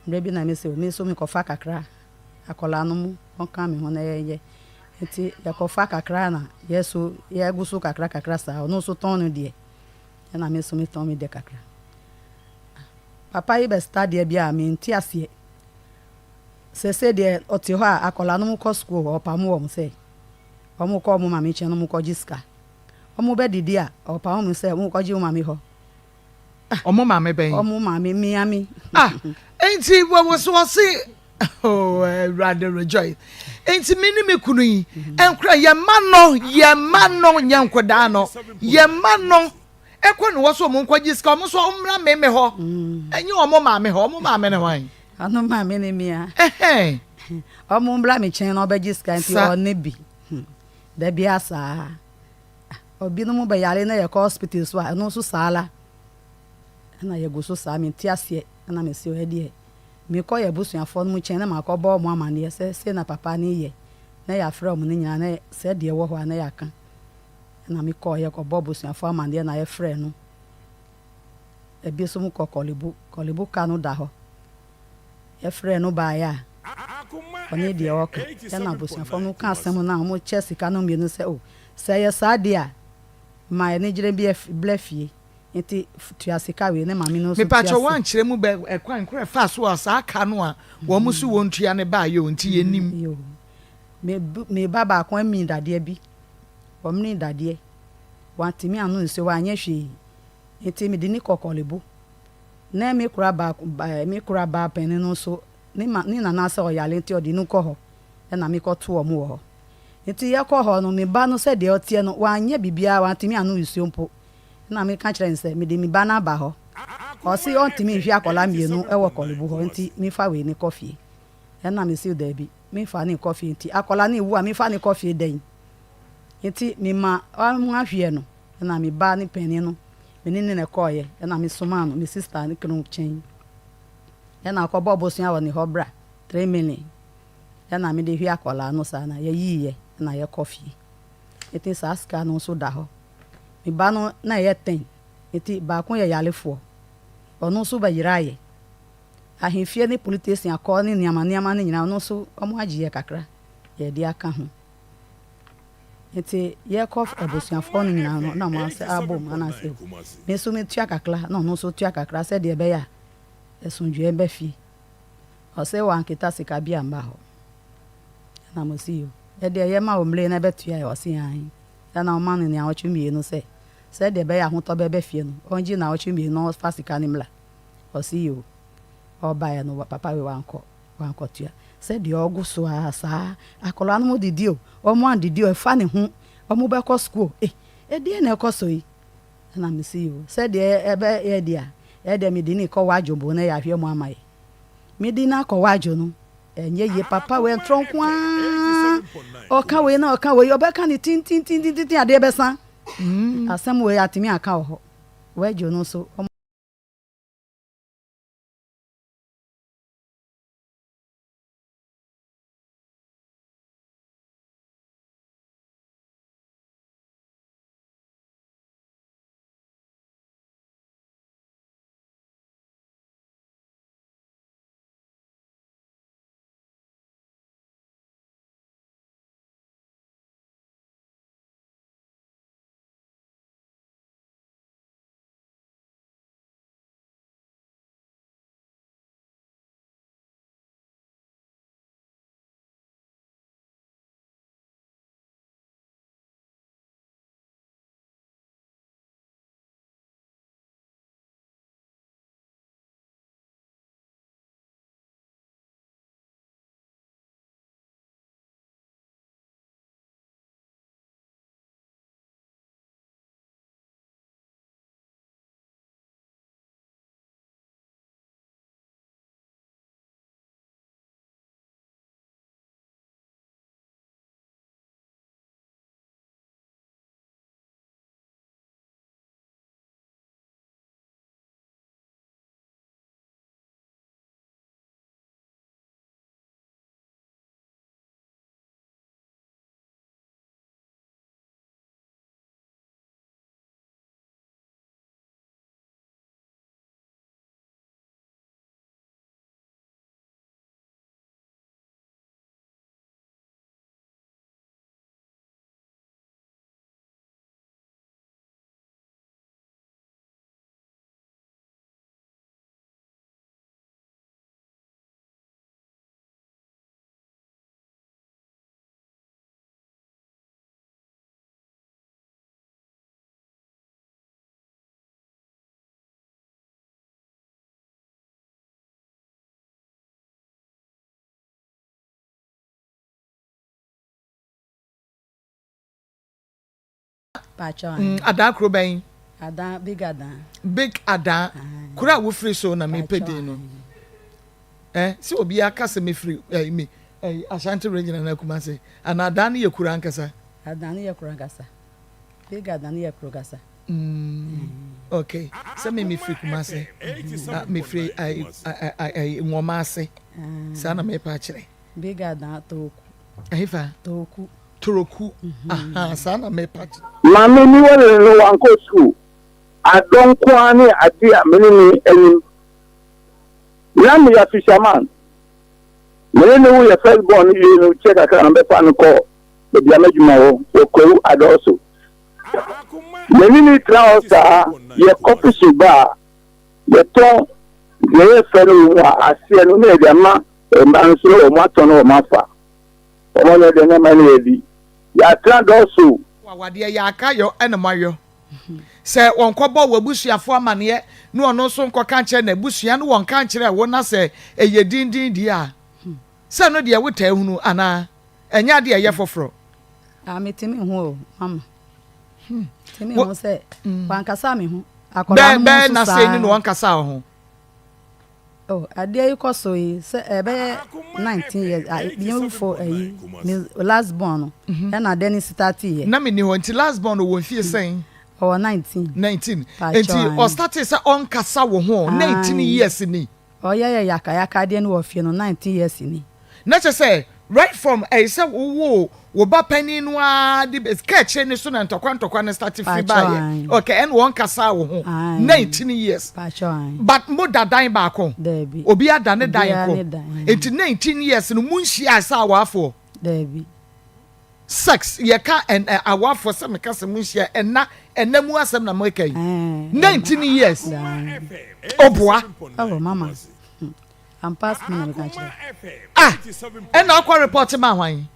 Mmerɛ bi na me se me nso mekɔfa kakra akwadaa no mu ɔnka me ho na yɛnyɛ. Nti yɛkɔfa kakra na yɛ so yɛgu so kakra kakra saa ɔno nso tɔn no deɛ ɛna me nso metɔn me deɛ kakra. Papa yi bɛsesa adeɛ bi a mente aseɛ. Sese deɛ ɔte hɔ a akwadaa no mu kɔ sukuu hɔ ɔpamo wɔn sɛ wɔn kɔ wɔn maame nkyɛn na wɔn kɔgye sika. Wɔn bɛdidi a ɔpamo wɔn sɛ wɔn kɔgye wɔn maame hɔ. Ɔmo maame bɛn? Ɔmo maame miami. Ah, nti wɔwɔ so ɔse oh Awurade rejoice. Nti me ne me kunu yi nkora yɛn mma no yɛn mma no nyɛ nkɔdaa no yɛn mma no ɛkɔ ne wɔ so ɔmo nkɔgye sika ɔmo nso ɔmo mmra me me hɔ ɛnyɛ ɔmo maame hɔ ɔmo maame ne hwan. Ɔno maame ne mia. Ɛhɛn. Ɔmo mbra me nkyɛn na ɔbɛgye sika nti ɔne bi. Dabi asaa. Ɔbinom bɛyare na yɛkɔ hospital so a ɛno nso saa la. Ɛna yɛgu so saa mente aseɛ ɛna mese ɔyɛ deɛ mekɔ yɛ abusuafoɔ no mu nkyɛn na makɔbɔ ɔmo amaneɛ sɛ sei na papa no yɛ na yɛafrɛ ɔmo no nyinaa na sɛ deɛ ɛwɔ hɔ a na yɛaka ɛna mekɔɔ yɛkɔbɔ abusuafoɔ amaneɛ na yɛfrɛ no ebi nso mu kɔ kɔlebu kɔlebu ka no da hɔ yɛfrɛ no baeɛ a ɔne deɛ ɔka ɛna abusuafoɔ no ka asɛm no a ɔmo kyɛ sika no mmienu sɛ o sɛ ɛyɛ saa deɛ a ma ɛne gyere bi blɛ fie nti tua sika wei ne maame no nso tua Mepatwa wankyerɛ mu bɛ ɛkwan kora fa so a saa ka no a wɔn mo so wɔn tua ne baa yɛ o nti yɛnim. Yo. Me me ba baako ami dadeɛ bi ɔmene dadeɛ wantumi ano nsuo wanyɛ hwee nti mede ne kɔ kɔlebu na me kura baako ba me kura baa panin no nso ne ma ne nana sɛ ɔyare nti ɔde no kɔ hɔ ɛna mekɔto wɔn wɔ hɔ nti yɛkɔ hɔ no me ba no sɛ deɛ ɔteɛ no wanyɛ biribiara wantumi ano nsuo mpo na meka kyerɛ no sɛ mede me ba no aba hɔ ɔsi ɔntumi nhwɛ akwadaa mmienu ɛwɔ kɔlebu hɔ nti mefa wei ne kɔ fie ɛna mesi daabi mefa ne kɔ fie nti akwadaa no ewu a mefa ne kɔ fie dɛn nti mema ɔmo ahwɛ no ɛna me ba ne panin no me ne ne na ɛkɔɔyɛ ɛna me soma no me sister ne kunu nkyɛn ɛna akɔbɔ ɔbosua wɔ ne hɔ bra 3 million ɛna mede hwɛ akwadaa no saa na yɛyiiɛ ɛna yɛkɔ fie nti saa sika no nso da hɔ. Me ba no na ɛyɛ 10 nti baako yɛ yarefoɔ ɔno nso bɛyera ayɛ ahemfie ne police station akɔ ne nneɛma nneɛma no nyinaa ɔno nso ɔmo agye yɛ kakra yɛde aka ho nti yɛkɔ abusuafoɔ no nyinaa no na ɔmo asɛ abom anaasɛ me nso metua kakra na ɔno nso tua kakra sɛdeɛ ɛbɛyɛ a asomdwoeɛ bɛ fie. Ɔsɛ wanketa sika bi amba hɔ ɛna mo si yo ɛdeɛ yɛma wo mmere na ɛbɛtua yɛ ɔse ae ɛna ɔma no nea ɔtwe mmienu sɛ sɛdeɛ ɛbɛyɛ ahotɔ bɛbɛ fie no ɔngye na ɔtwe mmienu na ɔfa sika no mmla ɔse yo ɔbaeɛ no papa wei wankɔ wankɔtua sɛdeɛ ɔgo so a saa akwadaa no mu didi o ɔmo andidi o ɛfa ne ho ɔmo bɛkɔ sukuu eh ɛdeɛ na ɛkɔ so yi ɛna me si yo sɛdeɛ ɛbɛyɛ deɛ a ɛdeɛ mede ne kɔ wadwo bo na yɛahwɛ mu ama yɛ mede no akɔ wadwo no ɛnyɛ yie papa wei ntorɔ nko ara ɔka wei na ɔka wei ɔbɛka ne tintintintintin adeɛ bɛsa asɛm wei atumi aka wɔ hɔ wadwo no nso. Pakyɛw Mm, ahe. Adaa kuro bɛn? Adaa, Big Adaa. Big Adaa. Kuro a wofiri so na mepɛ Pakyɛw din no. ahe. Eh, sɛ obiara ka sɛ mefiri eh, me, eh, Ashanti region anaa Kumasi. Anaa Adaa no yɛ kuro ankasa? Adaa no yɛ kuro ankasa. Big Adaa no yɛ kuro ankasa. Mm, okay. Sɛ me mefiri Kumasi. Ah, mefiri eh, eh, eh, eh, Nwoma ase. Saa na mepɛ akyerɛ. Big Adaa, Toku. Ɛhefa? Toku. Toroku. Aha, saa na mepɛ akyerɛ. Maame mi wɔre no wankɔ sukuu. Adɔ nko ara ne ade a me ne no anim. Na meyɛ fisherman. Me ne no wo yɛ first born no wiei no kyɛ kakra na mebɛfa no kɔɔ baabi a m'adwuma wɔ wɔ Kwawu Adɔɔso. Me ne no tena hɔ saa, yɛkɔ fishing ba a, yɛtɔn deɛ ɛyɛ fɛ no wɔ mu a, aseɛ no na yɛde ama mmaa no nso na wɔn atɔn na wɔn afa. Wɔn anyɛ dɛn na ɛma ne yɛadi. Yɛatena dɔɔso. Awadeɛ yɛ aka yɔ ɛna moayɔ. Sɛ wɔnkɔbɔ w'abusuafoɔ amaneɛ na ɔno nso nkɔka nkyerɛ n'abusua na wɔnka nkyerɛ wo na sɛ ɛyɛ dindin deɛ a, sɛ ɛno deɛ wotaa hunu anaa? Ɛnyɛ adeɛ a ɛyɛ foforɔ. Ah, metumi hu o, mama. Metumi hu sɛ wankasa me ho. Akwadaa no mu Bɛɛ na nso sei ne saa. na wɔnkasaa wo ho. Oh, adeɛ yi kɔ so yi sɛ ɛbɛyɛ 19 years ah, yɛn fo ayi me last born no ɛna adeɛ no start yɛ. Na menni hɔ nti last born no wɔ mfie sɛn? Ɔwɔ 19. 19. Pakyɛw, Nti ae. ɔstartee sɛ ɔnkasa wo ho 19 Ae. years ni. Ɔyɛ yɛ yakayaka adeɛ no wɔ fie no 19 years ni. Na kyerɛ sɛ right from ɛyɛ sɛ wowoo wo ba panin no ara de bɛ ka akyire ne so na ntɔkwa ntɔkwa no start firi Pakyɛw, baeɛ. ae. Okay, ɛna wɔnkasaa wo ho Ae. 19 years. Pakyɛw, ae. But mo da dan baako? Daabi. Obi ada ne dan Obiara ko. ne dan. Nti 19 years no mo nhyiae sɛ awaafoɔ? Daabi. Sex yɛka ɛn ɛ awafoɔ sɛ meka sɛ mo nhyia ɛna ɛna mu asɛm na meka yi. Ɛɛ, 19 years. Daa. Ɔboa. Oh, mama. Ampa asɛm na meka kyerɛ. Ah, ɛna akɔ report ma hwan?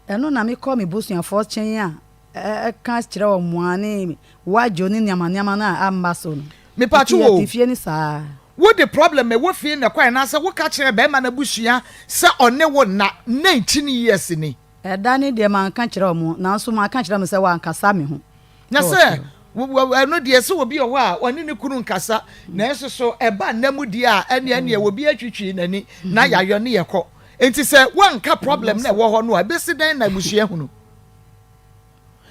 Ɛno na mekɔ me busuafoɔ kyɛn a ɛka kyerɛ wɔn mmoa ne wadwo ne nneɛma nneɛma no a amma so no. Mepatwo Nti o. yɛte fie ne saa. Wode problem ɛwɔ fie na ɛkɔ anaasɛ woka kyerɛ bɛrima no abusua sɛ ɔne wo nna 19 years ni? Ɛda ne deɛ manka kyerɛ wɔn, nanso maka kyerɛ wɔn sɛ wankasa me ho. Na Ɛwɔ sɛ fie. ɛno deɛ sɛ obi wɔ hɔ a ɔne ne kunu nkasa, nanso so ɛba nna mu deɛ a ɛneɛ ɛneɛ obi atwitwi n'ani na yɛayɔ ne yɛkɔ. Nti sɛ woanka problem na ɛwɔ hɔ no a, ɛbɛsi dɛn na abusua hunu?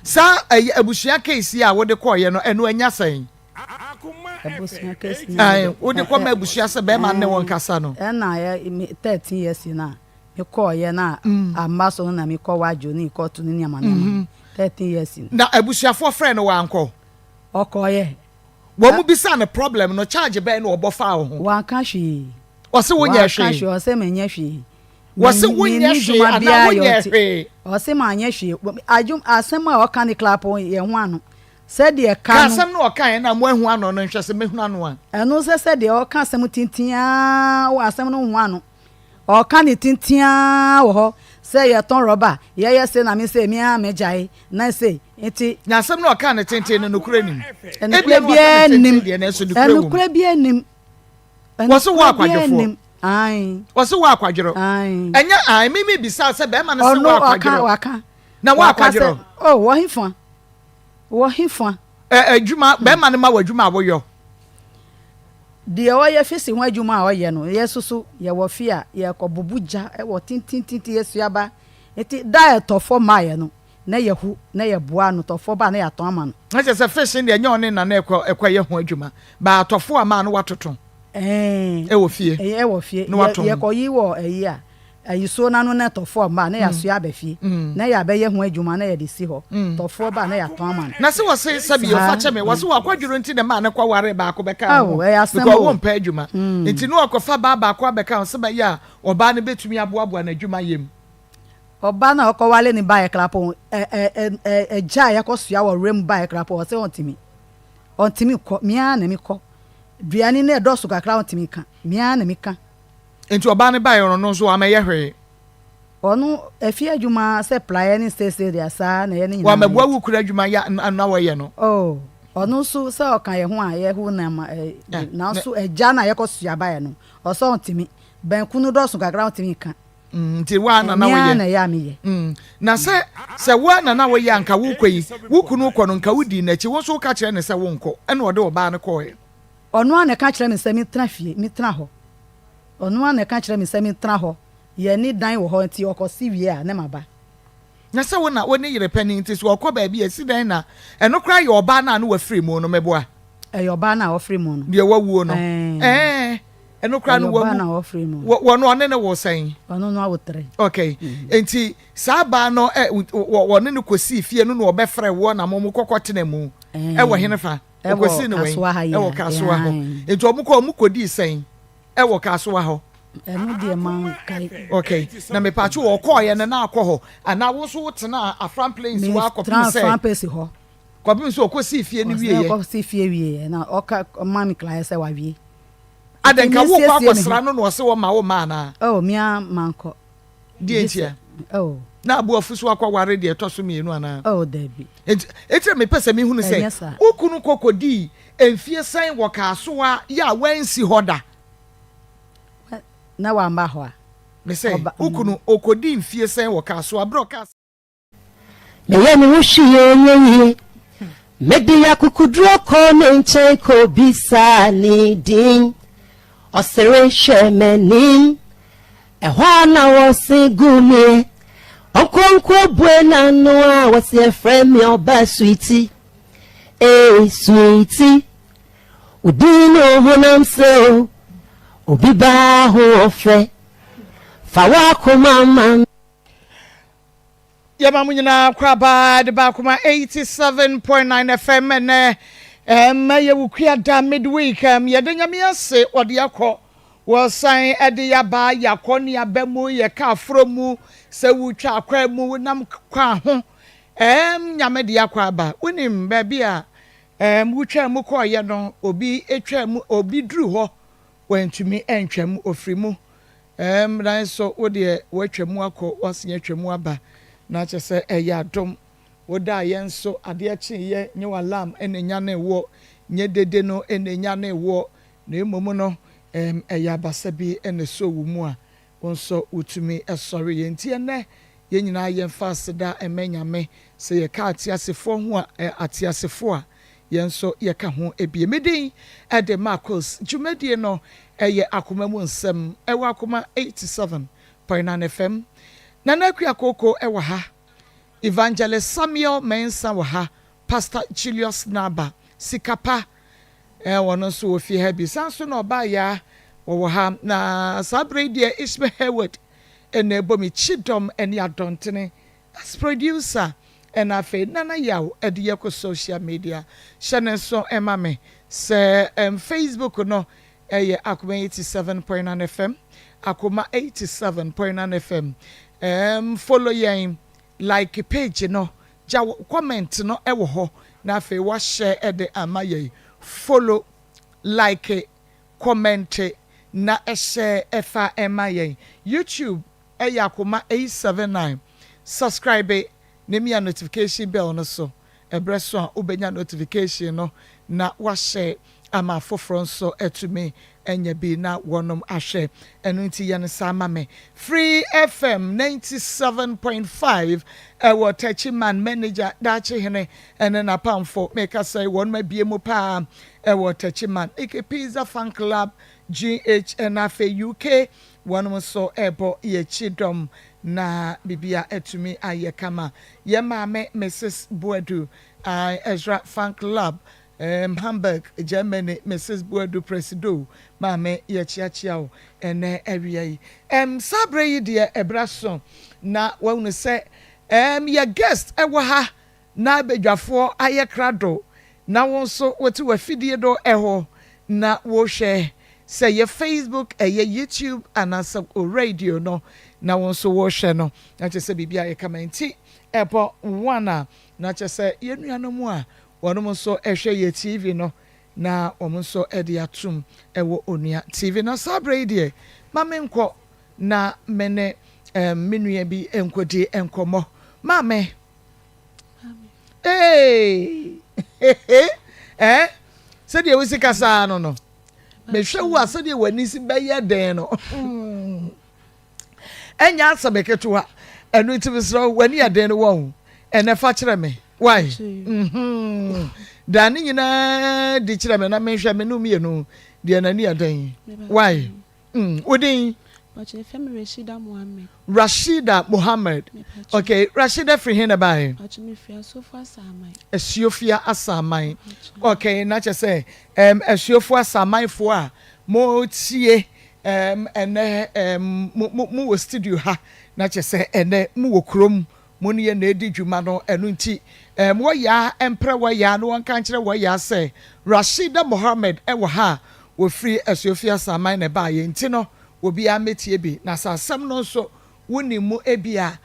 Saa ɛyɛ abusua case yi a wode kɔɔyɛ no, ɛno anya sɛn? Abusua case no Ae, deɛ, wode kɔma abusua sɛ bɛrima ne wo nkasa no. Ɛna yɛ me 13 years na mekɔɔyɛ na amma so no na mekɔ wadwo ne kɔto ne nneɛma nneɛma. 13 years no. Na abusuafoɔ frɛ no wankɔ? Ɔkɔɔyɛ. Wɔn mu bisa no problem no, charge bɛn na ɔbɔ faa wo ho? Wanka hwee. Ɔse wonyɛ Wanka hwee. hwee, ɔse menyɛ hwee. Wɔse wonyɛ Menni hwee dwuma anaa biara yɛ wonyɛ ɔte. hwee? Ɔse manyɛ hwee. Adwum asɛm a ɔka ne clap yɛn ho ano. Sɛdeɛ Ka ka no. asɛm no ɔkaeɛ na moahu ano no nhwɛ sɛ mɛhunu ano a. Ɛno sɛ sɛdeɛ ɔka asɛm tenten ara wɔ asɛm no ho ano. Ɔka ne tenten ara wɔ hɔ sɛ yɛtɔn rɔba, yɛyɛ se na me se me ara megyae na se nti. Na asɛm no ɔka ne tenten no nokorɛ nim. Ɛnokorɛ Ebia na ɔka biara ne tenten nnim. deɛ nanso nokorɛ wɔ mu. Ɛnokorɛ biara nnim. Wɔse wo Ɛnokorɛ biara akwadwofoɔ. nnim. Ae. Wɔse wo akwadworɔ. Ae. Ɛnyɛ ae, me me bisa sɛ bɛrima no se Ɔno wo ɔka akwadworɔ. waka. Na wo Waka sɛ akwadworɔ. oh wɔ hefa? Wɔ hefa? Ɛ adwuma bɛrima no ma wɔ adwuma a woyɔ. Deɛ ɔyɛ fisi ho adwuma a ɔyɛ no, yɛ soso yɛwɔ fie a yɛkɔ bubu gya wɔ tentententen yɛsua ba. Nti da a ɛtɔfoɔ maayɛ no, na yɛhu na yɛboa no, tɔfoɔ ba a na yɛatɔn ama no. Na kyerɛ sɛ fish no deɛ ɛnyɛ ɔne na na ɛkɔ ɛkɔyɛ ho adwuma, ba atɔfoɔ a maa no watoto Ɛɛ, ɛwɔ fie. Ɛwɔ fie. Na watɔn. Yɛkɔyi wɔ ɛyi a, ayisuo no ano na tɔfoɔ mma a na yɛasoa aba fie. Na yɛabɛyɛ ho adwuma na yɛde si hɔ. Tɔfoɔ ba a na yɛatɔn ama no. Na se wɔse sɛbi ɔfa kyɛ me, wɔse wakwadworo nti na ɛmaa no kɔwaree baako bɛkaa ho, Ao, ɛyɛ asɛm because o. wɔmpɛ adwuma nti na ɔkɔfa baa baako abɛka ho sɛ bɛyɛ a ɔbaa no bɛtumi aboaboa n'adwuma yɛ mu. Ɔbaa no a ɔkɔwale no baeɛ krapo, ɛ ɛ ɛ ɛ agya a yɛkɔsoa wɔ werɛ mu baeɛ krapo, ɔse ɔntumi. Ɔntumi nkɔ, me ara na mekɔ. Aduane no ɛdɔɔso kakra a ɔntumi nka, me ara na meka. Nti ɔbaa no baeɛ no, ɔno nso wammɛyɛ hwee? Ɔno, afie adwuma sɛ praeɛ ne seesei deɛ saa na ɛyɛ ne nyinaa. Wammɛboa wo kunu adwuma yɛ a na wɔyɛ no? Oh, ɔno nso sɛ ɔka yɛn ho a yɛho nneɛma ɛ, nanso agya no a yɛkɔsoa baeɛ no, ɔsɛ ɔntumi. Banku no dɔɔso kakra a ɔntumi nka. Nti wo ara na na Me ara woyɛ? na ɛyɛ a meyɛ. Na sɛ sɛ wo ara na na woyɛ a nka wokɔ yi, wo kunu kɔ no nka wodii n'akyi, wo nso woka kyerɛɛ no sɛ wonkɔ, ɛna ɔde ɔbaa no kɔeɛ. Ɔno ara na ɛka kyerɛɛ me sɛ mentena fie, mentena hɔ. Ɔno ara na ɛka kyerɛɛ me sɛ mentena hɔ. Yɛne dan wɔ hɔ nti ɔkɔsi wie a na maba. Na sɛ wo na wo ne yere panin nti sɛ ɔkɔ baabi a ɛsi dɛn na ɛno koraa yɛ ɔbaa no a na wafiri mu no meboa? Ɛyɛ ɔbaa no a ɔfiri mu no. Deɛ wawuo no. Ɛɛ. Ɛɛ ɛno koraa no Ɛyɛ ɔbaa wawu. no a ɔfiri mu no. Wɔ no ɔne no wo sɛn? Ɔno no awo tere. Okay. Nti saa baa no ɛ wɔ wɔne no kɔsii fie no na ɔbɛfrɛ woɔ na mo mo kɔkɔ tena mu. Ɛwɔ hene fa? Ɛwɔ Ɔkɔsii no wɛn? Kasoa ha yi a. Ɛwɔ Kasoa hɔ. Nti ɔmo kɔ ɔmo kɔdii sɛn? Ɛwɔ Kasoa hɔ. Ɛno deɛ mankae. Okay. Na mepatwo ɔkɔɔyɛ no na akɔ hɔ anaa wo nso wotenaa Afram Plains hɔ akɔpem Metenaa sɛ Afram Plains hɔ. Kɔpem sɛ ɔkɔsii fie no wieɛ. Ɔkɔsii fie wieɛ na ɔka ɔma me klaeɛ sɛ wawie. Adɛn nka wokɔ akɔsra no na ɔse wɔma wo mma anaa? Oh, me ara mankɔ. Deɛ ntia? Oh. Na abu afu so akɔware deɛ ɛtɔ so mmienu anaa? Oh, dabi. Enti, enti na mepɛ sɛ mehunu sɛ, wo kunu kɔ kɔdii mfie sɛn wɔ Kasoa yɛ a wansi hɔ da? Na wamma hɔ a. Mese, wo kunu ɔkɔdii mfie sɛn wɔ Kasoa berɛ a ɔkaa sɛ. Meyɛ me ho hwee ɛnyɛ yie. Mede akokoduro kɔɔ ne nkyɛn kɔbisaa ne din. Ɔsere hwɛɛ m'anim. Ɛhɔ a na wɔse gu meɛ. Ɔnkonkoro bue n'ano a wɔse ɛfrɛ me ɔba sweetie. Ee sweetie, wo din ne wo honam sɛ o, obi baa ho ɔfɛ. Fa w'akoma ma me. Yɛma mo nyinaa korabaa de ba akoma 87.9 FM ɛnɛ ɛma yɛ wukua da midweek um, yɛde nyame ase wɔde akɔ wɔsan ɛde yaba yɛakɔ ne aba mu yɛka aforo mu sɛ wotwa akwa mu wonam kwa ho ɛm nyame de akɔ aba wonim baabi a ɛm wotwa mu kɔɔyɛ no obi etwa mu obi duru hɔ wantumi antwa mu ofiri mu Ɛɛm, nanso wo deɛ woatwa mu akɔ, woasan atwa mu aba, na kyerɛ sɛ ɛyɛ adom. Wodaeɛ nso, adeɛ kyeeɛ, nyɛ w'alarm na ɛnyanee woɔ, nyɛ dede no na ɛnyanee woɔ, na mmom no, ɛɛm, ɛyɛ abasa bi na ɛsɔɔ wo mu a wo nso wotumi sɔreeɛ. Enti ɛnnɛ, yɛn nyinaa yɛmfa aseda mma Nyame sɛ yɛka ateasefoɔ ho a, ɛ, ateasefoɔ a Yɛn nso yɛka ho bi. Me din de Marcus. Dwumadie no yɛ Akoma mu Nsɛm wɔ Akoma 87.9 FM. Nana Akua Kooko wɔ ha. Evangelist Samuel Mensah wɔ ha. Pastor Julius Naba, Sika Pa, ɔno nso wɔ fie ha bi. Saa nso na Ɔbaa Yaa wɔwɔ ha. Na saa berɛ yi deɛ Ishmael Hayward na ɛbɔ me kyidɔm ne adɔntene As producer ɛna afei Nana Yaw ɛde yɛ kɔ social media. Hyɛ no nso ma me sɛ ɛm Facebook no ɛyɛ Akoma 87.9 FM, Akoma 87.9 FM. Ɛm follow yɛn, like page no, gya wo comment no ɛwɔ hɔ na afei wa share ɛde ama yɛn. Follow, like, comment na share ɛfa ɛma yɛn. YouTube Ɛyɛ akoma 879. Subscribe na mia notification bell no so. Ɛberɛ so a wobɛnya notification no na woahyɛ ama afoforɔ nso atumi anya bi na wɔnom ahwɛ. Ɛno nti yɛ no saa ma me. Free FM 97.5 ɛwɔ Techiman Manager Daakye Hene ɛne n'apamfo. Mekasa yi wɔnom abie mu paa ɛwɔ Techiman. Ike Pizza Fan Club GH ɛna afei UK Wɔnom nso rebɔ yɛn kyidɔm na biribiara atumi ayɛ kama. Yɛn maame Misis Boadu, ae, Ezra Fan Club, ehm, Hamburg, Germany, Misis Boadu Presido, maame yɛkyeakyea wo ɛnnɛ awia yi. Ehm, saa berɛ yi deɛ ɛberɛ aso na woahunu sɛ ehm, yɛ guest wɔ ha na badwafoɔ ayɛ krado na wo nso wote w'afidie do hɔ na wohwɛ, sɛ ɛyɛ Facebook, ɛyɛ YouTube anaasɛ wo radio no na wo nso wohwɛ no, na kyerɛ sɛ biribi ayɛ kama. Nti ɛbɔ one a, na kyerɛ sɛ yɛn nuanom a wɔnom nso hwɛ yɛ TV no na wɔn nso de atom wɔ Onua TV. Na saa berɛ yi deɛ, ma menkɔ na me ne me nua bi nkɔdi nkɔmmɔ. Maame. Ee, eh, sɛdeɛ wosi kasaa no no, mehwɛ wo a sɛdeɛ w'ani si bɛyɛ den no. Ɛnyɛ asɛm ketewa. Ɛno nti mesrɛ wo, w'ani yɛ den no wɔ ho. Ɛnɛ fa kyerɛ me. Why? Mhm. Da ne nyinaa di kyerɛ me na menhwɛ me no mmienu deɛ n'ani yɛ den. Why? Wo din? Pacho yɛfrɛ me Rashida Mohammed. Rashida Mohammed. Okay, Rashida firi he na bae? Pacho me firi Asuofo Asaman. Asuofia Asaman. Okay, na kyerɛ sɛ um, Asuofo Asamanfoɔ a motie um, ɛnɛ um, mo, mo, mo wɔ studio ha na kyerɛ sɛ ɛnɛ mo wɔ kurom mo ne yɛ na edi dwuma no ɛno nti um, wɔyaa mprɛ wɔyaa na wɔnka nkyerɛ wɔyaa sɛ Rashida Mohammed ɛwɔ ha a wɔfiri Asuofia Asaman na ɛbaeɛ nti no obiara mɛtie bi na sɛ asɛm no nso wonim mu ebi a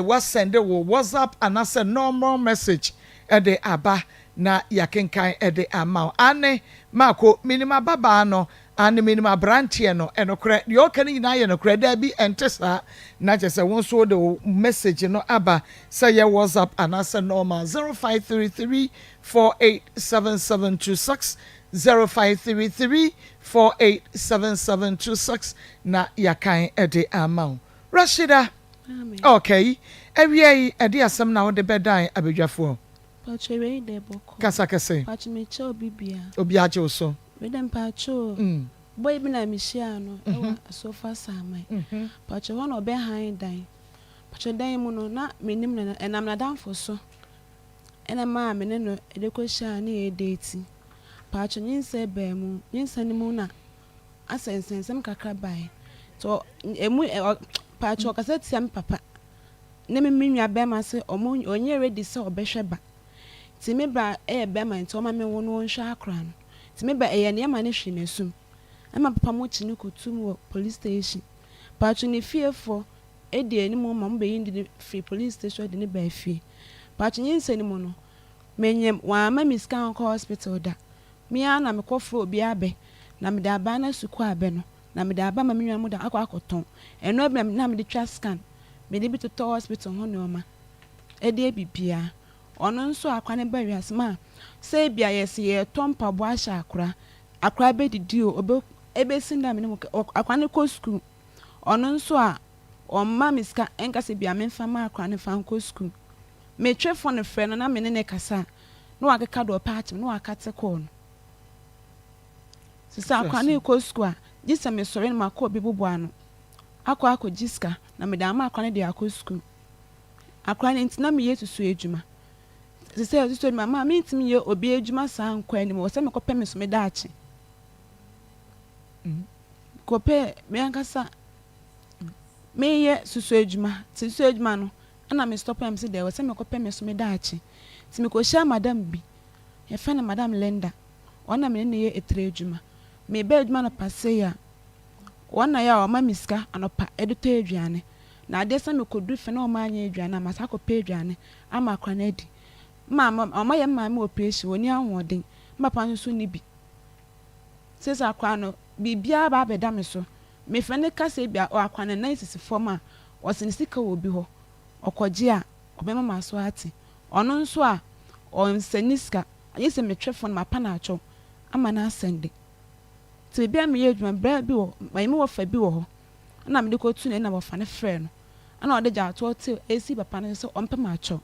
wasɛnde wo WhatsApp anaasɛ normal message ɛde aba na yɛakenkan ɛde ama wo. Ane maako minim ababaa no ane minim aberanteɛ no ɛnokorɛ deɛ ɔka no nyinaa yɛ nokorɛ daabi ɛnte saa na kyerɛ sɛ wo nso wode wo message no aba sɛ yɛ WhatsApp anaasɛ normal 0533 487726 0533 487726 na yɛakan ɛde ama wo. Rashida. Amen. Okay, awia yi ɛde asɛm na wode bɛdan abadwafoɔ. Pacho wei de bɔkɔ. Kasa kɛse. Pacho mekyɛ obi bia. Obi agye wo so. Wei de mpacho. Boy bi na mehyia no ɛwɔ Asuofo Asaman. Pacho hɔ na ɔbɛhan dan. Pacho dan mu no na menim no ɛnam n'adamfo so. Ɛna maa me ne no ɛde kɔhyia ne yɛ date. Pacho nyinsɛn baa mu. Nyinsɛn no mu na asɛ nsɛnsɛm kakra bae. So emu ɛ Pacho ɔkasa tia me papa. Ne me me nua bɛrima sɛ ɔmo ɔnyɛ ready sɛ ɔbɛhwɛ ba. Nti me bra ɛyɛ bɛrima nti ɔma me wo no ɔnhwɛ akora no. Nti me ba ɛyɛ nneɛma ne hwee n'asum. Ɛma papa mo kyi ne kɔtum wɔ police station. Pacho ne fiefoɔ edi anim ma mo bɛyi de firi police station de ne baa fie. Pacho nyinsɛn no mu no, menyim wɔamma me sika ankɔ hospital da. Me ara na mekɔfrɛ obi abɛ na mede aba no asukuu abɛ no na mede aba ma me nua mo de akɔ akɔtɔn. Ɛno bi na mede twa scan. Mede bi totɔ hospital ho nneɛma. Ɛde biribiara. Ɔno nso akora ne ba wiase ma sɛ ebia yɛsɛ yɛtɔ mpaboa ahyɛ akora. Akora bɛdidi o obe ebesi nda me ne mo akora ne kɔ sukuu. Ɔno nso a ɔmma me sika ɛnka bia memfa ma akora ne fa nkɔ sukuu. Metwe phone frɛ no na me ne ne kasa na wakeka deɛ ɔpɛ akyerɛ me na wakate call no. Sisi akora ne kɔ sukuu a gye sɛ mesɔre no makɔ obi bobo ano akɔ akɔgye sika na mede ama akora no de akɔ sukuu. Akora no nti na meyɛ susu adwuma. Sisi susu adwuma maa mentumi yɛ obi adwuma saa nkɔ anim wɔ sɛ mekɔpɛ me so me daakye. Kɔpɛ me ankasa meyɛ susu adwuma nti susu adwuma no ɛna me stop am sɛ deɛ wɔ sɛ mekɔpɛ me so me daakye. Nti mekɔhyia madam bi yɛfrɛ no Madam Linda. Ɔno na me ne no yɛ etire adwuma. Meba adwuma anɔpa sei a wɔn na yɛ a ɔma me sika anɔpa ɛde tɔ aduane. Na adeɛ sɛ mekɔdu fie na ɔma anyɛ aduane a masa akɔpɛ aduane ama akora no adi. Maame ɔma yɛ maame operation wɔnni ahoɔden. Me papa nso nni bi. Sɛ akora no biribiara ba abɛda me so. Mefrɛ no ka sɛ ebia akora no nan sisi fam a ɔse ne sika wɔ obi hɔ. Ɔkɔgye a ɔbɛma m'aso ate. Ɔno nso a ɔnsɛne sika agye sɛ metwe phone mapa no akyɛw ama no asɛnde. Nti baabi a meyɛ adwuma bra bi wɔ maame wɔfa bi wɔ hɔ ɛna mede kɔtu no ɛna wɔfa no frɛ no ɛna ɔde gya atoɔ te esi papa no sɛ ɔmpɛ m'akyɛw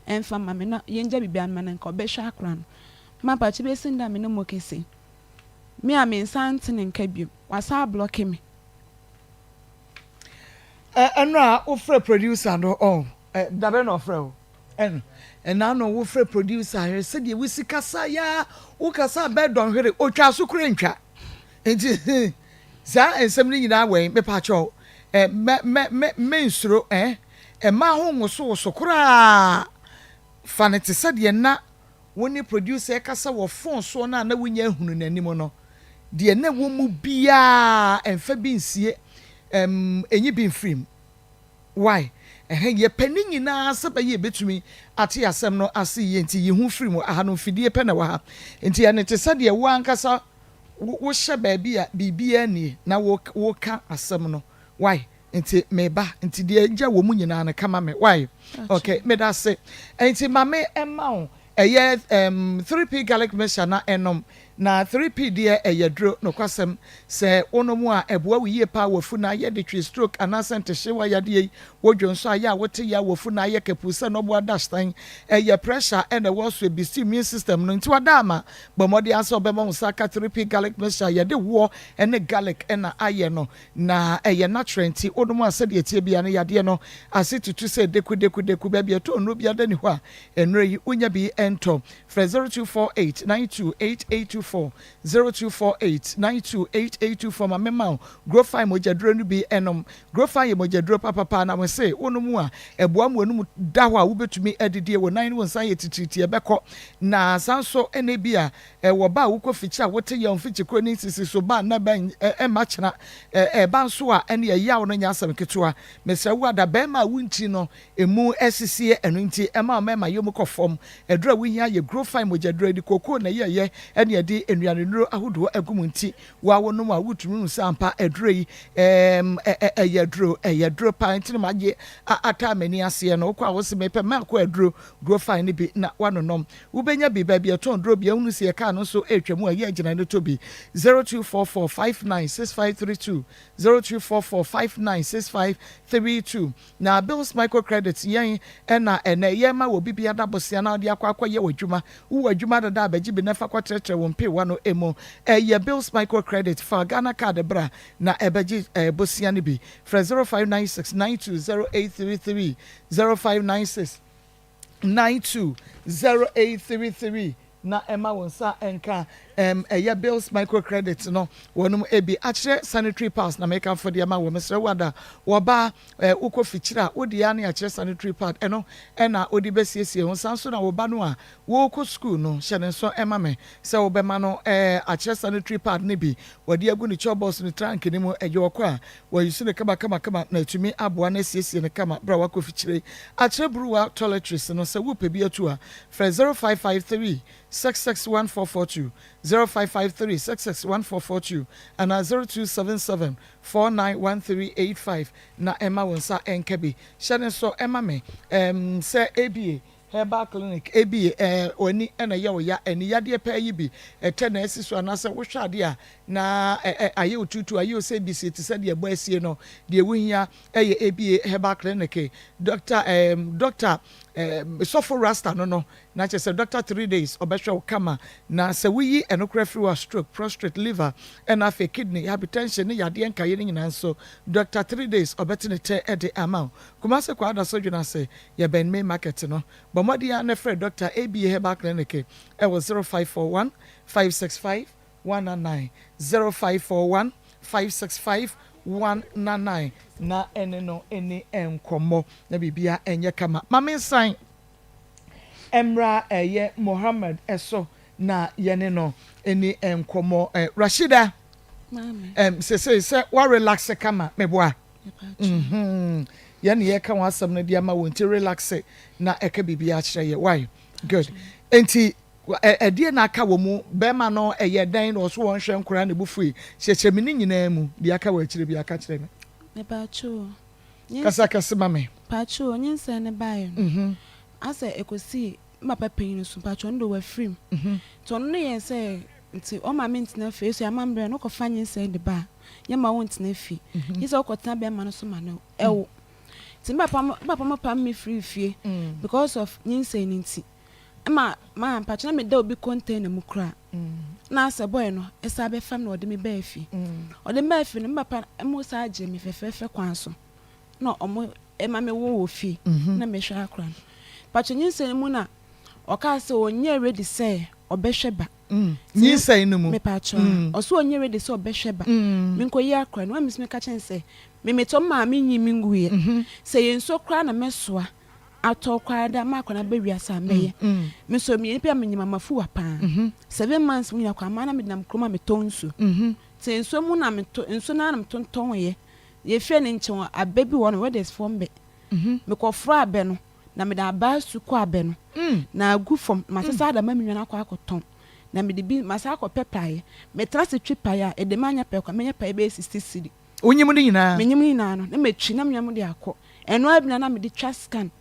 ɛmfa ma me na yɛngya biribiara mma no nka ɔbɛhwɛ akora no. Ma mpakye bɛsi nda me ne mo kese. Me a me nsa nte ne nka bio wasa ablock me. Ɛno a wofrɛ producer no ɔ dabe na ɔfrɛ wo ɛno ɛna no wofrɛ producer hwɛ sɛdeɛ wosi kasa yaa wokasa bɛɛ dɔnhwere otwa so kora ntwa nti saa nsɛm no nyinaa wɛn mepakyɛw ɛ mɛ mɛ mɛ mɛnsuro ɛ ɛma ho wosowoso koraa fa ne te sɛdeɛ na wo ne producer kasa wɔ phone soɔ no a na wonya ahunu n'anim no deɛ na ɛwɔ mu biara ɛmfa bi nsie ɛnyi bi mfiri mu why ɛhɛn yɛpɛ ne nyinaa sɛ bɛyɛ ebɛtumi ate asɛm no ase yie nti yi ho firi mu aha no mfidie pɛ na wɔ ha nti ɛno te sɛ deɛ wo ankasa wohyɛ baabi a biribiara nie na woka asɛm no why nti meba nti deɛ gya wɔ mu nyinaa no kama me why okay meda ase nti maame ɛma wo ɛyɛ 3P garlic mixture na ɛnom. Na 3P deɛ ɛyɛ duro, nokwasɛm sɛ wonom a ɛboa wo yie paa wɔ funu ayɛ de twe stroke anaasɛ ntehyewa yadeɛ yi, wodwo nso ayɛ a wote ya wɔ funu ayɛ kapu sɛ nɔboa dastan, ɛyɛ pressure ɛna ɛwɔ so ebi si immune system no nti wada ama bɔ mmɔden asɛ ɔbɛma wo nsa aka 3P garlic mixture. Yɛde woɔ ɛne garlic ɛna ayɛ no na ɛyɛ natural, nti wonom a sɛdeɛ tie bia no yadeɛ no ase tutu sɛ deku deku deku. Baabi ɛtɔ nnuro bi ada ni hɔ a nnuro yi wonya bi ɛntɔ. Frɛ 0248 928824, 0248 928824. Ma mema wo Grofine mogyaduro no bi ɛnom. Grofine yɛ mogyaduro papapa na wɔn se wonom a ɛboa mu wɔnum da hɔ a wobɛtumi adidie wɔ nan ne wɔn nsa yɛ titiritii ɛbɛkɔ. Na san so ɛna bi a ɛwɔ ba a wokɔ fikyi a wote yɛn fikyi kuro ne sisi so ba na bɛn ɛma kyena ɛba nso a ɛne ɛyaw no nyɛ asɛm ketewa. Mesrɛ wo ada bɛrima a wonti no emu ɛsisie ɛno nti ɛma ɔmɛma yɛ mu kɔ fam. Ɛduro a wohia yɛ Grofine mogyaduro de kookoo na ɛyɛyɛ ɛne ɛde nnuane nnuro ahodoɔ agu mu, nti wa wɔnom a wotumi hu sɛ ampa ɛduro yi ɛyɛ duro, ɛyɛ duro paa. Nti na magye ata amani aseɛ no wokɔ a wosi mepɛ mako aduro Grofine no bi na wanonom. Wobɛnya bi baabi ɛtɔn duro bi ehunu si ɛkaa no nso ɛretwa mu a ɛyɛ agyina no tɔ bi. 0244596532, 0244596532. Na Bills Microcredit yɛn ɛna ɛnɛ yɛn ma wɔ bibi ada bosia na ɔde akɔ yɛ wɔ adwuma. Wowɔ adwuma dada abɛgye bi nafa kɔkyerɛkyerɛ wɔn mpewa no emu. Ɛyɛ Bills Microcredit. Fa Ghana Card bra na ɛbɛgye bosia no bi. Frɛ 0596920833, 0596920833 na ɛma wɔn nsa nka ɛyɛ Bills Microcredit no. Wɔnom ebi akyerɛ sanitary pads na mɛka fo deɛ ma wɔ. Mesrɛ wada wɔba wokɔ fikyire a wode ya ne akyerɛ sanitary pad ɛno ɛna wode bɛsiesie ho. San so na wɔba no a wɔrekɔ school no hyɛ ne nso ɛma me sɛ wobɛma no akyerɛ sanitary pad no bi wɔde agu ne chop box ne trunk ne mu. Ɛyɛ ɔkɔ a wɔyi so ne kama kama kama na atumi aboa no asiesie ne kama berɛ a wakɔ fikyire. Akyerɛ buruwa toiletries no sɛ wopɛ bi atu a frɛ 0553 661442, 0553 661442 anaa 0277 491385 na ɛma wɔn nsa ɛnka bi. Hyɛ ne nso ɛma me sɛ ABA Herbal Clinic ABA w'ani ɛna ɛyɛ wo ya, ɛni yadeɛ pɛɛ yi bi ɛtɛ na ɛsi so anaasɛ wohwɛ adeɛ a na ɛ ɛ ayɛ otutu ayɛ osɛ bi si te sɛ deɛ ɛbɔ asie no deɛ wohia ɛyɛ ABA Herbal Clinic. Doctor Sɔfo Rasta no na kyerɛ sɛ Doctor 3 Days ɔbɛhwɛ wo kama. Na sɛ woyi ɛno koraa firi wɔ stroke, prostate, liver ɛna afei kidney, hypertension ne yadeɛ nkaeɛ no nyinaa nso Doctor 3 Days ɔbɛte ne tɛ ɛde ama wo. Kumase kɔ ada so dwena sɛ yɛbɛn main market no. Bɔ mmɔden a ne frɛ Doctor ABA Herbal Clinic ɛwɔ 0541 565 199, 0541 565 199 na ɛne no ɛne nkɔmmɔ na biribia ɛnyɛ kama. Maame nsan mmra ɛyɛ Mohammed ɛso na yɛne no ɛne nkɔmmɔ. Rashida. Maame. Sese sɛ wa relax kama meboa. Mepa Yɛne yɛka wɔn asɛm no de ama wɔn nti relax na ɛka biribi akyerɛ yɛ. Why good nti ɛdeɛ na aka wɔ mu bɛrima no ɛyɛ dan na ɔso wɔn hwɛ nkora na ebu fui kyerɛkyerɛ mi ne nyinaa mu deɛ aka wɔ akyire bi aka kyerɛ mi. Mepa kyɛw. Kasa kɛse ma mi. Pakyɛw, nyinsɛn ne baeɛ no. Asɛ ekosi papa panyin so pakyɛw no de wafiri mu. Nti ɔno no yɛ sɛ nti ɔma me ntena fie so ama mbrɛ no kɔfa nyinsɛn de ba a yɛma wo ntena fie. Gye sɛ wokɔtena bɛrima no so ma no ɛwo. Nti me papa mo pam me firi fie because of nyinsɛn no nti. Ɛma ma mpakyɛw na meda obi container mu koraa. Na asɛ boy no ɛsa abɛfa me na ɔde me baa fie. Ɔde me baa fie no me papa mo saa gye me fɛfɛɛfɛ kwan so. Na ɔmo ɛma me wo wɔ fie. Na mehwɛ akora no. Pakyɛw, nyinsɛn mu na ɔkaa sɛ ɔnyɛ ready sɛ ɔbɛhwɛ ba. Nyinsɛn no mu. Mepakyɛw. Ɔso ɔnyɛ ready sɛ ɔbɛhwɛ ba. Menkɔyi akora no wamisi meka kyɛn sɛ memetɔ maame nyi me nguyɛ. Sɛ yɛ nsuo koraa na mɛsoa atɔ koraa da ma akora no aba wiase a mɛyɛ. Me nso meyɛ nipa a menyim amafuwa paa. 7 months mu nyina kɔ ama na menam kurom a metɔ nsuo. Nti nsuo mu na metɔ nsuo naa na metontɔn yɛ. Yɛfie ne nkyɛn abɛ bi wɔ no wedders fo mbɛ. Mekɔforo abɛ no na mede aba asu kɔ abɛ no. Na agu fam masesa adama mi nua akɔ akɔtɔn na mede bi masa akɔpɛ praeɛ metena se twi praeɛ a ɛde manya pɛ kɔ menya praeɛ bɛyɛ 60 cedi. Onyim no nyinaa. Menyim no nyinaa no na metwi na menua mo de akɔ ɛno abina na mede twa scan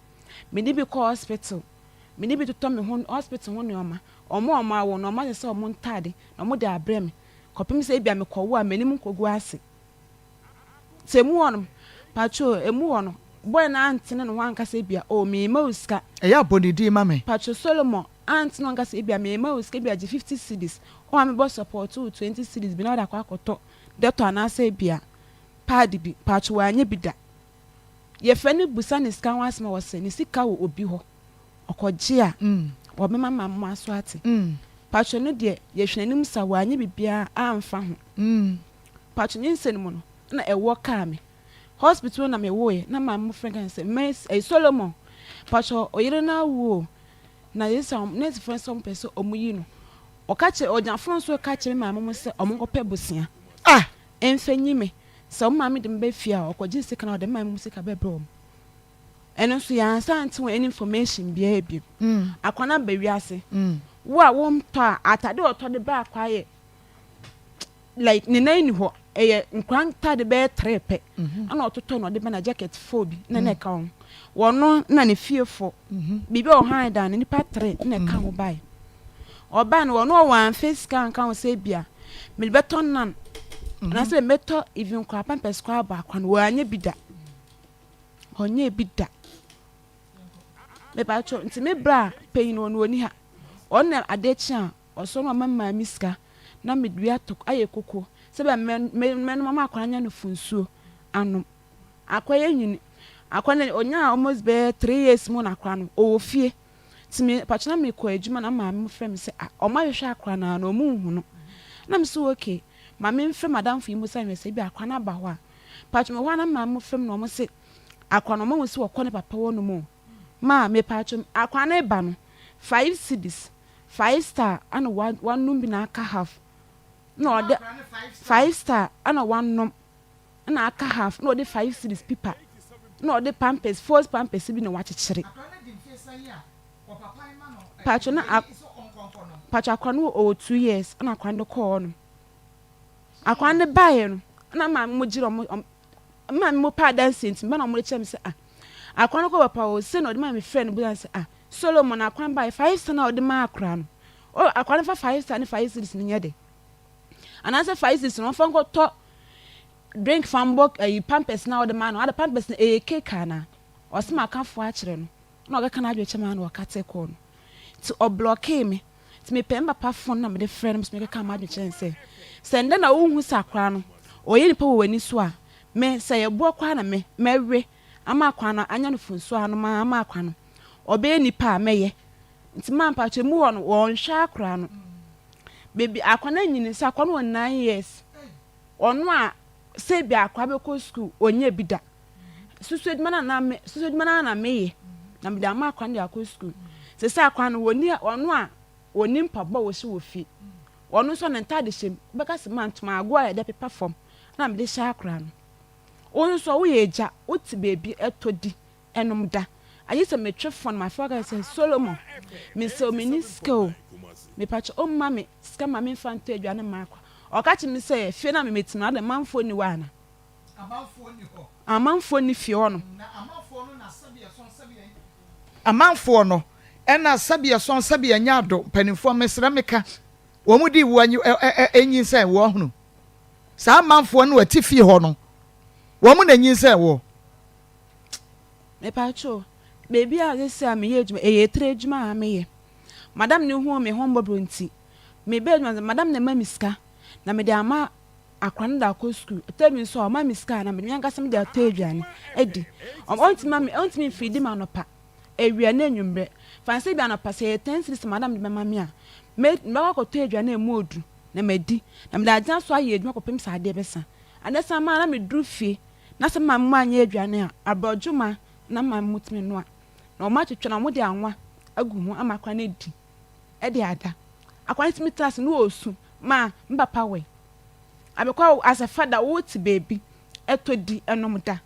mede bi kɔ hospital. Mede bi totɔ me ho hospital ho nnoɔma. Wɔn a wɔawo no, wɔasesa wɔn ntaade na wɔde abrɛ me kɔpem sɛ ebia mekɔwo a m'anim nkɔgu ase. Sɛ emu hɔ no, patrol, emu hɔ no, boy no antene ne ho anka sɛ ebia, oh, merema wo sika. Ɛyɛ a bɔ ne din ma me. Patrol Solomon antene ho anka sɛ ebia merema wo sika, ebia gye 50 cedis, wo maame bɔ support wo 20 cedis bi na wode akɔ akɔtɔ dɛtɔ anaasɛ ebia pad bi, patrol wanyɛ bi da. Yɛfrɛ no bisa no sika ho asɛm a, ɔse ne sika wɔ obi hɔ, ɔkɔgye a, ɔbɛma ma mo aso ate. Patrol no deɛ, yɛhwɛ n'anim sa, wanyɛ biribiara amfa ho. Paatwo nyinsɛn mu no na ɛwoɔ kaa me. Hospital na me woeɛ na maame mo frɛ ka sɛ Mercy ɛyi Solomon paatwo oyere no awu o na yɛsɛ wɔn nurse foɔ sɛ wɔn pɛ sɛ wɔn yi no. Ɔka kyerɛ ɔgyina phone so ka kyerɛ me maame mo sɛ wɔn nkɔ pɛ bosea Ah! mfa nyi me. Sɛ wɔn maame de me ba fie a ɔkɔ gye sika na ɔde me maame mo sika bɛbrɛ wɔn. Ɛno nso yɛansan ante wɔn any information biara bio. Akwa no aba wiase. Wo a wontɔ a atade a ɔtɔ de ba akwa yɛ like ne nan ni hɔ ɛyɛ nkora ntaade bɛyɛ tere pɛ mhm. ɛna ɔtotɔ na ɔde bɛ na jacket fo bi na na mhm. ɛka ho wɔno na ne fie fo mhm. biribi a ɔhan dan no nipa tere na ɛka ho bae ɔbaa no wɔno ɔwɔ anfɛ sika anka ho sɛ bia mede bɛtɔ nan anaasɛ mɛtɔ even kora pampers kora baako no wɔanyɛ bi da ɔnyɛ bi da mepakyɛw nti me bra panyin no ɔno ɔni ha ɔno na ade kye a Ɔsɔ no ɔma maame sika na medua tɔ ayɛ koko sɛ bɛ mɛnom ama akwadaa anya nufunsuo anom. Akwadaa yi anyini. Akwadaa no ɔnyaa almost bɛyɛ 3 years mu na akwadaa no ɔwɔ fie. Nti me pakyɛ na mekɔ adwuma na maame mo frɛ me sɛ ah ɔmo ahwehwɛ akwadaa no ara na ɔmo nhu no. Na me sɛ okay ma me mfrɛ madamfo yi mo sɛ nhwɛ sɛ ebi akwadaa no aba hɔ a. Pakyɛ mewɔ hɔ a na maame mo frɛ me na ɔmo se akwadaa no ɔmo ahu sɛ ɔkɔ ne papa hɔ nom o. Maa me pakyɛ akwadaa no reba no 5 cedis 5 Star ana wanom bi na aka half na ɔde 5 Star ana wanom na aka half na ɔde 5 cedis pipa na ɔde Pampers, false Pampers bi na wakyekyere. Paatwo na paatwo akora no ɔwɔ 2 years ɛna akora no de kɔɔ no akora no baeɛ no na maame mo gyere ɔmo maame mo pa adansi nti mba na ɔmo de kyerɛ me sɛ ah, akora no kɔ papa o sɛ na ɔde maame frɛ no bi sɛ ah, Solomon akwan baeɛ 5 Star na ɔde maa akora no o akora no fa 5 Star ne 5 cedis no nyɛ de anaasɛ 5 cedis no ɔmfa nkɔtɔ drink fa mbɔ ayi Pampers na ɔde maa no ada Pampers no ɛyɛ cake ana ɔsɛ ma akafoɔ akyerɛ no na ɔkeka n'adwene kyɛ maa no ɔka te kɔɔ no nti ɔblɔkee me. Nti mepɛ me papa phone na mede frɛ no so mekeka m'adwene kyerɛ no sɛ ndɛ na wohu sɛ akora no ɔyɛ nipa wɔ w'ani so a, me sɛ yɛboɔ koraa na me mɛwe ama akora no anya no funsuo anom ama akora no ɔbɛyɛ nipa a mɛyɛ. Nti maa mpakyɛ mu hɔ no wɔnhwɛ akora no beebi akora no anyini sɛ akora no wɔ 9 years ɔno a sɛ bi akora bɛkɔ school ɔnyɛ bi da. Susu adwuma no na me susu adwuma no na meyɛ na mede ama akora no de akɔ school sɛ akora no wɔni ɔno a wɔni mpaboa a wɔhyɛ wɔ fie. Ɔno nso ne ntaade hyɛ mu wobɛka sɛ ma ntoma agoa a yɛde pepa fam na mede hyɛ akora no. Wo nso woyɛ agya, wote baabi ɛtɔ di ɛnom da agye sɛ metwe phone ma afɔ aka sɛ Solomon mesɛ menni sika o, mepakyɛ ɔmma me sika ma memfa ntɔ aduane ma akora. Ɔka kyerɛ me sɛ fie no a memetena ade manfoɔ ni hɔ ana amanfoɔ ni fie hɔ no. Amanfoɔ no ɛna sɛbi ɛsɔn sɛbi ɛnyɛ ado mpanimfoɔ mesrɛ meka wɔn mu di wo anyi ɛ ɛ ɛnyinsɛn wɔ ɔhunu saa amanfoɔ no ɛte fie hɔ no wɔn mu na ɛnyinsɛn wɔ. Mepatwo beebi a sisi a meyɛ adwuma ɛyɛ etire adwuma a meyɛ. Madam ne hu me ho mbɔbɔ nti mebɛ adwuma madam na ɛma me sika na mede ama akora no de akɔ sukuu. Ɛtɔ bi nso a ɔma me sika na mede me ankasa mede atɔ aduane adi. Ɔntumi ma me ɔntumi mfiri ma anɔpa, awia ne anwummerɛ. Fansi bi anɔpa sɛ yɛ 10 cedis madam de bɛma me a, me mɛkɔ akɔtɔ aduane a emu odu na madi na mede agyina so ayɛ adwuma kɔpem sɛ adeɛ bɛsa. Adeɛ sa maa na meduru fie na sɛ maame mu anyɛ aduane a, aborɔdwoma na maame mu tumi noa na wɔn atwitwa na wɔde anwa agu ho ama akora no adi ɛde ada. Akora no tumi tena ase na ɔresu ma me papa wɛ abɛkɔ. As a father, wote baabi ɛtɔ di ɛnom da.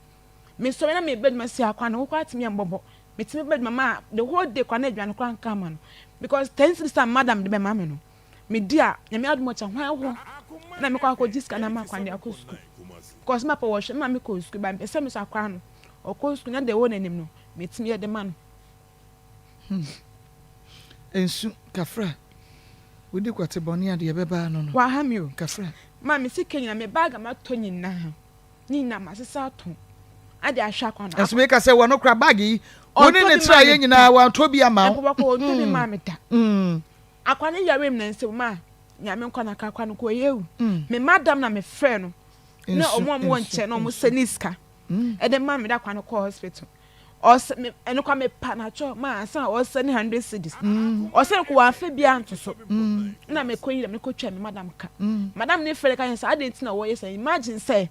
Mesɔre na mebɛ adwuma si akora no wokɔ atumi mbɔbɔ metumi bɛ adwuma ma the whole day kora na aduane kora nka ama no because 10 cedis a madam de bɛma me no medi a Nyame adom ɔkyɛ hwan hɔ na mekɔ akɔgye sika na ma akora de akɔ sukuu because ma pɛ wɔhwɛ ma mekɔ sukuu ba mpɛ sɛ me so akora no ɔkɔ sukuu na deɛ ɛwɔ n'anim no metumi yɛ de ma no. Nsu, kafra. Wodi kwate bɔne a deɛ ɛbɛba ano no. Waha me o. Kafra. Ma me sika nyinaa, me bag a matɔ nyinaa, ne nyinaa masesa atɔn ade ahwɛ akwa no. Ɛnso meka sɛ wɔn kora bag yi, wo ne ne tra yɛ nyinaa wantɔ bi ama wo. Ɛnkɔbɔkɔ wɔntɔ bi maa me da. Akwa no yare mu na nsɛm ma nyame nkwa na akwa no kɔ yɛ ewu. Me madam na me frɛ no na ɔmo a ɔmo wɔ nkyɛn na ɔmo sɛ ne sika ɛde ma me de akwa no kɔ hospital. Ɔsɛ me ɛno kwa me pa na kyɛw ma ansa ɔsɛ ne hundred cedis. Ɔsɛ nko wamfa bi anto so. Na me kɔ yi na me kɔ twa me madam ka. Madam ne frɛ ka sɛ adɛn nti na wɔyɛ sɛ imagine sɛ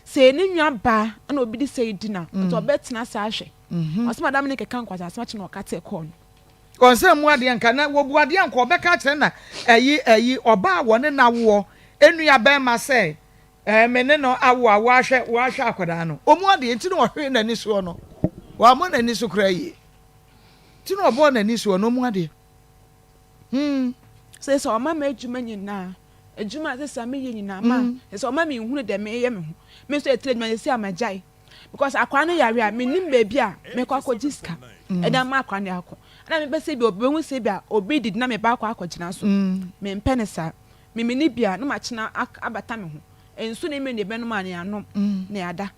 sɛ ne nua baa na obi de sɛ di na nti ɔbɛtena ase ahwɛ. Ɔsɛ madam ne keka nkwasa asɛm akyi na ɔka te kɔɔ no. Ɔnsɛ mu adeɛ nka na wɔbu adeɛ nka ɔbɛka akyerɛ na ɛyi ɛyi ɔbaa wɔ ne nawoɔ enua bɛrima sɛ Ɛɛ me ne no awo a woahwɛ woahwɛ akwadaa no ɔmu adeɛ nti na ɔhwee n'ani soɔ no wammɔ n'ani so koraa yie nti na ɔbɔɔ n'ani soɔ no ɔmu adeɛ hmm. Sɛ sɛ ɔma m'adwuma nyinaa adwuma a sɛ sɛ meyɛ nyinaa ma sɛ sɛ ɔma menhunu dɛ meyɛ me ho me nso ɛtire adwuma sɛ sɛ magyae because akwadaa no yare a menim baabi a mekɔ akɔgye sika ɛde ama akwadaa no akɔ ɛna mepɛ sɛ bi obi bɛhu sɛ bi a obi didi na meba akɔ akɔgyina so mempɛ ne saa. Me menni bi a, na makyena abata me ho. Nsu ne mmɛ na yɛbɛnom a, na yɛanom, na yɛada.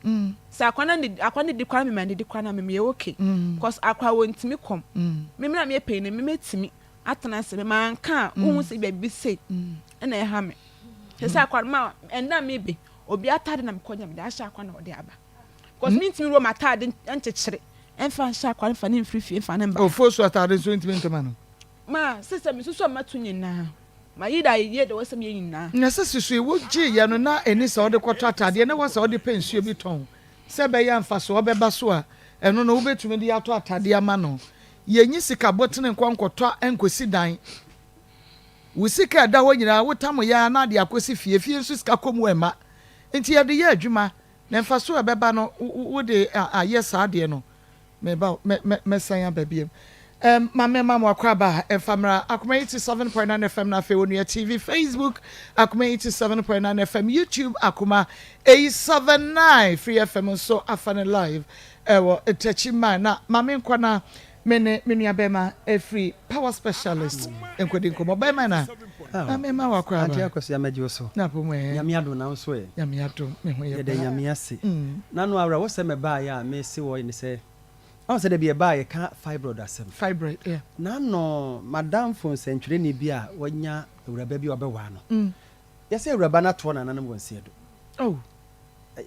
Sɛ akwa no anidi, akwa no didi koraa na me mannidi koraa na me meyɛ okay. Because akwa wɔntumi kɔm. Me me na meyɛ panyin no, me mɛtumi atena ase. Me manka a, wohu sɛ ebia biribi sei na ɛha me. Sɛ sɛ akwa no ma, ɛnna a mebe, obi atade na mekɔgye na mede ahyɛ akwa na ɔde aba. Because mentumi wɔ m'atade nkyekyere mfa nhyɛ akwa no mfa no mfiri fie mfa no mba. Ofosu atade nso ntumi ntoma no. Ma, sɛ sɛ mesusu a mato nyinaa. Mayi da yie deɛ wɔsɛm yɛ nyinaa. Na sɛ susui wo gyee yɛ no na ɛni sɛ wode kɔtɔ ataadeɛ na ɛwɔ sɛ wode pɛ nsuo bi tɔn sɛ ɛbɛyɛ a mfasoɔ bɛba so a, ɛno no wobɛtumi de atɔ ataadeɛ ama no. Yɛnyi sika botene nkɔ nkɔtɔ nkɔsi dan. Wo sika a ɛda hɔ nyinaa wotam yɛ ara na ade akɔsi fie, fie nso sika kɔ mu ɛmma. Nti yɛde yɛ adwuma na mfasoɔ a ɛbɛba no wode ayɛ saa adeɛ no. Meba o, mɛ, mɛ, mɛsan aba biom. Ɛm, ma me ma mo akwaaba a, ɛmfa mmra Akoma 87.9 FM na afei Onua TV, Facebook, Akoma 87.9 FM, YouTube, Akoma 879, Free FM nso afa no live ɛwɔ Takyi man. Na ma me nkɔ na me ne me nua bɛrima ɛfiri Power Specialist nkɔdi nkɔmmɔ. Bɛrima na, ma me ma wo akwaaba. Auntie Akosua mɛgye wo so. Na apɔ mu ɛ. Nyame adom na wo nso ɛ. Nyame adom me ho yɛ Yɛda paa. Nyame ase. Nano awerɛhosɛm ɛbaeɛ a mese wɔ ne sɛ, wahu sɛ dabi ɛbaa yɛka fibroid asɛm. Fibroid yeah. Nano madamfo nsɛntwerɛni bi a wanya awuraba bi a ɔbɛwaa no. Yɛsɛ awuraba no atoɔ nananom wɔ nseɛ do. Oh.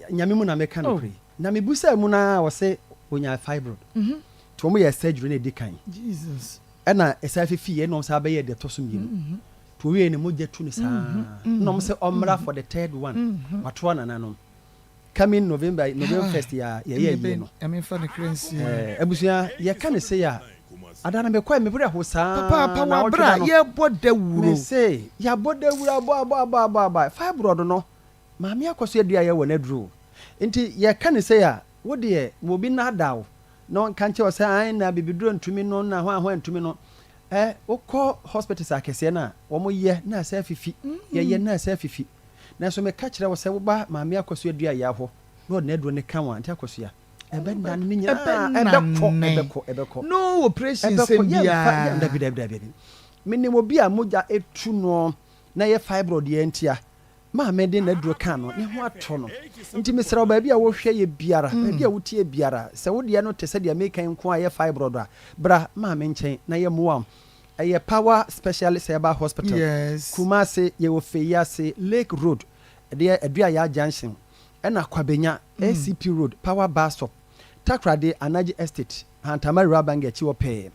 Nyame mu na meka nokorɛ yi. Na mebusaa mu no ara ɔse ɔnyaa fibroid. Nti wɔn yɛɛ surgery na ɛdi kan. Jesus. Ɛna ɛsan fifiiɛ ɛna wɔn san bɛyɛɛ deɛ ɛtɔ so mmienu. Nti ɔwieɛ no mogya tu no saa ɛna wɔn sɛ ɔmmra for the third one. Watoa nananom. Coming November, November first yɛ a yɛyɛ ayie no. Nyame nfa ne kra nsie. Ɛɛ abusua yɛka no sei a ada no mekɔɛ me werɛ ho saa Papaapa na wɔ ɔtwe abere da a no. yɛbɔ dawuro. Me se yɛabɔ dawuro abɔ abɔ abɔ abɔ abɔ fibroid no maame akɔ so adua yɛ wɔ n'aduro o. Nti yɛka no sei a wo deɛ ma obi nnaadaa wo na ɔnka nkyerɛ wo sɛ ae na bibiduro ntumi no na hwan hwan ntumi no ɛ wokɔ hospitals akɛseɛ no a wɔn yɛ na asɛ afifi yɛyɛ na asɛ afifi nanso meka kyerɛ wo sɛ woba maame akɔsua dua yɛ hɔ na ɔde n'aduro no ka wo a nti akɔsua ɛbɛnane ne nyinaa ɛbɛkɔ ɛbɛkɔ ɛbɛkɔ no operation ɛbɛkɔ sɛm yɛmfa biara yɛn dabi dabi dabi dabi menim obi a mogya etu noɔ na ɛyɛ fibroid yɛ ntia Maame de n'aduro kaa no, ne ho atɔ no. Nti mesrɛ wo, baabi a wohwɛ yɛ biara, baabi a wotie biara, sɛ wo deɛ no te sɛ deɛ meka yi nko ara yɛ fibroid a, bra maame nkyɛn na yɛmmoa wo. Ɛyɛ Power Specialist Herbal Hospital, Kumasi, yɛwɔ Feyiase, Lake Road, ɛdeɛ Aduayaa Junction, ɛna Kwabenya, ACP Road, Power Bus Stop. Takoradi, Anagye Estate, Hantama Rural Bank akyi hɔ pɛɛ.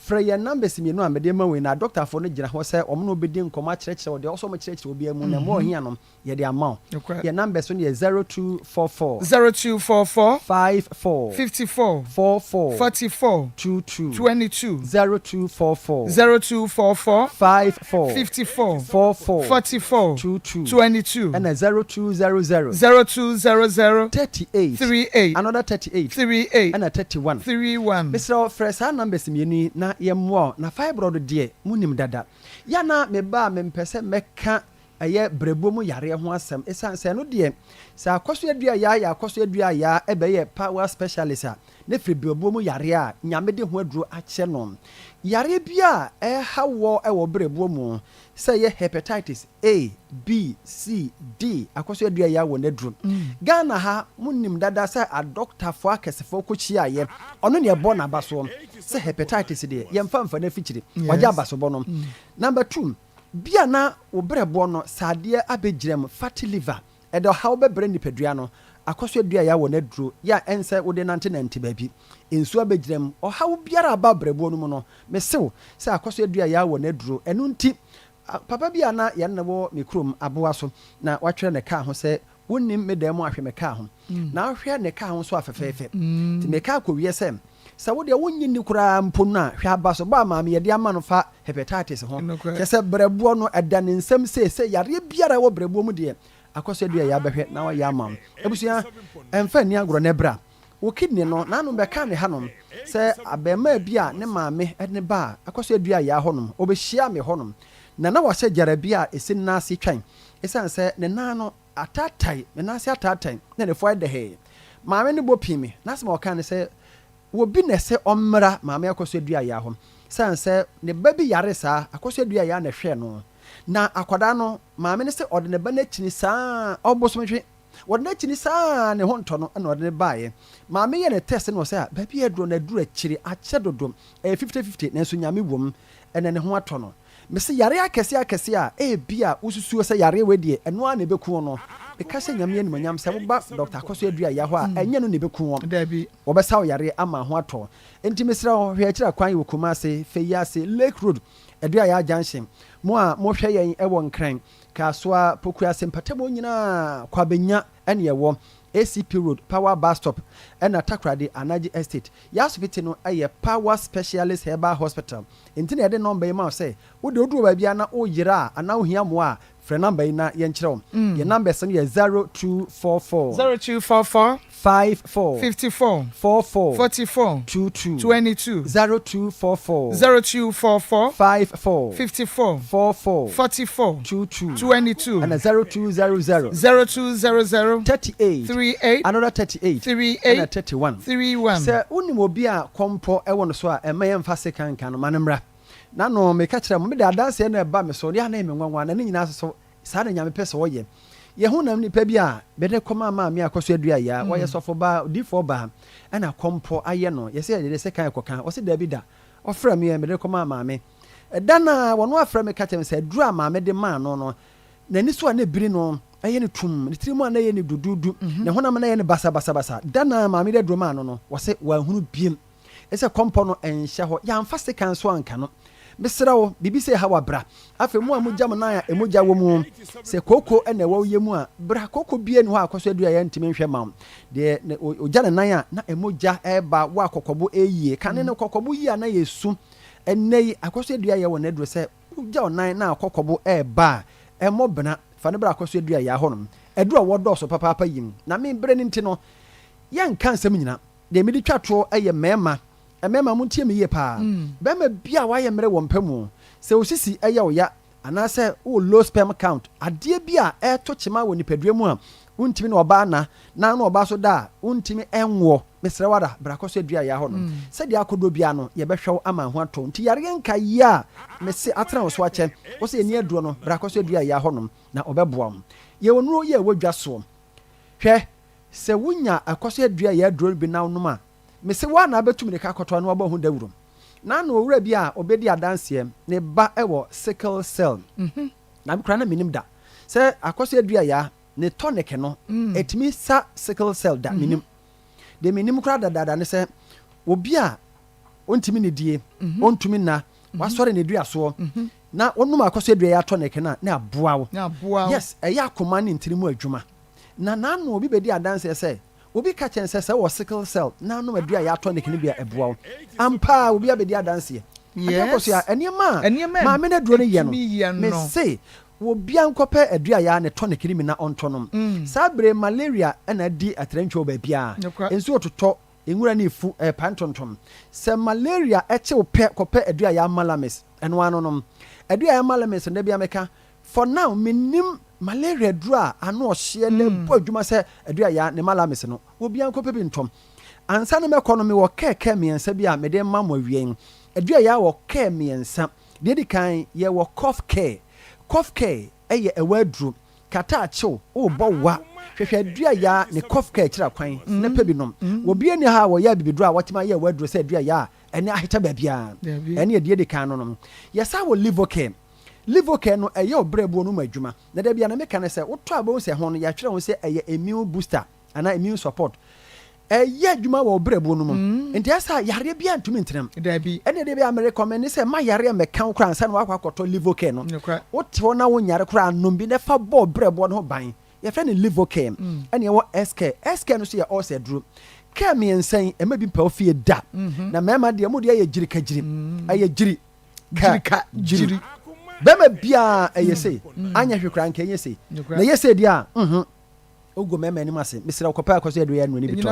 Frɛ yɛn numbers mmienu a mede rema wo yi na adɔktafoɔ no gyina hɔ sɛ wɔn ne wo bɛdi nkɔmmɔ akyerɛkyerɛ wo deɛ ɛwɔ sɛ wɔkyerɛkyerɛ wo biara mu na mmoa a ohia no yɛde ama wo. Yɛn numbers no yɛ 0244. 0244. 54. 54. 44. 44. 22. 22. 0244. 0244. 54. 54. 44. 44. 22. 22. Ɛna 0200. 0200. 38. 38. Another 38. 38. Ɛna 31. 31. Mesrɛ wo frɛ saa numbers mmienu yi na yɛmmoa wo. Na fibroid deɛ monim dada. Yɛ a na meba a mempɛ sɛ mɛka. ɛyɛ berɛboɔ mu yareɛ ho asɛm. Ɛsiane sɛ ɛno deɛ, sɛ Akɔso Adua Yaa yɛ Akɔso Adua Yaa ɛbɛyɛ power specialist a, ne firi berɛboɔ mu yareɛ a Nyame de ho aduro akyɛ no. Yareɛ biara a ɛreha woɔ wɔ berɛboɔ mu, sɛ ɛyɛ hepatitis A, B, C, D, Akɔso Adua Yaa wɔ n'aduro. Ghana ha, mo nim dada sɛ adɔktafoɔ akɛsefoɔ kɔ hyiaeɛ, ɔno na ɛbɔ n'abasoɔ sɛ hepatitis deɛ yɛmfa mfa no afikyire, wagye abasobɔ no. Number two, Bi a na wo berɛboɔ no sradeɛ abɛgyina mu, fatty liver, ɛde ɔhaw bɛbrɛ nipadua no, akɔso adua yɛ awɔ no aduro yɛ a ɛnsɛ wode nante nante baabi, nsuo abɛgyina mu, ɔhaw biara a aba berɛboɔ no mu no, mese wo sɛ akɔso adua yɛ awɔ no aduro, ɛno nti papa bi a na yɛne no wɔ me kurom aboa so na watwerɛ ne kaa ho sɛ Wonnim me dan mu ahwɛ me kaa ho, na ahwɛ ne kaa ho nso a fɛfɛɛfɛ. Nti meka akɔwie sɛ, sɛ wo deɛ wonnye nni koraa mpo no a, hwɛ abasobɔ a maame yɛde ama no fa hepatitis ho. Kyerɛ sɛ berɛboɔ no, ɛda ne nsam sei sɛ yareɛ biara a ɛwɔ berɛboɔ mu deɛ, Akɔsoadua yɛ abɛhwɛ na wayɛ ama wo. Abusua, ɛmfa nni agorɔ na bra. Wo kidney no, n'anom bɛkaa ne hanom sɛ abarimaa bi a ne maame de no baa Akɔsoadua yaa hɔnom, ɔbɛhyiaa me hɔnom, na na wahyɛ gyarabi a ɛsi ne nan ase twan esiane sɛ ne nan no ataatae, ne nan ase ataatae na ne fo ayɛ dɛhɛɛ. Maame no bɔ pii me. N'asɛm a ɔkae ne sɛ, Obi na ɛsɛ ɔmmra Maame Akɔsoadua yaa hɔ, esiane sɛ ne ba bi yare saa, Akɔsoadua yaa na ɛhwɛɛ no. Na akwadaa no, maame no sɛ ɔde ne ba no akyini saa ara, ɔbosomtwe. Wɔde no akyini saa ara, ne ho ntɔ no, ɛna ɔde no baeɛ. Maame yɛɛ no test na ɔsɛ a, baabi a aduro no aduru akyiri, akyɛ dodo, ɛyɛ 50-50, nanso Nyame wom, ɛnɛ ne ho atɔ no. Mese yareɛ akɛseɛ akɛseɛ a ebia wosusuo sɛ yareɛ wei deɛ ɛno ara na ɛbɛku wo no, meka hyɛ Nyame animuonyam sɛ woba Dɔkta Akɔso Aduaya hɔ a, ɛnyɛ ɛno na ɛbɛku wo. Wɔbɛsa wo yareɛ ama ho atɔ wo. Enti mesrɛ wo, hwɛ akyiri akwan wɔ Kumasi, Feyiase, Lake Road, Aduaya Junction. Mo a mohwɛ yɛn wɔ Nkran, Kasoa, Pokuase mpatamu nyinaa, Kwabenya ɛne ɛwɔ, ACP Road, Power Bus Stop, ɛna Takoradi, Anagye Estate. Yɛn asopiti no yɛ Power Specialist Herbal Hospital. Enti na yɛde nɔmba yi ma wo sɛ, wo deɛ woduru baabi a na woyera a anaa wohia mmoa a, frɛ nɔmba yi na yɛnkyerɛ wo. Yɛn numbers no yɛ 0244. 0244. 54. 54. 44. 44. 22. 22. 0244. 0244. 54. 54. 44. 44. 22. 22. Ɛna 0200. 0200. 38. 38. Another 38. 38. Ɛna 31. 31. Sɛ wonim obi a kɔmpɔ wɔ no so a, mma yɛmfa sekan nka no, ma no mmra. N'ano, meka kyerɛ mo, mede adanseɛ na ɛba me so, deɛ a na ɛyɛ me nwanwa, na ne nyinaa nso so, saa na Nyame pɛ sɛ ɔyɛ. Yɛ honam nipa bi a, mede kɔmaa maame a kɔso adua yaa, ɔyɛ sɔfo baa, odiyifoɔ baa, ɛna kɔmpɔ ayɛ no, yɛsɛ yɛde sekan kɔka, ɔse daabi da, ɔfrɛ me ɛ, mede kɔmaa maame. Ɛda no ara, ɔno afrɛ me ka kyerɛ me sɛ aduro a maame de maa no no, n'ani so a na ebiri no, ɛyɛ no tumm, ne tiri mu a na ɛyɛ no duduudu, ne honam na ɛyɛ no basabasabasa. Da no ara maame de aduro maa no no, ɔse wanhunu biem. Ɛsɛ kɔmpɔ no nhyɛ hɔ. Yɛamfa sekan nso anka no. Mesrɛ wo, biribi sei ha wo a, bra. Afei mo a mogya mo nan a mogya wɔ mu, sɛ kooko na ɛwɔ wo yam a, bra. Kooko biara nni hɔ a akɔso aduru a yɛntumi nhwɛ mma wo. Deɛ ɔgya ne nan a, na mogya reba, wo a kɔkɔbo reyie. Kane no, kɔkɔbo yie a na yɛsu. Ɛnnɛ yi, akɔso aduru ayɛ wɔn aduro sɛ wogya wo nan na kɔkɔbo reba a, ɛmmɔ bena. Fa no bra akɔso aduru a yɛa hɔnom. Aduru a wɔdɔɔso papaapa yi. Na me berɛ no nti no, yɛnka nsɛm nyina. Deɛ mede twa toɔ yɛ mmarima. Mmarima, montie me yie paa. Barima biara a wayɛ mmerɛ wɔ mpa mu, sɛ wo sisi yɛ wo ya, anaasɛ wowɔ low sperm count, adeɛ bi a ɛreto kyema wɔ nipadua mu a wontumi ne ɔbaa nna, na wo ne ɔbaa nso da a wontumi nwoɔ, mesrɛ wo ara, bra kɔsɔ adua yɛa hɔnom. Sɛdeɛ akɔdɔ biara no, yɛbɛhwɛ wo ama ho atɔ wo. Nti yareɛ nka yi a mese atena wo so akyɛ, wo sɛ yɛnni aduro no, bra kɔsɔ adua yɛa hɔnom na ɔbɛboa wo. Yɛwɔ nnuro yi a ɛwɔ dwa soɔ. Hwɛ, sɛ wonya akɔso adua yɛ aduro no bi na wonom a, mese wo ara na wobɛtu mirika akɔtɔ na woabɔ ho dawuro. Na ano owura bi a ɔbɛdi adanseɛ, ne ba wɔ sickle cell. Na me koraa na mennim da sɛ akɔso adua yaa ne tonic no, ɛtumi sa sickle cell da, mennim. Deɛ mennim koraa dadaada ne sɛ obi a ɔntumi nnidie, ɔntumi nna, wasɔre ne dua soɔ, na wonom akɔso adua yaa tonic no a, na aboa wo. Yes, ɛyɛ akoma ne ntini mu adwuma. Na n'ano obi bedi adanseɛ sɛ, obi ka kyerɛ no sɛ, sɛ wowɔ sickle cell na anom aduru a yɛatɔ ne bi a, ɛboa wo. Ampa ara, obi abedi adanseɛ. Adeɛ kɔ so a, nneɛma a maame no aduro no yɛ no, mese obiara nkɔpɛ aduru a yɛa ne tonic no bi na ɔntɔ nom. Saa bere yi, malaria na adi atrantwa wɔ baabiara. Nsuo totɔ, nwura no refu, ɛrepae ntontom. Sɛ malaria kye wo pɛ, kɔpɛ aduru a yɛa Malamis, ɛno ara no nom. Aduru a yɛa Malamis no, da biara meka, For now mennim malaria aduro a ano ɔhyeɛ na ɛbɔ adwuma sɛ Aduayaa ne Malamis no. Obiara nkɔpɛ bi ntɔ. Ansa na mɛkɔ no mewɔ kɛɛkɛɛ mmiɛnsa bi a mede rema mo awia yi. Aduayaa wɔ kɛɛ mmiɛnsa. Deɛ ɛdi kan yɛwɔ cough care. Cough care yɛ ɛwɔ aduro. Kata akyew, worebɔ wa, hwehwɛ Aduayaa ne cough care kyerɛ kwan na pɛ bi nom. Obiara nni ha a wɔyɛ abibiduro a wɔatumi ayɛ ɛwɔ aduro sɛ Aduayaa a ɛne aheta baabiara. Ɛne deɛ ɛdi kan no nom. Yɛsan wɔ Livocare. Livocare no ɛyɛ wo berɛboɔ no mu adwuma. Na da biara na meka no sɛ wotɔ a wobɛhu sɛ ɛho no yɛatwerɛ ho sɛ ɛyɛ immune booster anaa immune support. Ɛyɛ adwuma wɔ wo berɛboɔ no mu. Nti ɛyɛ sɛ yareɛ biara ntumi ntena mu. Ɛnna da biara me recommend sɛ mma yareɛ mmɛka wo koraa ansa na woakɔ akɔtɔ Livocare no. Wote hɔ na wonyare koraa a, nom bi na fa bɔ wo berɛboɔ no ho ban. Yɛfrɛ no Livocare. Ɛnna yɛwɔ S-Care. S-Care no nso yɛ ulcer aduro. Care mmiɛnsa yi, ɛmma bi mpa wo fie da. Na mmarima deɛ, mo deɛ yɛ gyirikagyiri. Ɛyɛ gyiri. Ka gyiri. Bɛrima biara ɛyɛ sei. Anyɛ hwee koraa nka ɛnyɛ sei. Na ɛyɛ sei deɛ a, mhm. Wogu mmarima anim ase. Mesrɛ wo kɔpɛ akɔso aduro yɛ anuro no bi tɔ.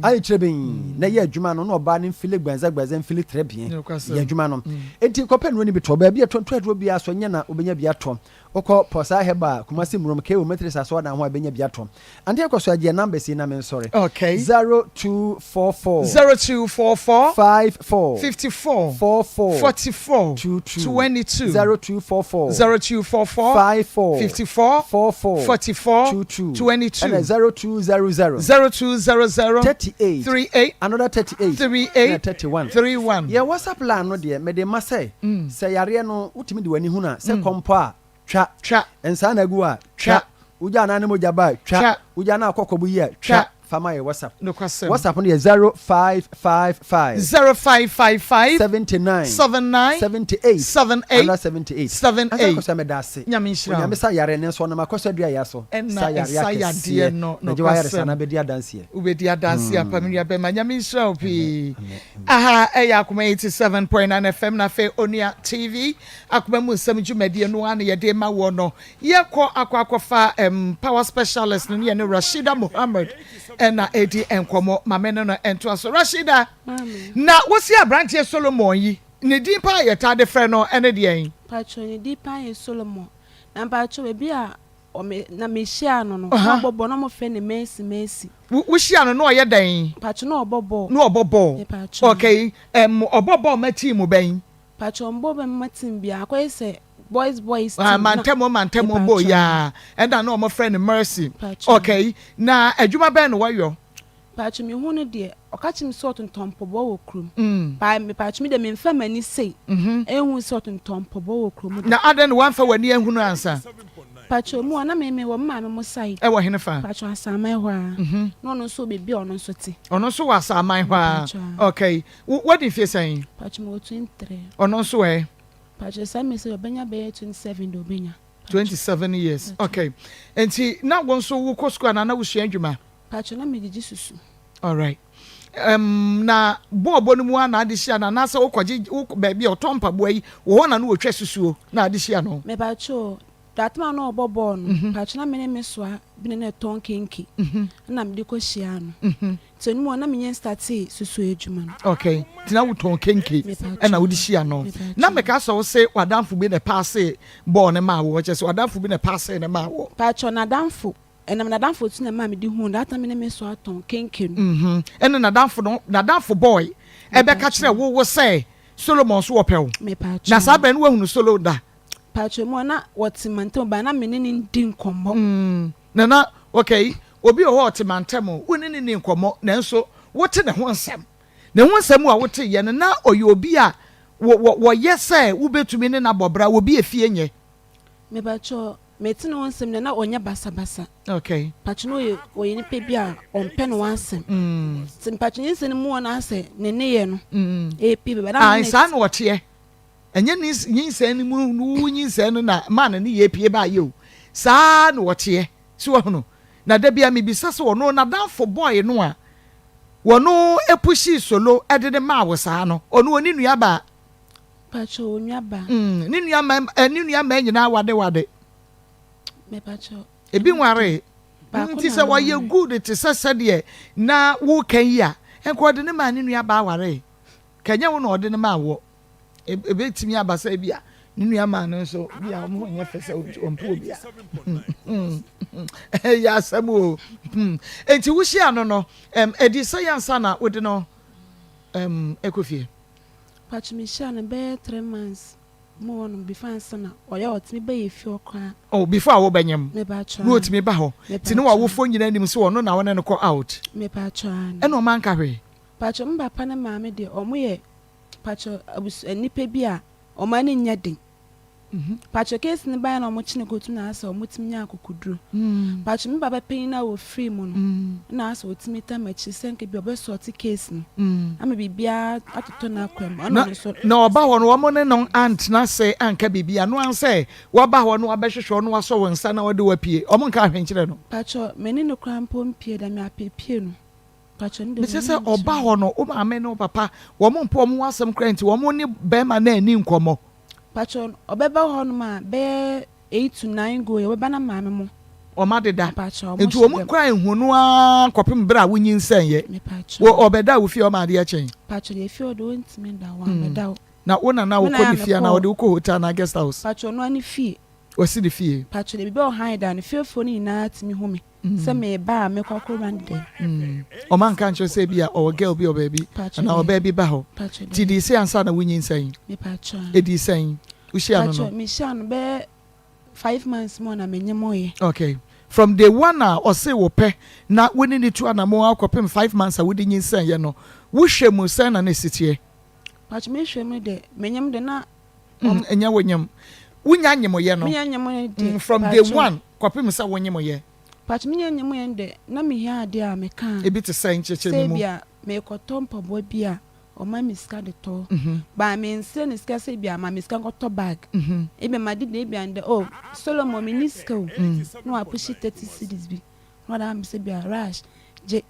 Ayɛ kyerɛbɛnyi na yɛ adwuma no na ɔbaa no mfili gbɛnzɛ gbɛnzɛ mfili trɛbien yɛ adwuma no. Enti kɔpɛ nnuro no bi tɔ. Baabi a ɛtɔntɔ aduro biara so nyɛ na wobɛnya bi atɔ. Wokɔ Pɔsaa Herbal, Kumasi Murom, KO Methodist Asɔrdan ho a bɛnya bi atɔ. Ante kɔ so a gye yɛn numbers yi na mensɔre. Okay. 0244. 0244. 54. 54. 44. 44. 22. 22. 0244. 0244. 54. 54. 44. 44. 22. 22. Ɛna 0200. 0200. 38. 38. Another 38. 38. Ɛna 31. 31. Yɛn WhatsApp line no deɛ mede ma sɛ, sɛ yareɛ no wotumi de w'ani hunu a, sɛ kɔmpɔ a, twa. Twa. Nsaa na agu a, twa. Twa. Wogya anaa ne mogya ba a, twa. Twa. Wogya anaa kɔkɔbo yi a, twa. Twa. Fa ma yɛ WhatsApp. Nokwasɛm. WhatsApp no yɛ 0555. 0555. 79. 79. 78. 78. Anaa 78. 78. Ansa kɔsɛ meda ase. Nyame nhyira wo. Onyame sa yare ne nso ɔnam akɔsɛ dua yɛ so. Ɛna Sa yare ɛsa yadeɛ akɛseɛ. no. Na gye w'ayaresa Nokwasɛm. na bɛdi adanseɛ. Wobɛdi adanseɛ apa me nua bɛma. Nyame nhyira wo pii. Aha ɛyɛ Akoma 87.9 FM na afei Onua TV. Akoma mu nsɛm dwumadie no ara na yɛde rema woɔ no. Yɛkɔ akɔ akɔfa um, power specialist no ne yɛne Rashida Mohammed ɛna ɛdi nkɔmmɔ. Ma me ne no ntoa so. Rashida, na wosi aberanteɛ Solomon yi, ne din paa yɛtaa de frɛ no ɛne deɛn? Mpakyɛw, ne din paa yɛ Solomon. Na mpakyɛw, baabi a ɔme, na mehyiaa no no, na ɔbɔ bɔɔl, na wɔfrɛ no Mercy Mercy. Wo, wohyia no na ɔyɛ dɛn? Mpakyɛw, na ɔbɔ bɔɔl. Na ɔbɔ bɔɔl. Mepakyɛw. Okay, um, ɔbɔ bɔɔl ma team bɛn? Pakyɛw mbɔ bɛ mma team biara akɔyɛ sɛ boys boys Ah, team na mantamu mantamu bɔ mepakyɛw yaa ɛna na wɔn frɛ no Mercy. Mepakyɛw. Okay, na adwuma bɛn na wɔyɔ? Mepakyɛw me hu no deɛ ɔka kyerɛ me sɛ ɔtontɔn mpɔboa wɔ kurom. Paa mepakyɛw me deɛ me nfa m'ani sei ehu sɛ ɔtontɔn mpɔboa wɔ kurom da. Na adɛn na wamfa w'ani ahunu ansa? Mepakyɛw mu a na me me wɔ me maame mo side. Ɛwɔ hene fa? Mepakyɛw Asaman hɔ ara. Na ɔno nso wɔ baabi a ɔno nso te. Ɔno nso wɔ Asaman hɔ ara. Mepakyɛw. Okay, Wo wadi mfie sɛn? Mpakyɛ mewɔ 23. Ɔno nso ɛ? Mpakyɛ saa mmerɛ sɛ ɔbɛnya bɛyɛ 27 deɛ ɔbɛnya. 27 years okay. Nti na wo nso wokɔ sukuu anaa na wosua adwuma? Mpakyɛ na megyegye susu. Alright. Um, na bɔɔlbɔ no mu a na ade hyia no anaasɛ wokɔgye wo baabi a ɔtɔ mpaboa yi wɔ hɔ na no wɔtwa susuo na ade hyia no? Mepakyɛ o, that time a na ɔbɔ bɔɔl no, mpakyɛ na me ne me soa bi na na ɛtɔn kenke ɛna mede kɔ hyia no. Nti ɔno mu a na menyɛ nstartee susu adwuma no. Okay, nti na wotɔn kenke ɛna wode hyia no. Na meka sɛ wo se w'adamfo bi na ɛpaasee bɔɔl no maa wo, kyerɛ sɛ w'adamfo bi na ɛpaasee no maa wo. Paatwɔ, n'adamfo, ɛnam n'adamfo so na ɛmaa mede huu no, that time me ne me soa tɔn kenke no. Mhm, ɛna n'adamfo no, n'adamfo boy ɛbɛka kyerɛɛ wo wo sɛ Solomon nso wɔpɛ wo. Mepaatwɔ. Na saa berɛ no woahunu Solo da? Paatwɔ mu a na wɔte mantam but na me ne no ndi nkɔmmɔ. Mm, na na, okay, obi wɔ hɔ a ɔte mantam o, wo ne no nni nkɔmmɔ nanso wote ne ho nsɛm. Ne ho nsɛm a woteeɛ no, na ɔyɛ obi a wɔ, wɔ, wɔyɛ sɛ wobɛtumi ne no abɔ bra, obi a efie nyɛ. Mepakyɛw, mete ne ho nsɛm deɛ na ɔnyɛ basabasa. Okay. Pakyɛw na ɔyɛ, ɔyɛ nipa bi a ɔmpɛ ne ho asɛm. Mm. Nti mepakyɛw nyinsɛn no mu hɔ no asɛ ne nneyɛɛ no ɛɛpie bɛba. Na Ae, me ne saa na ɔteɛ. Ɛnyɛ ne nyinsɛn no mu no wo nyinsɛn no na maa ne nneyɛɛ pie baeɛ o. Saa ara na ɔteɛ. So wahunu? Na da biara mebisa sɛ ɔno n'adamfo boy no a wɔno pushii solo de no maa wo saa no, ɔno ɔni nuabaa? Mpakyɛw, onuabaa. Mm, ne nua mma, eh, ne nua mmaa nyinaa wadewade. Mepakyɛw. Ebi nwaree. Baako Nti na sɛ wɔyɛ ɔnwaree. good te sɛ sɛdeɛ na woka yi a, nka ɔde ne maa ne nua baa waree. Ka ɛnyɛ wo na ɔde no maa woɔ. Ebetumi aba sɛ ebia Ne nua maa no nso bi a wɔn ho nyɛ fɛ sɛ wɔmpɛ obi a. Ɛyɛ asɛm o. Enti wohyia no no, ɛdi sɛ yɛ ansa na wode no ɛkɔ fie? Pacho mehyia no bɛyɛ 3 months mu hɔ nom before ansa na ɔyɛ ɔtumi ba yɛ fie hɔ koraa. Oh, before a wobɛnyam na ɔtumi ba hɔ, nti ne w'awofoɔ nyinaa nim sɛ ɔno na wo ne no kɔ out? Mepacho, aane. Ɛna ɔma anka hwee? Pacho, me papa ne maame deɛ ɔmo yɛ, pacho, abus nnipa bi a ɔmo ani nyɛ den. Pacho, case no baeɛ na ɔmo kye no kɔtum na asɛ ɔmo tumi nya akokoduro. Pacho, me papa panyin a wɔfiri mu no na asɛ ɔtumi tam akyi sɛ nka bi ɔbɛsɔɔte case no ama biribiara atotɔ n'akwan mu. Ɔno Na ɔno nso. Na ɔba hɔ no, wɔn ne no antena ase anka biribi ano an sɛ waba hɔ no wabɛhwehwɛ ɔno wasɔ wo nsa na ɔde wo apue? Wɔn nka ahwɛ nkyerɛ no? Pacho, me ne no koraa mpo mpie da, me apepie no. Pacho, ne de Mesɛ me sɛ ne ɔba nkyerɛ. hɔ no, wo maame ne wo papa wɔn mpo wɔn ho asɛm koraa nti wɔn ne bɛrima no ani nkɔmmɔ? Pacho, ɔbɛba hɔ nom a bɛyɛ 8 to 9 go yɛ ɔbɛba na maame mo. Wɔn adeda. Pacho, ɔmo Nti hyɛ wɔn dɛm. koraa ehu no ara kɔpem bere a wonyinsɛn yɛ. Mepacho. Wɔ ɔbɛda wo fie ɔma adeɛ kyɛn? Pacho deɛ, fie hɔ de ɔntumi nda hɔ ambɛda hɔ. Na wo nana Me na wokɔ yɛ ne fie anaa mekɔ. ɔde wokɔ hotel anaa guest house? Pacho, ɔno ani fie. Wɔsi ne fie? Pacho deɛ, biribi a ɔhan da no, fiefoɔ no nyinaa tumi hu me sɛ meba a mekɔ akɔwura ne dɛm. Ɔma nka nkyerɛ sɛ bi a ɔwɔ girl bi wɔ baabi Pacho anaa deɛ. ɔbaa bi ba hɔ? Pacho Nti deɛ. di sɛ ansa na wonyinsɛn? Mepacho a. Ɛdi sɛn wohyia no? Pacho, No. mehyia no bɛyɛ 5 months mu na menye mo yɛ. Okay, from day one a ɔse wo pɛ na wo ne ne tu anamo akɔpem 5 months a wode nyinsɛn yɛ no, wohwɛ mu sɛn na ne si teɛ? Pacho, mehwɛ mu de, menyem de na Ɛnyɛ wo nyem, wonya nyemyɛ no. Menya nyem no de. From day one kɔpem sɛ wo nyemyɛ. Pacho, menya nyem yɛ de na mehia adeɛ a meka. Ebi te sɛ nkyɛkyɛ sɛ ne mu. bi a mekɔtɔ mpaboa bi a, ɔma me sika de tɔ ba, mensrɛ ne sika sɛ bi a ma me sika nkɔtɔ bag. Ebi ma didi, ebi a ndɛ, oh Solomon, me ni sika o, na wapushi 30 cedis bi na ɔde ama me sɛ bi a rush gye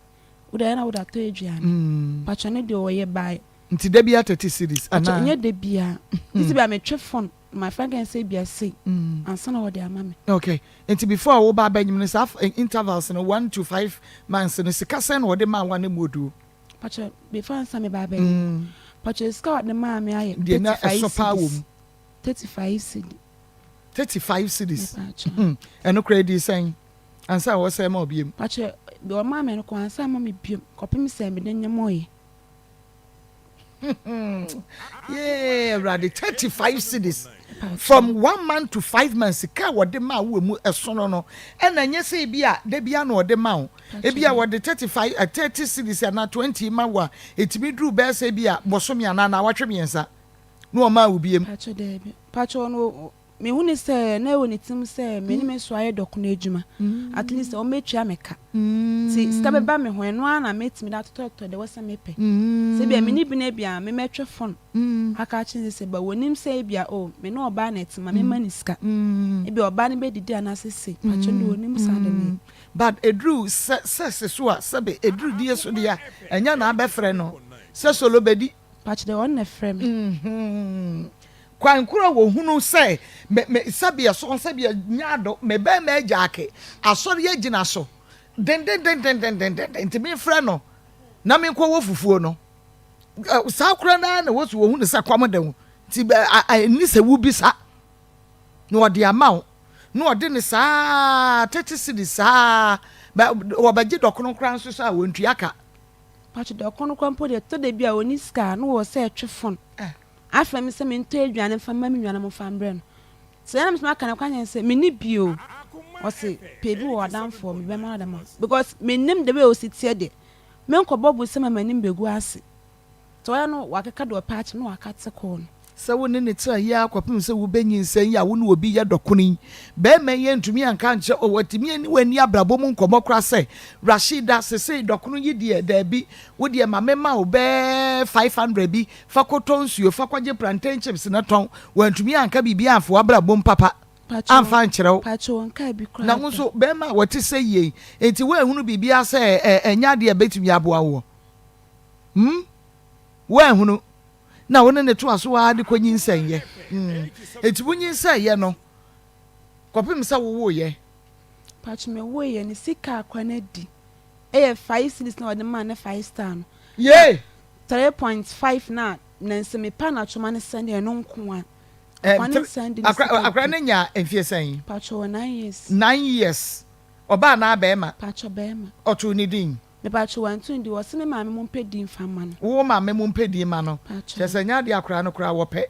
wode ayɛ na wode atɔ aduane. Pacho, ne deɛ ɔyɛ bae. Nti da bia 30 cedis Pacho, anaa? Nyɛ da bia, nti bi a metwe phone my friend kan sɛ bi a sei ansa na wɔde ama me. Okay, nti before a woba abɛnyim no, saa intervals no, 1 to 5 months no, sika sɛn na wɔde maa wa ne mu oduo? Pacho, before ansa me ba abɛnyim, Pacho, sika a ɔde maa me ayɛ Deɛ na 35 ɛso paa wɔ cedis. mu? 35 cedi. 35 cedis? Pacho. Ɛno koraa di sɛn ansa a wɔsɛ ma ɔbiem? Pacho, deɛ ɔmaa me no kɔ ansa ama me biom kɔpem sɛ mede nyem ɔyɛ. Yee, Awurade, 35 cedis from 1 month to 5 months, sika a wɔde maa wo mu ɛsono no, ɛna nyɛ sɛ ebi a da bi ano ɔde ma wo, ebi a wɔde 35 30 cedis anaa 20 ma wo a, etumi duru bɛyɛ sɛ ebi a bɔsɔmi anaa na awatwe 3 na ɔmaa wo biem? Pacho, daabi. Pacho, no mehu ne sɛ na ɛwɔ ne tirim sɛ me ne me so ayɛ dɔkono adwuma, at least ɔmɛtua me ka nti sika bɛba me ho, ɛno ara na mɛtumi de atotɔtɔ deɛ wɔsɛ mepɛ. Sɛ bia me ne bi no bi a memɛtwe phone aka akyerɛ ne sɛ ba wɔnim sɛ ebia o me ne ɔbaa na ɛte ma mema ne sika, ebi ɔbaa no bɛdidi anaasɛ sei. Pacho, no wɔnim saa de ne. But eduru sɛ sɛse so a, sɛbe eduru die so deɛ a, ɛnyɛ na abɛfrɛ no sɛ solo bɛdi? Pacho deɛ, ɔno na ɛfrɛ me. Kwan koro a wɔhunu sɛ me me sɛbeɛ so sɛbeɛ nyaado me bɛrima agya ake asɔre agyina so dendendendendendenden nti mefrɛ no na menkɔ wɔ fufuo no saa kora naa na wɔsi wɔhunu sɛ kɔm de wo nti ɛni sɛ wobisa na ɔde ama wo na ɔde ne saa 30 cedis saa wɔbɛgye dɔkono koraa nso so a wɔntua ka? Pacho, dɔkono koraa mpo deɛ, tɔ da bi a ɔni sika na wɔ sɛ ɛtwe phone afrɛ me sɛ mentɔ aduane mfa ma me nuanom mfa mbrɛ no. Sɛ ɛna mesɛ maka no kwan kyɛn sɛ menni bio, ɔse pɛ bi wɔ ɔdamfoɔ mebɛma no dɛm because mennim the way ɔsi teɛ deɛ, menkɔbɔ bo sɛ ma m'anim bɛgu ase nti ɔyɛ no wakeka deɛ ɔpɛ akyɛ na waka te kɔɔ no. Sɛ wo ne ne tena yi akɔpem sɛ wobɛnyinsɛn yi a, wo ne obi yɛ dɔkono yi, bɛrima yi ntumi anka nkyerɛ ɔwɔtumi ani w'ani abrabɔ mu nkɔmmɔ koraa sɛ, Rashida, sesei dɔkono yi deɛ daabi, wo deɛ ma mema wo bɛɛ 500 bi fa kɔtɔ nsuo, fa kɔgye plantain chips na tɔn? Wantumi anka biribi amfa w'abrabɔ mu papa amfa nkyerɛ wo? Na wo nso bɛrima a wɔte sɛ yie nti woanhunu biribiara sɛ ɛnyɛ adeɛ a ɛbɛtumi aboa woɔ? Woanhunu na wo ne ne toa so ara de kɔ nyinsɛnyɛ. Enti wo nyinsɛnyɛ no kɔpem sɛ wowoyɛ? Pacho, me woyɛ ne sika akora no adi ɛyɛ 5 cedis na ɔde maa ne five star no. Yee. 3.5 na nansi mepa na twoma ne sɛndeɛ ɛno nko a. Akwa ne nsan di ne sika bi. Akora no nya mfie sɛn? Pacho wɔ 9 years. 9 years. Ɔbaa anaa bɛɛma? Pacho bɛɛma. Ɔtoo ne din? Me pacho wanto ne din, ɔse me maame mo mpɛ din nfa mma no. Wo maame mo mpɛ din ma no? Pacho. Kyerɛ sɛ nyɛ adeɛ akora no koraa wɔpɛ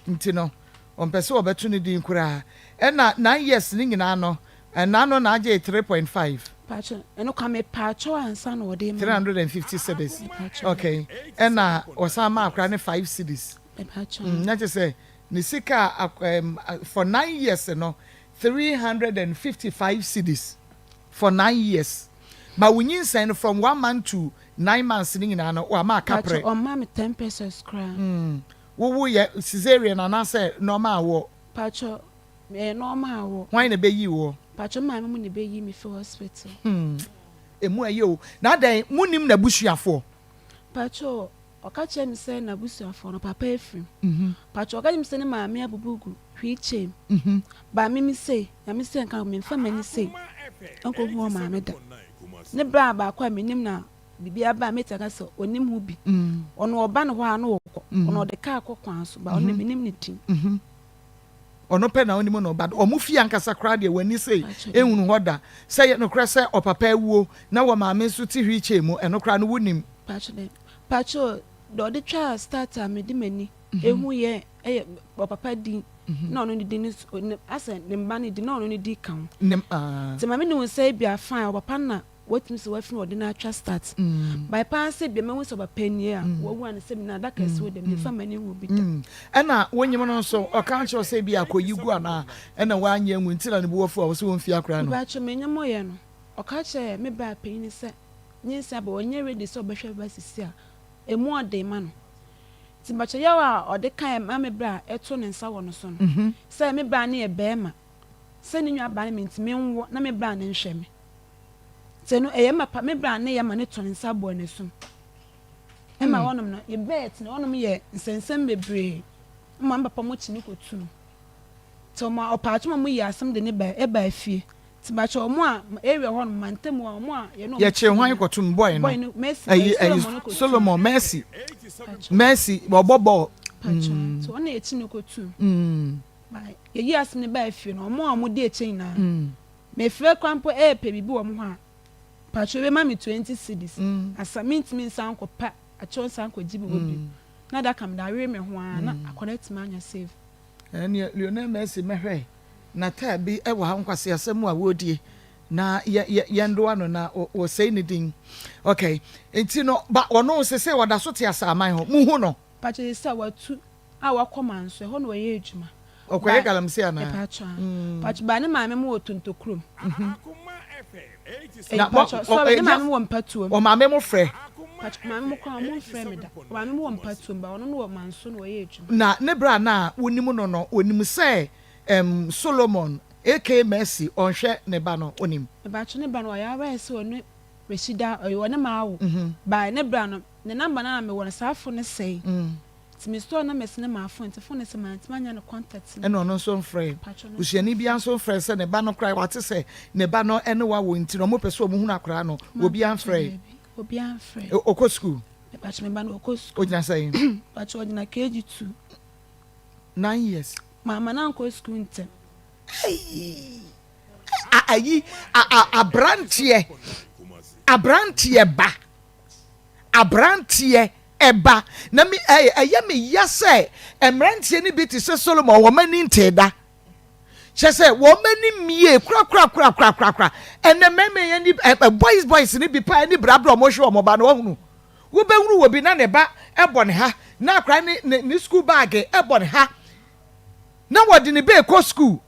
nti no ɔmpɛ sɛ ɔbɛto ne din koraa. Ɛna 9 years no nyinaa no ɛna no na agyee 3.5. Pacho ɛno kwa me pacho ansa na ɔde ma me. 350 cedis. Me pacho. Okay ɛna ɔsan maa akora no 5 cedis. Me pacho. Na kyerɛ sɛ ne sika a for 9 years no 355 cedis for 9 years. Ma wo nyinsɛn no from 1 month to 9 months no nyinaa no wama aka Pacho prɛ. ɔmma me 10 pesos koraa. Wo wo yɛ cesarean anaasɛ normal awoɔ? Pacho ɛyɛ normal awoɔ. Hwan na ɛbɛyii woɔ? Pacho me maame mu na ɛbɛyii me fi hospital. Hmm ɛmu ɛyɛ o. Na adɛn monnim n'abusuafoɔ? Pacho ɔka kyerɛɛ me sɛ n'abusuafoɔ no papa afiri mu. Pacho ɔka kyerɛɛ me sɛ ne maame abubu gu wheel chair mu. But me me sei Nyame sɛ nka memfa m'ani sei nkɔhu ɔmaame da. Ne bra baako a menim na biribi aba a mɛtumi aka sɛ ɔnim ho bi. Ɔno ɔba ne hɔ a na ɔkɔ. Ɔno ɔde kaa kɔ kwan so but ɔno deɛ menim ne din. Ɔno pɛ na wonim no but ɔmo fie ankasa koraa deɛ w'ani sei nhunu hɔ da. Sɛ ɛyɛ nokorɛ sɛ ɔpapa awuo na wɔ maame nso te wheel chair mu ɛno koraa no wonim. Pacho dɛ pacho deɛ ɔde twaa start a mede m'ani ehu yɛ ɛyɛ ɔpapa din na ɔno ne din no asɛ ne mba ne din na ɔno ne din ka ho. Nti ma me ne hu sɛ ebia fine ɔpapa na watumi sɛ wafiri ɔde no atwa start. By paa sɛ bia mahu sɛ ɔpapa nie a wawu a ne sɛ na adaka si hɔ deɛ mefa m'ani hu bi da. Ɛna wonyim no nso ɔka kyerɛ wo sɛ ebia akɔyi gu anaa ɛna wanyɛ angu nti na ne bo afu a ɔsɛ wɔmfie akora no. Mepakyɛw menyim ɔyɛ no ɔka kyerɛɛ me bra panyin sɛ nyinsɛn aba ɔnyɛ ready sɛ ɔbɛhwɛ ba sisi a emu ɔden ma no. Nti mpakyɛw yaw a ɔde kae ma me bra ɛto ne nsa wɔ no so no sɛ me bra no yɛ bɛɛma sɛ ne nua baa no mentumi nwo na me bra no nhwɛ me. Nti ɛno ɛyɛ ma pa me bra no yɛ ma no to ne nsa bɔ n'asum. Ɛma hɔnom no yɛbɛɛ tena hɔnom yɛ nsɛnsɛm bebree ma me papa mo kyi no kɔtu no. Nti ɔma ɔpaakyɛw ma mo yi asɛm de ne ba ɛbaa fie. Nti mpakyɛw ɔmo a area hɔ nom mantam hɔ a ɔmo a yɛne ɔmo te Yɛkyee hwan nyinaa kɔtom boy no? boy no Mercy Ayi ɛyi ayi Solomon no kɔtum. Solomon Mercy Mercy ɔbɔ bɔɔl. Mpakyɛw nti ɔno na yɛkyi no kɔtum. Ba yɛyi asɛm no baa fie no ɔmo a ɔmo di akyire nyinaa mefrɛ koraa mpo ɛɛpɛ biribi wɔ ɔmo hɔ a mpakyɛw ebɛma me 20 cedis asa mentumi nsan nkɔpɛ akyɛw nsan nkɔgye bi wɔ bio na adaka mede awere me ho ara na akwadaa atumi anya save. Ɛneɛ Lionel Messi mɛhwɛ na taa bi wɔ ha nkwaseasɛm a wɔredie na yɛ yɛ yɛndoa no na wɔsɛe ne din okay nti no ba ɔno sese ɔda so te asaaman hɔ muhu no. Mpakyɛ sese a watu a wakɔ manso ɛhɔ na ɔyɛ adwuma. Ɔkɔyɛ galamsey anaa? Mpakyɛ aa mpakyɛ ba ne maame mo wɔ tontokurom. Na Mpakyɛ sorry ne maame mo wɔ mpatuom. Ɔmaame mo frɛ. Mpakyɛ maame mo koraa ɔmo nfrɛ me da ɔmaame mo wɔ mpatuom ba ɔno no wɔ manso na ɔyɛ adwuma. Na ne berɛ a na wonim no no onim sɛ ɛm Solomon aka Mercy ɔnhwɛ ne ba no onim. Mpakyɛ ne ba no ɔyɛ aware sɛ ɔne Rashida ɔyɛ ɔne mawo by ne bra no ne number no a na mewɔ no saa phone no sɛe nti me store na mɛsene maa phone nti phone no sɛ mantumi anya no contact no. Ɛna ɔno nso mfrɛɛ. Mpakyɛ no. Busuani biara nso mfrɛɛ sɛ ne ba no koraa wate sɛ ne ba no ne wo awo nti no ɔmo pɛ sɛ ɔmo hunu akwadaa no obiara Mpakyɛ mfrɛɛ. daabi obiara mfrɛɛ. Ɔkɔ sukuu? Mepakyɛ me ba no ɔkɔ sukuu. Ogyina sɛn? Mpakyɛ ɔgyina KG 2. 9 years. Mamma no ankɔ sukuu ntɛm. Eii a ayi a a abranteɛ abranteɛ ba abranteɛ ɛba na me ɛyɛ ɛyɛ me ya sɛ mmeranteɛ no bi te sɛ Solomon wɔn ani ntee da kyɛ sɛ wɔn ani mmie korakorakorakorakora ɛnɛ mmarima yɛn ani ɛ boys boys no bi paa ani brabra wɔn hwɛ wɔn ba no wɔhunu wobɛhunu wɔ bi na ne ba ɛbɔ ne ha na akora ne ne ne school bag ɛbɔ ne ha na wɔde ne bɛɛ kɔ school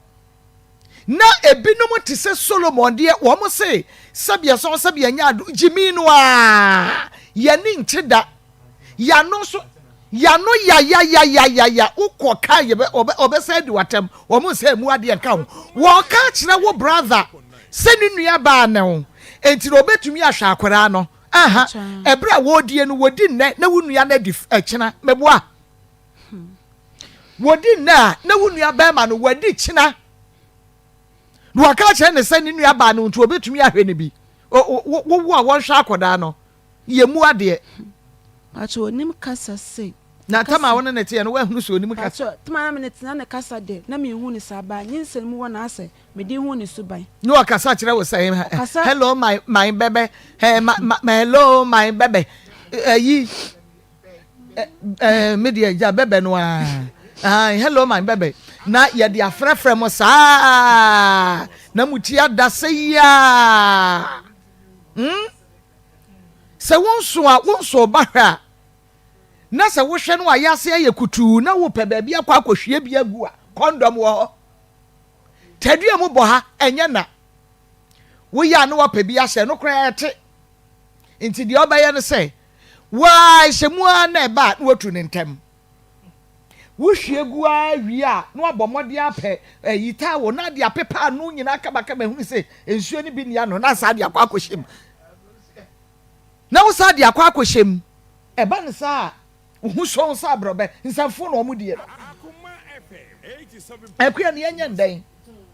Na ebinom te sɛ Solomon deɛ, wɔn se, Sɛdeɛ sɔn sɛdeɛ nyɛ ado, gyimi no ara, yɛn ani nkye da, yɛn ano nso, yɛn ano yayayayayaya, wokɔ ka yɛbɛ, ɔbɛ, ɔbɛsan adi w'atɛm, wɔn nsa emu adeɛ nka ho. Wɔka akyerɛ wo brother sɛ ne nua baa ne ho, enti na ɔbɛtumi ahwɛ akwadaa no. Aha, ɛberɛ a wɔredie no, wɔdi nnɛ na wo nua no adi ɛkyena, meboa? Wɔdi nnɛ a, na wo nua bɛrima no wadi kyena. Na waka akyerɛ ne sɛ ne nua baa no nti obetumi ahwɛ no bi. Wowo a wɔnhwɛ akwadaa no, yɛ mu adeɛ. Pakyɛ onim kasa sei. Na tam a wo ne no teɛ no, woanhunu sɛ ɔnim kasa? Pakyɛ, tam a na me ne te na ne kasa deɛ, na menhu no saa, but nyinsɛn mu hɔ na asɛ mede hu ne suban. Na ɔkasa kyerɛ wo sɛn? Hello my my bɛbɛ, eh, my, my, hello my bɛbɛ, ayi, eh, eh, me deɛ gya bɛbɛ no ara, ah, hello my bɛbɛ, na yɛde afrɛfrɛ mo saa, na mo ti ada sɛ yiaa, hmm? Sɛ wo nso a, wo nso ba hwɛ a, na sɛ wohwɛ no a yɛase ayɛ kutuu na wopɛ baabi akɔ akɔhwie bi agu a, kɔndɔm wɔ hɔ. Tadua mu bɔ ha, ɛnyɛ na. Woyɛ a na woapɛ bi ahyɛ, no koraa ɛte. Nti deɛ ɔbɛyɛ no sɛ, waa hyɛ mu ara na ɛba a na watu ne ntɛm. Wohwie gu ara wie a na wabɔ mmɔden apɛ ayi towel na ade apepa ano nyinaa kamakama ehunu sɛ nsuo no bi nni ano na saa de akɔ akɔhyɛ mu. Na wo saa de akɔ akɔhyɛ mu. Ɛba no saa a, wo ho sɔn sɛ aborɔbɛ. Nsɛmfo na wɔn die no. Akua no yɛnyɛ no dɛn?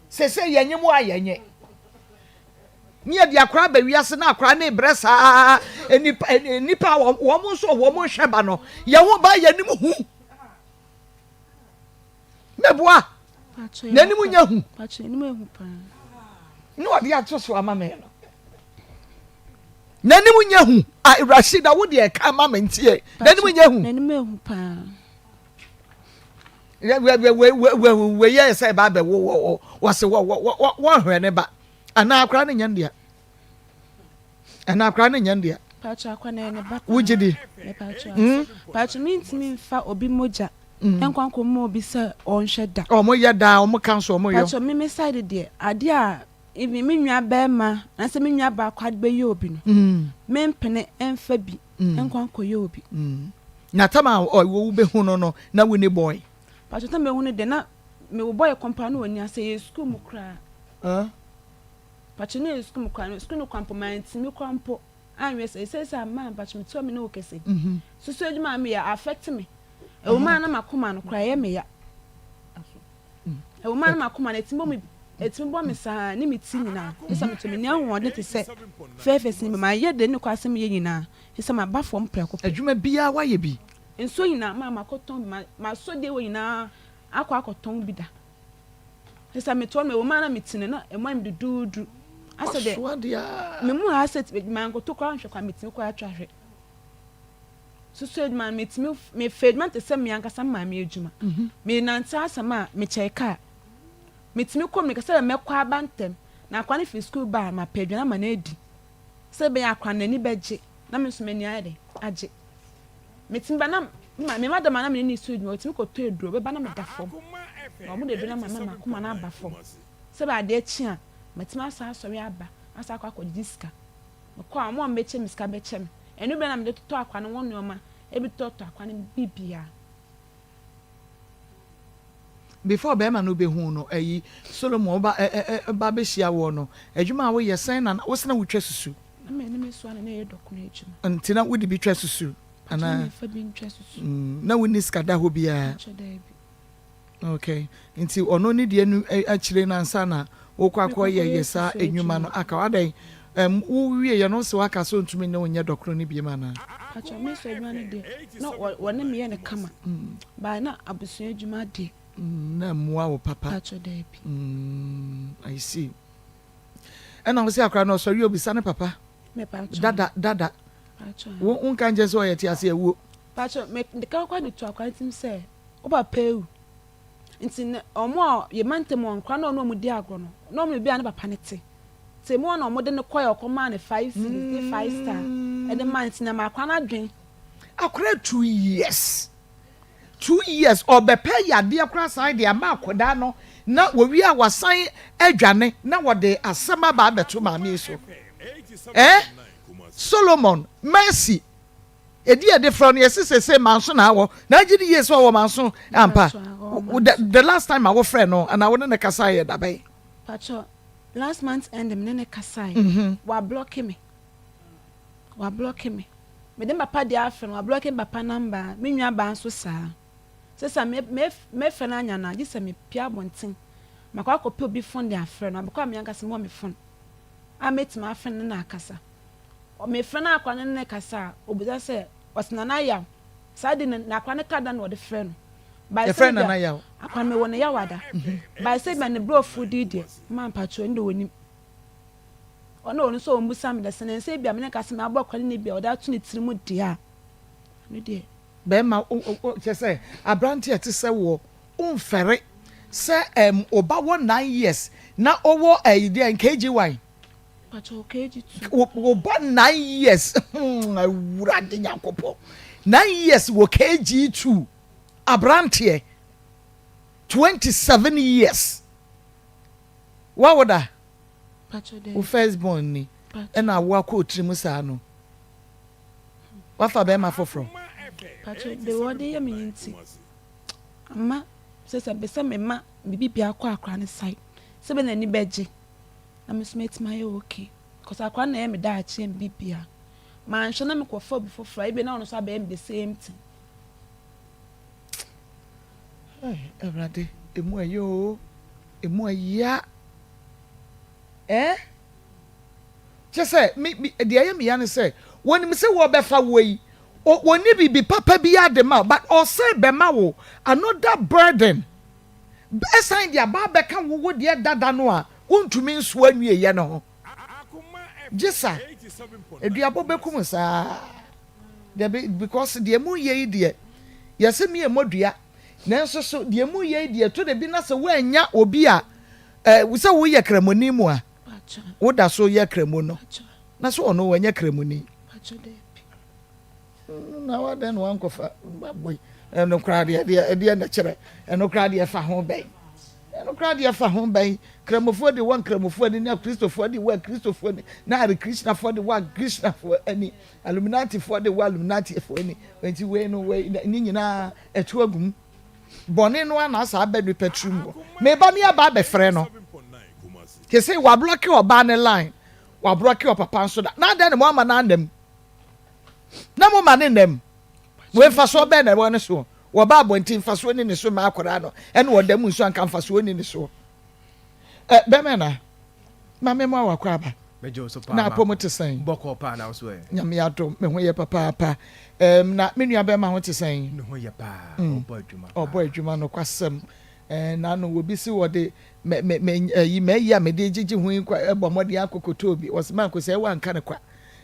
Seesei yɛnye mo a yɛnye. Ne yɛde akora aba wiase na akora ne brɛ saa nipa nipa a wɔn nso wɔn nhwɛ ba no yɛn ho ba yɛn anim hu. Mɛboa n'anim nyɛ hu. Ne ɔde ato so ama me no. N'anim nyɛ hu. A Rashida wo deɛ ɛka ma me nteɛ. N'anim nyɛ hu. N'anim ehu paa. Wei yɛ sɛ ɛba abɛ wo wɔse wɔhwɛ ne ba anaa akora ne nyɛ ne dea anaa akora ne nyɛ ne dea. Paatwa akora na yɛ ne ba paa. Wogye di? Paatwa. Paatwa mintumi nfa obi mogya nkɔ nkɔ mma obi sɛ ɔnhwɛ da. Ɔmo yɛ daa ɔmo ka nso ɔmo yɔ. Paatwa me me side deɛ adeɛ a Even me nua barima anaasɛ me nua baa koraa de bɛyɛ obi no, mempene mfa bi nkɔ nkɔyɛ obi. Na tam a wobɛhu no no, na wonni boy? Pakyɛ tam mehu no deɛ na mewɔ boy kɔ mpo a na ɔnni ase, ɛyɛ sukuu mu koraa. Pakyɛ na ɛyɛ sukuu mu koraa, sukuu no koraa mpo mantumi koraa mpo anwie sɛ seesei a maa mpakyɛ mete hɔ me ne wo kasa yi, susu adwuma a meyɛ affect me, ɛwɔ mu a na m'akoma no koraa ɛyɛ me ya. Ɛwɔ mu ara na m'akoma no, ɛtumi bɔ me, ɛtumi bɔ me saa ne me ti nyinaa. Gye sɛ meto menni ahoɔden te sɛ fɛɛfɛ sini bi. Mayɛ deɛ ne kwan sɛ meyɛ nyinaa, gye sɛ maba fam prɛko pɛ. Adwuma biara woayɛ bi? Nsuo nyinaa, maa makɔtɔn bi. Ma, masɔ deɛ wɔ nyinaa akɔ akɔtɔn bi da. Gye sɛ metoa no, ɛwɔ mu ara na me ti no, na ɛmu ayɛ me duduudu. Asɛ deɛ, Wasoa deɛ ara. me mu ha sɛ, mankoto koraa nhwɛ koraa, metumi koraa twa hwɛ. Susu adwuma no, metumi mefa adwuma te sɛ me ankasa me maame adwuma. Menante asɛm a, mekyɛe kaa. Metumi kɔ mmirika sɛ mɛkɔ aba ntɛm na akwadaa no fi sukuu ba a, mapɛ aduane ama no adi sɛ ɛbɛyɛ akwadaa no n'ani bɛgye na me nso m'ani ayɛ dɛn agye. Metumi ba na me madam a na me ne no sua adwuma, ɔtumi kɔtɔ aduro, ɔbɛba na meda fam. Na wɔde aduro no ama me ma m'akoma no aba fam sɛ ɛbɛyɛ adeɛ kye a, matumi asan asɔre aba asan akɔ akɔgyegye sika. Mekɔ a, wɔn a wɔbɛkyɛ me sika bɛkyɛ me. Ɛno bi na mede totɔ akwa no ho nneɛma, ebi totɔtotɔ akwa no biribiara. Before bɛɛma no bɛhu no ayi Solomon woba ɛ ɛ ba bɛhyia woɔ no adwuma a woyɛ sɛn na wo se na wotwa susu? Na me ne me soa na na ɛyɛ dɔkono adwuma. Nti na wode bi twa susu anaa? Pakyɛ na memfa bi ntwa susu. Na wonni sika da hɔ biara? Pakyɛ daabi. Okay nti ɔno ne deɛ no akyire no ansa na wokɔ akɔ yɛ yɛ saa enyuma no aka adɛn ɛm wo wie yɛ no sɛ waka sɛ ɔntumi ne wo nyɛ dɔkono no biem anaa. Pakyɛ me sɔ adwuma no deɛ na wɔne me yɛ no kama but na abusua adwuma deɛ. Na mmoa wo papa. Pakyɛ daabi. I see ɛna wo sɛ akora no ɔsɔre obisa ne papa dada dada wo nka nkyɛn sɛ ɔyɛ te ase awuo. Pakyɛ me de ka kɔ de to akora no tirim sɛ. Wo papa awu nti na wɔn a yɛ mantam hɔ nkwadaa na wɔne wɔn di agorɔ no, na wɔn baabi a ne papa no te. Nti emu hɔ na wɔde no kɔɛ, wɔkɔmaa no five cedis ne five star ɛde maa no nti na ma akwadaa no adwene. Akwadaa 2 years, 2 years, ɔbɛpɛ yadeɛ koraa san de ama akwadaa no na wɔwie a wasan adwane na wɔde asɛm aba abɛto maame yi so. Eh? Solomon, Mercy, Edi a yɛde frɛ no yɛse sese manso na awɔ na agye di yie sɛ ɔwɔ manso ampa the, the last time a wofrɛ no anaa wo ne no kasae yɛ dabɛn? Pacho, last month end me ne no kasae mm -hmm. wa block me wa block me me de papa deɛ afrɛ no wa block me papa number me nua baa nso saa sɛ me me mefrɛ no anya no agye sɛ mepia abɔnten makɔ akɔpɛ obi phone de afrɛ no abɛkɔ a me ankasa mewɔ me phone a mɛtumi afrɛ no ne no akasa. Mefrɛ no akora no ne no kasa a, obisa sɛ, ɔse Nana Yaw? Saa de no na akora no ka da na ɔde frɛ no. By Yɛfrɛ sɛ no bia Nana Yaw. akora no mewɔ no Yawada. By sɛ bia ne brɔfo din deɛ ma mpakyɛw ɛno deɛ ɔnim. Ɔno ɔno nso ɔmmusa me da sɛ nansɛ bia me ne no ka sɛ mabɔ akora no ne bia ɔde ato ne tiri mu deɛ a ɛno deɛ. Bɛrima wo wo kyerɛ sɛ aberanteɛ a ɛte sɛ woɔ womfɛre sɛ ɛm wo ba wɔ 9 years na ɔwɔ ɛyi deɛn KG1? Mpakyɛw KG2. Wo wo ba 9 years hmm awurade Nyankopɔn 9 years wɔ KG2 aberanteɛ 27 years wawo da? Mpakyɛw daabi. Wo first born ni Mpakyɛw. ɛna awo akɔ otirim saa no wafa bɛrima foforɔ? Mpakyɛw deɛ wɔde yɛ me yi nti ama sɛ sɛ mpɛ sɛ mema biribi biara kɔ akora ne side sɛ bɛ n'ani bɛgye na me nso mɛtumi ayɛ okay because akora no na ɛyɛ me daakye yɛ me biribiara manhwɛ na mekɔfa obi foforɔ a ebi na ɔno nso abɛyɛ me the same thing. Awurade, emu ɛyɛ o, emu ɛya ɛɛ kyɛ sɛ mi mi deɛ ɛyɛ mi ya ne sɛ wɔnim sɛ wɔbɛfa wɔ yi wɔni biribi papa bi ade ma but ɔsɛ bɛma wo another burden ɛsan de aba abɛka wo wo deɛ dada no a wontumi nso anwie yɛ no ho gye sa aduabɔ bɛkum saa dabi because deɛ mu yɛ yi deɛ yɛsɛ mi yɛ mɔdua nanso so deɛ mu yɛ yi deɛ to de bi na sɛ woanya obi a sɛ woyɛ kramoni mu a woda so yɛ kramo no na so ɔno wɔnyɛ kramoni na wadɛn na wankɔfa babɔi ɛno koraa deɛ deɛ ɛdeɛ na kyerɛ ɛno koraa deɛ fa ho bɛn ɛno koraa deɛ fa ho bɛn kramofoɔ de wɔ nkramofoɔ ani na kristofoɔ de wɔ kristofoɔ ani na Hare Krishnafoɔ de wɔ Krishnafoɔ ani, Illuminatifoɔ de wɔ Illuminatifoɔ ani. Nti wei no wei ne nyinaa ɛto agum bɔne no ana saa abɛ nipa tirim hɔ. Meba ne aba abɛfrɛ no kese wablock ɔbaa ne line, wablock ɔpapa nso da na adɛn ne mo ama no anam na mo ma ne nam wei mfasoɔ bɛn na ɛwɔ ne soɔ? Wɔba abɔnten mfasoɔ ni ne so ma akwaraa no ɛna ɔda mu nso anka mfasoɔ ni ne soɔ. Ɛ bɛmɛ na maame mu awɔ akɔ aba na apɔ te sɛn? Bɔkɔ paa, na so ɛ? Nyame adom, me ho yɛ papaapa. Na me nua bɛrima ho te sɛn? Ne ho yɛ paa, ɔbɔ adwuma. Ɔbɔ adwuma no kwasɛm ɛɛ nano obi si wɔde mɛ mɛ mɛ ɛyi mɛ yi a mɛde gyegye ho yi kwa ɛbɔ mmɔden akɔkɔtɔ obi wɔsi maa nkosɛ ɛwɔ anka ne kwa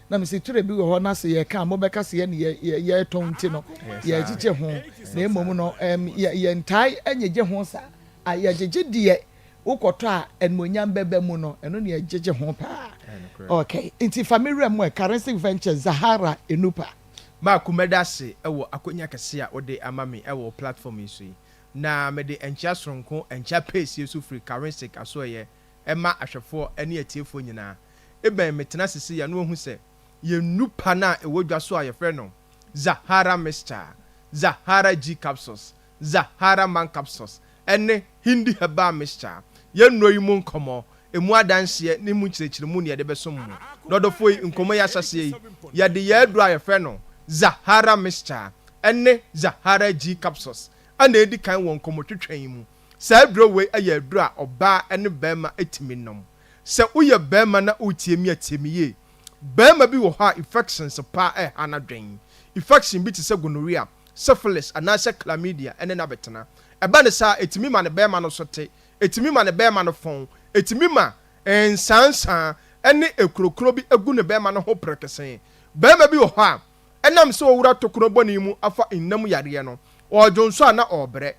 na mɛ si ture bi wɔ hɔ na se yɛ ka mo bɛka se yɛ ne yɛ yɛ yɛtɔn ti no yɛgyegye ho na emom no yɛ yɛ ntae ɛnyegye ho saa a yɛgyegye deɛ wokɔtɔ a ɛnumonyam bɛbɛ mu no ɛno ne yɛgyegye ho paa. Okay, nti fa mi wura mu ɛ Karensic Ventures Zahara Enupa. Maako, mɛda ase wɔ akonnwa kɛse a wode ama me wɔ platform yi so yi, na mede nkyea soronko, nkyea pɛɛsie so firi Karensic asoɛyɛ ɛma ahwɛfoɔ ne atiefoɔ nyinaa. Ebɛn metena sisi ya na wahu sɛ yɛn pa no a ɛwɔ dwa so a yɛfrɛ no Zahara Mixture, Zahara G Capsules, Zahara Man Capsules ɛne Hindi Herbal Mixture. Yɛn nnuro yi mu nkɔmmɔ, emu adanseɛ ne mu nkyerɛkyerɛmu ne yɛde bɛsom mu. Na ɔdɔfoɔ yi, nkɔmmɔ yi ahyɛseɛ yi, yɛde yɛn aduro a yɛfrɛ no Zahara Mixture ɛne Zahara G Capsules ɛna edi kan wɔ nkɔmmɔtwitwa yi mu. Saa aduro wei yɛ aduro a ɔbaa ne barima tumi nom. Sɛ woyɛ barima na wotie mi a, tie mi yie. Barima bi wɔ hɔ a infections paa ɛha n'adwen, infection bi te sɛ gonorrhea, syphilis anaasɛ chlamydia ɛne n'abɛtena. Ɛba ne saa, ɛtumi ma ne bɛrima no so te, ɛtumi ma ne bɛrima no fɔn, ɛtumi ma nsansan ɛne ekurokuro bi egu ne bɛrima no ho prekesee. Bɛrima bi wɔ hɔ a ɛnam sɛ ɔwura tokuro bɔne mu afa nnam yareɛ no, ɔredwonso a na ɔrebrɛ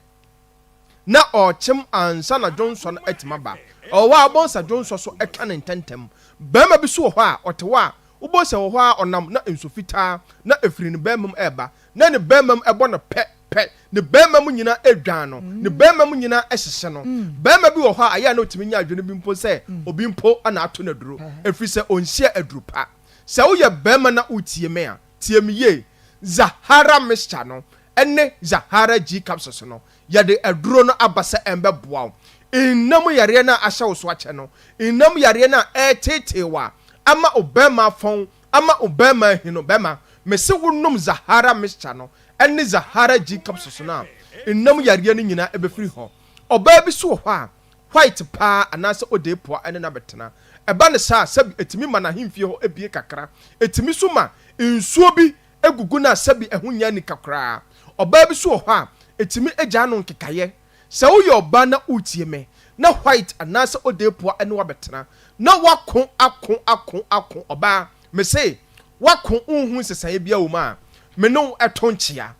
na ɔrekyem ansa na dwonsɔ no atumi aba. Ɔwɔ hɔ a wobɛhu sɛ dwonsɔ so ɛka ne ntɛntɛm. Bɛrima bi so wɔ hɔ a ɔte hɔ a wobɛhu sɛ wɔ hɔ a ɔnam na nsu fitaa na ɛfiri ne bɛrima mu ɛreba na ne bɛrima mu ɛbɔ no pɛ pɛ, ne bɛrima mu nyinaa ɛdwan no, ne bɛrima mu nyinaa ɛhyehye no. Bɛrima bi wɔ hɔ a ɛyɛ a na ɔtumi nya adwene bi mpo sɛ obi mpo na ato no aduro ɛfiri sɛ ɔnhyia aduro pa. Sɛ woyɛ bɛrima na wotie me a, tie me yie. Zahara Mixture no ɛne Zahara G Capsules no, yɛde aduro no aba sɛ ɛmbɛboa wo nnam yareɛ no a ahyɛ wo so akyɛ no, nnam yareɛ no a ɛreteetee wo a ama wo bɛrima afɔn, ama wo bɛrima ahi no. Bɛrima, mese wonom Zahara Mixture no ɛne Zahara G Capsules no a, nnam yareɛ no nyinaa ɛbɛfiri hɔ. Ɔbaa bi so wɔ hɔ a white paa anaasɛ ode poa ɛne no abɛtena. Ɛba ne saa sɛbi ɛtumi ma n'ahemfie hɔ ebie kakra, ɛtumi so ma nsuo bi. gugu no a sɛbi ɛho nyɛ anika koraa. Ɔbaa bi nso wɔ hɔ a, ɛtumi gyaa no nkekaeɛ. Sɛ woyɛ ɔbaa na woretie me, na white anaasɛ odeepoa ne wo abɛtena, na woako ako ako ako, ɔbaa, mese woako wonhu nsesaeɛ biara wɔ mu a, me ne wo to nkyea.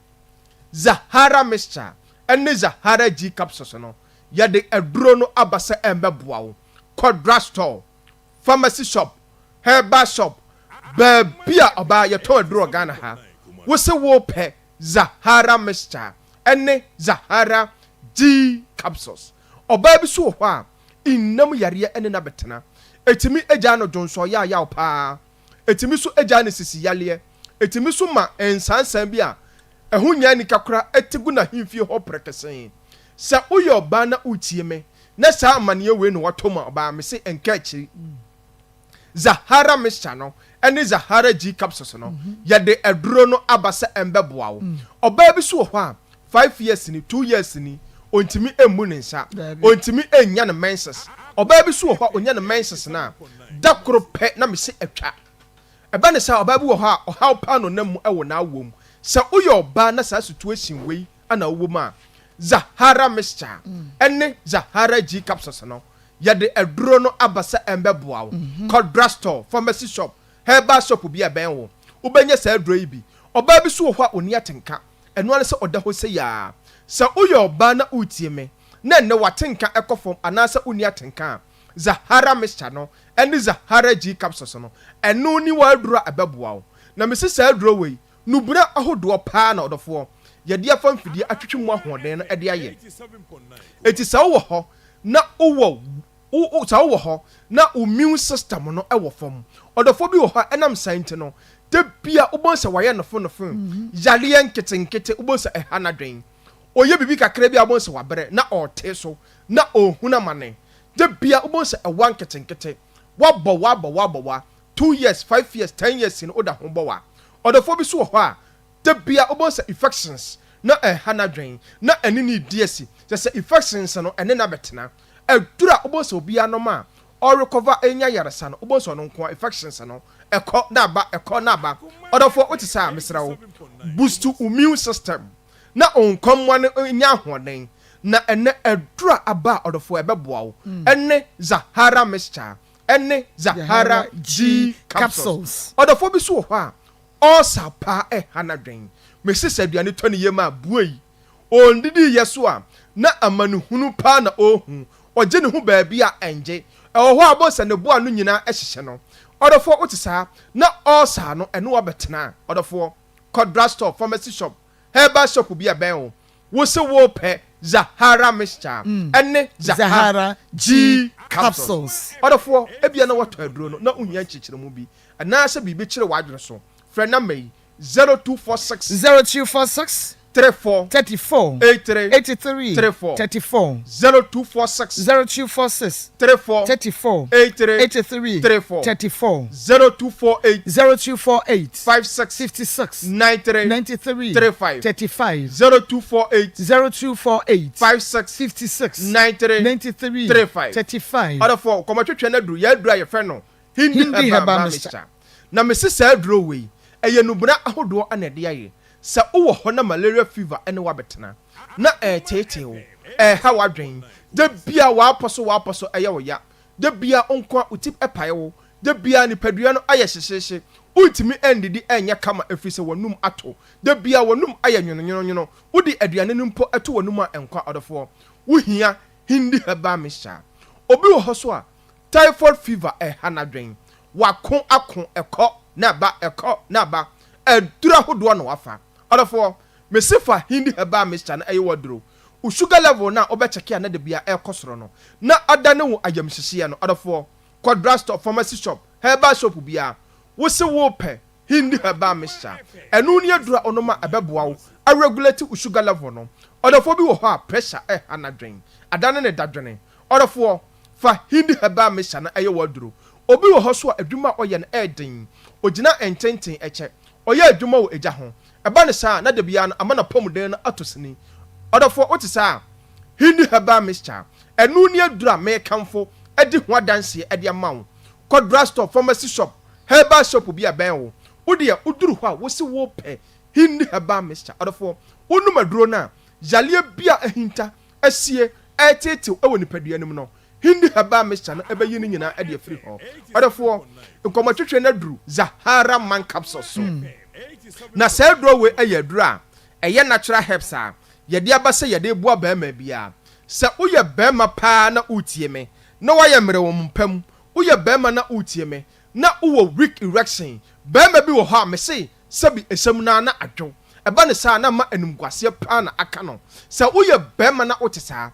Zahara Mixture ne Zahara G Capsules no, yɛde aduro no aba sɛ ɛmmɛboa wo. Kɔ drugstore, pharmacy shop, herbal shop, baabi a ɔbaa yɛtɔn aduro wɔ Ghana ha, wo se wopɛ Zahara Mixture ne Zahara G Capsules. Ɔbaa bi so wɔ hɔ a, nnam yareɛ ne no abɛtena. Ɛtumi gyaa no dwonsɔ yaayaw paa. Ɛtumi nso gyaa no sisi yareɛ. Ɛtumi nso ma nsansan bi a ɛho nyɛ anika koraa te gu n'ahemfie hɔ prɛkɛsee. Sɛ woyɛ ɔbaa na woretie me na saa amaneɛ wei na woatɔ mu a, ɔbaa, mese nka akyiri. Zahara mixture no ne Zahara G capsules no, yɛde aduro no aba sɛ ɛmbɛboa wo. Ɔbaa bi nso wɔ hɔ a, 5 years ni, 2 years ni, ɔntumi mmu ne nsa, ɔntumi nnya ne menses. Ɔbaa bi nso wɔ hɔ a, ɔnya ne menses no a, da koro pɛ na mese atwa. Ɛba ne saa, ɔbaa bi wɔ hɔ a, ɔhaw paa na ɔnam mu wɔ n'awoɔ mu. Sɛ woyɛ ɔbaa na saa situation wei na wowɔ mu a, Zahara mixture ne Zahara G capsules no, yɛde aduro no aba sɛ ɛmbɛboa wo. Kɔ drugstore, pharmacy shop, herbal shop bi a ɛbɛn wo, wobɛnya saa aduro yi bi. Ɔbaa bi nso wɔ hɔ a ɔnni atenka, ɛno ara ne sɛ ɔda hɔ sei ara. Sɛ woyɛ ɔbaa na woretie me na ɛnnɛ w'atenka kɔ fam anaasɛ wonni atenka a, Zahara mixture no ne Zahara G capsules no, ɛno ne w'aduro a ɛbɛboa wo. Na mese saa aduro wei, nnubena ahodoɔ paa na ɔdɔfoɔ yɛde afa mfidie atwetwe mu ahoɔden no de ayɛ. Enti sɛ wowɔ hɔ na wowɔ wo wo sɛ wowɔ hɔ na wo immune system no wɔ fam. Ɔdɔfoɔ bi wɔ hɔ a ɛnam saa nti no, da bia wobɛhu sɛ wayɛ nofonofo, yareɛ nketenkete wobɛhu sɛ ɛha n'adwen. Ɔyɛ biribi kakra bi a wobɛhu sɛ wabrɛ na ɔrete so na ɔrehunu amane. Da bia wobɛhu sɛ ɛwa nketenkete, wabɔ wa abɔ wa abɔ wa, 2 years, 5 years, 10 years no woda ho bɔ wa. Ɔdɔfoɔ bi nso wɔ hɔ a da bia wobɛhu sɛ infections na ɛha n'adwen na ɛne no redi asi. Kyerɛ sɛ infections no ɛne no abɛtena. Aduru a wobɛhu sɛ obiara nom a ɔrecover anya yaresa no, wobɛhu sɛ ɔno nko ara infections no ɛkɔ na aba, ɛkɔ na aba. Ɔdɔfoɔ wote saa a, mesrɛ wo boost wo immune system na wo nkɔmmoa no nya ahoɔden. Na ɛnnɛ aduru a aba a ɔdɔfoɔ ɛbɛboa wo ɛne Zahara mixture ɛne Zahara G capsules. Ɔdɔfoɔ bi nso wɔ hɔ a ulcer paa ɛha n'adwen. Mese sɛ aduane tɔ ne yam a buei. Ɔndidiiɛ so a, na amanehunu paa na ɔrehu. Ɔgye ne ho baabi a ɛngye. Ɛwɔ hɔ a wobɛhu sɛ ne bo ano nyinaa hyehye no. Ɔdɔfoɔ, wote saa? Na ulcer no, ɛne wo abɛtena. Ɔdɔfoɔ, kɔ drugstore, pharmacy shop, herbal shop bi a ɛbɛn wo. Wo se worepɛ Zahara mixture ne Zahara G capsules. Ɔdɔfoɔ, ebia na woatɔ aduro no na wohia nkyerɛkyerɛmu bi anaasɛ biribi kyere w'adwene so. Frɛ number yi, 0246. 0246. 34. 34. 83. 83. 34. 34. 0246. 0246. 34. 34. 83. 83. 34. 34. 0248. 0248. 56. 56. 93. 93. 35. 35. 0248. 0248. 56. 56. 93. 93. 35. 35. Ɔdɔfoɔ, kɔmɔtwetwe no aduru, yɛ aduru a yɛfrɛ no Hindi Hindi Herbal Herbal Mixture. Na mese saa aduro wei, ɛyɛ nnubena ahodoɔ na ɛde ayɛ. Sɛ wowɔ hɔ na malaria fever ne wo abɛtena, na ɛreteetee wo, ɛreha w'adwen, da biara w'apɔ so w'apɔ so ɛyɛ wo ya, da biara wo nko ara wo ti pae wo, da biara nipadua no ayɛ hyehyeehye, wontumi nnidi ɛnyɛ kama ɛfiri sɛ w'anum ato, da biara w'anum ayɛ nwononwononwono, wode aduane no mpo to w'anum a ɛnkɔ a, ɔdɔfoɔ, wohia Hindi herbal mixture. Obi wɔ hɔ nso a, Typhoid fever ɛha n'adwen. Wako ako ɛkɔ na ɛba ɛkɔ na ɛba. Aduru ahodoɔ na wafa. Ɔdɔfoɔ, mese fa Hindi herbal mixture no ɛyɛ w'aduro. Wo sugar level no a wobɛ check a na dabia ɛrekɔ soro no na adane wo ayamhyehyeɛ no. Ɔdɔfoɔ, kɔ drug store, pharmacy shop, herbal shop biara. Wose wopɛ Hindi herbal mixture. Ɛno ne aduru a wonom a ɛbɛboa wo a regulate wo sugar level no. Ɔdɔfoɔ bi wɔ hɔ a pressure ɛha n'adwen. Adane ne dadwene. Ɔdɔfoɔ, fa Hindi herbal mixture no yɛ w'aduro. Obi wɔ hɔ nso a adwuma a ɔyɛ no yɛ den. Ɔgyina ntenten kyɛ. Ɔyɛ adwuma wɔ egya ho. Ɛba no saa a, na da biara no ama n'apɔmuden no atɔ sini. Ɔdɔfoɔ, wote saa a? Hindi herbal mixture, ɛno ne aduro a merekamfo adi ho adanseɛ de ama wo. Kɔ drugstore, pharmacy shop, herbal shop bi a ɛbɛn wo. Wo deɛ woduru hɔ a wose wopɛ Hindi herbal mixture. Ɔdɔfoɔ, wonom aduro no a, yareɛ bi a ahinta, asie, ɛreteetew wɔ nipadua no mu no, Hindi herbal mixture no bɛyi ne nyinaa de afiri hɔ. Ɔdɔfoɔ, nkɔmmɔtwetwe no aduru Zahara Man Capsules so. Na saa aduro wei yɛ aduro a ɛyɛ natural herbs a yɛde aba sɛ yɛde reboa barima biara. Sɛ woyɛ barima paa na woretie me, na woayɛ mmerɛ wɔ mpa mu, woyɛ barima na woretie me, na wowɔ weak erection, barima bi wɔ hɔ a mese sɛbi ɛsɛm no ara na adwo, ɛba no saa a na ama animguaseɛ paa na aka no. Sɛ woyɛ barima na wote saa,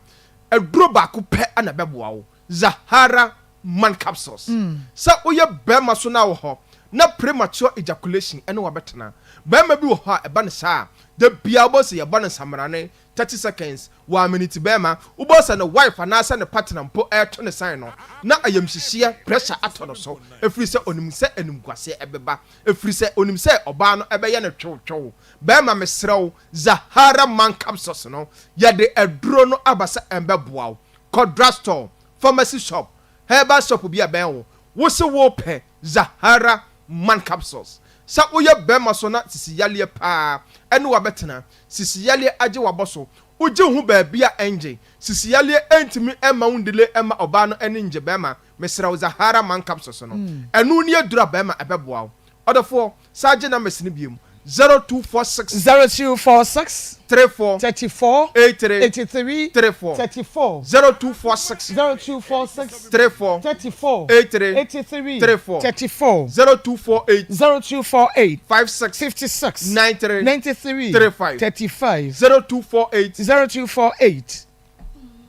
aduro baako pɛ na ɛbɛboa wo, Zahara Man Capsules. Sɛ woyɛ barima so na wɔ hɔ na premature ejaculation ne wo abɛtena, barima bi wɔ hɔ a ɛba no saa a, da biara wobɛhu sɛ yɛbɔ no nsamrane, 30 seconds, one minute bɛɛma, wobɛhu sɛ ne wife anaasɛ ne partner mpo ɛreto ne sign no, na ayamhyehyeɛ, pressure, atɔ no so, ɛfiri sɛ ɔnim sɛ animguaseɛ ɛbɛba, ɛfiri sɛ ɔnim sɛ ɔbaa no ɛbɛyɛ no twewtwew. Bɛɛma mesrɛ wo, Zahara Man Capsules no, yɛde aduro no aba sɛ ɛmbɛboa wo. Kɔ drugstore, pharmacy shop, herbal shop bi a ɛbɛn wo, wo se wopɛ Zahara Man Capsules. Sɛ woyɛ bɛɛma so na sisi yareɛ paa ɛne wo abɛtena, Sisi yareɛ agye w'abɔso. Wogye wo ho baabi a ɛngye. Sisi yareɛ ɛntumi ɛmma wo ndile ɛmma ɔbaa no ani ngye bɛɛma mesrɛ wo Zahara man capsules no ɛno ne aduru a bɛɛma ɛbɛboa wo. Ɔdɔfoɔ saa gye numbers no biom 0246. 0246. 34. 34. 83. 83. 34. 34. 0246. 0246. 34. 34. 83. 83. 34. 34. 0248. 0248. 56. 56. 93. 93. 35. 35. 0248. 0248.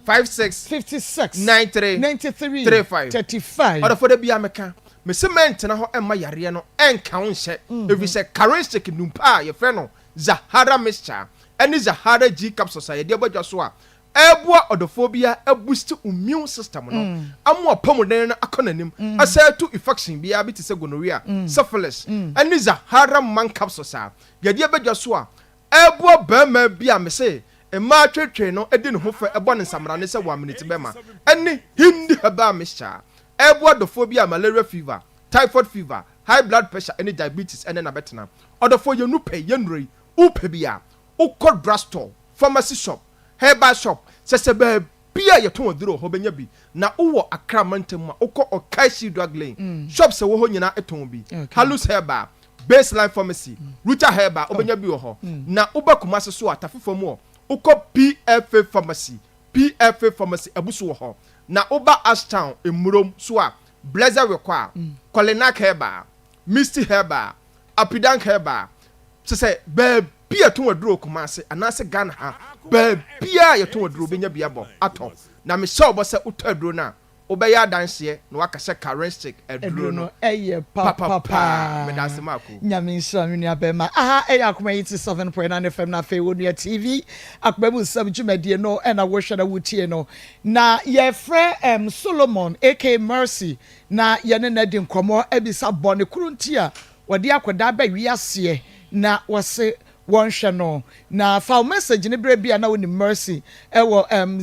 56. 56. 93. 93. 35. 35. Ɔdɔfo da biara meka, mese mɛntena hɔ mma yareɛ no ɛnka wo nhyɛ, ɛfiri sɛ Karensic numpa a yɛfrɛ no Zahara mixture ɛne Zahara G capsules a yɛde aba dwa so a ɛreboa ɔdɔfoɔ biara abusti wo immune system no ama w'apɔmuden no akɔ n'anim, asan atu infection biara bi te sɛ gonorrhea, syphilis, ɛne Zahara man capsules a yɛde aba dwa so a ɛreboa barima bi a mese mmaa tweetwee no di ne ho fɛ bɔ no nsamrane sɛ wɔamenete bɛma, ɛne Hindi herbal mixture a ɛreboa dɔfoɔ bi a malaria fever, typhoid fever, high blood pressure ɛne diabetes ɛne no abɛtena. Ɔdɔfoɔ yɛn nu pɛ, yɛn nnuro yi, wopɛ bi a, wokɔ drugstore, pharmacy shop, herbal shop, sɛ sɛ baabi a yɛtɔn aduro wɔ hɔ bɛnya bi. Na wowɔ Accra mantam mu a, wokɔ Okaishie Drug Lane, shops a ɛwɔ hɔ nyinaa tɔn bi, Halus Herbal, Baseline Pharmacy, Ruta Herbal, wobɛnya bi wɔ hɔ. Na woba Kumasi so a, Tafo fam hɔ, wokɔ PFA Pharmacy, PFA Pharmacy abu so wɔ hɔ. Na woba Ashtown, Mmurom, so a, Blessed Wekwa, Kolinak Herbal, Misty Herbal, Apidank Herbal, kyerɛ sɛ baabi a yɛtɔn aduro wɔ Kumasi anaasɛ Ghana ha, baabiara a yɛtɔn aduro wobɛnya bi abɔ atɔ. Na mehyɛ wo bɔ sɛ wotɔ aduro no a, wobɛyɛ adanseɛ na woaka sɛ Karensic aduro Aduro no no yɛ papa papa paa. paa. Meda ase Marco. Nyame nhyira me nua bɛɛma. Aha ɛyɛ Akoma 87.9 FM na afei Onua TV Akoma mu nsɛm dwumadie no ɛna wohwɛ na wotie no. Na yɛfrɛ ɛm Solomon aka Mercy na yɛne no adi nkɔmmɔ abisa bɔne koro nti a wɔde akwadaa ba wiaseɛ na wɔse wɔnhwɛ no. Na fa wo message no berɛ bi a na wonim Mercy ɛwɔ ɛm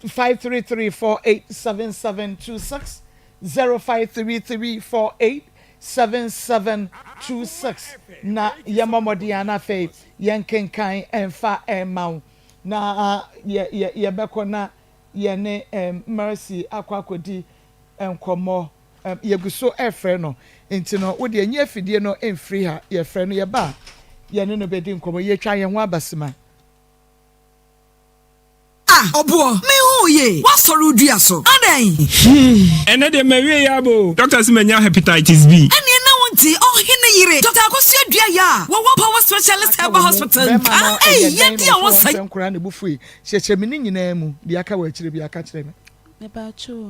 0533487726, 0533487726 na yɛmmɔ mmɔden a na afei yɛnkenkan ɛmfa ɛmma wo. Na yɛ yɛ yɛbɛkɔ na yɛne ɛm Mercy akɔ akɔdi nkɔmmɔ. Ɛm yɛgu so ɛrefrɛ no nti no wo deɛ nyi afidie no mfiri ha. Yɛfrɛ no yɛba a yɛne no bɛdi nkɔmmɔ. Yɛtwa yɛn ho aba sima. Ah ɔboɔ, menhu wo yie, woasɔre wo dua so, adɛn? Hmm, ɛnɛ deɛ mawie yɛ aba o. Doctor se manya hepatitis B. Ɛneɛ na wonte ɔhene yere Doctor Akosua Duah a wɔwɔ Power Specialist Aka Herbal wɔ mu, Hospital bɛrima nka no ei ɛyɛ dɛn yɛdi na a ɔso wɔsɛe. ɔmfrɛ nkoraa ne bo fui kyerɛkyerɛ me ne nyinaa mu deɛ aka wɔ akyire biara ka kyerɛ me. Mepaakyɛw o,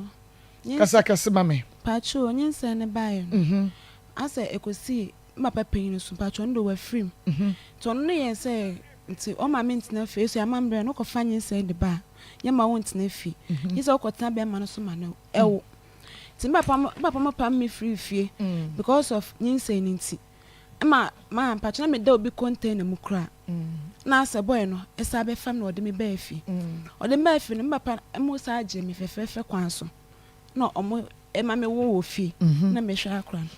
Kasa kɛse ma me. Mepaakyɛw o, nyinsɛn no baeɛ no, asɛ ɛkɔsii me papa panyin no so, mepaakyɛw ɔno deɛ wafiri mu. Nti ɔno no yɛɛ sɛ nti ɔma me ntena fie, so amammerɛ no wokɔfa nyinsɛn de ba a, yɛmma wo ntena fie. Gye sɛ wokɔtena bɛrima no so ma no ɛwo. Nti me papa me papa mo pam me firii fie because of nyinsɛn no nti. Ɛma ma mpakyɛ na meda obi container mu koraa. Na asɛ boy no ɛsan bɛfa me na ɔde me baa fie. Ɔde me baa fie no me papa mo saa gyee me fɛfɛɛfɛ kwan so na ɔmo ɛma me wo wɔ fie na mehwɛ akora no.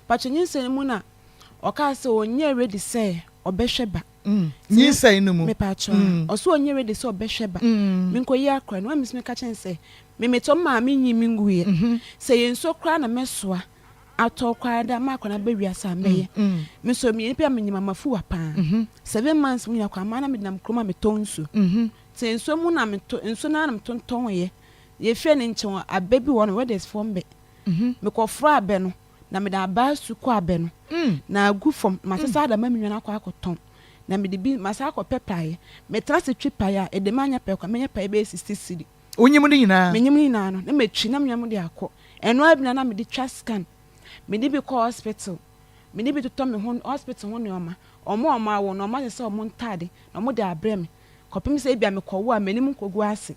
Mpakyɛ nyinsɛn no mu na. Ɔkaa sɛ ɔnyɛ ready sɛ ɔbɛhwɛ ba. Nyinsɛn no mu. Mepaakyɛw a. Ɔse ɔnyɛ ready sɛ ɔbɛhwɛ ba. Menkɔyi akora no. Ɛna me nso meka kyerɛ no sɛ, me metɔ me maame nyi me nguiɛ. Sɛ ɛyɛ nsuo koraa na mɛsoa atɔ koraa de ama akora no aba wiase a mɛyɛ. Me nso meyɛ nipa a menyim amafuwa paa. 7 months mu nyinaa koraa maa na menam kurom a metɔ nsuo. Nti nsuo mu na metɔ nsuo no ara na metontɔn yɛ. Yɛfie no nkyɛn abɛ bi wɔ hɔ nom, wedders foɔ mbɛ. Mekɔforo abɛ no. Na mede abaa su kɔ abɛ no, na agu fam, na masesa de ama me nua no akɔ akɔtɔn, na mede bi masan akɔpɛ praeɛ. Metra ase twi praeɛ a, ɛde manyɛ pɛ koraa, mɛnya praeɛ bɛyɛ 60 cedi. Wonyim ne nyinaa? Menyim ne nyinaa no, na matwi na me nua no de akɔ. Ɛno ara bi na na mede twa scan, mede bi kɔ hospital, mede bi totɔ me ho hospital ho nneɛma. Wɔn a wɔawo no, wɔasesa wɔn ntaade na wɔde abrɛ me kɔpem sɛ ebia mekɔwo a m'anim nkɔgu ase.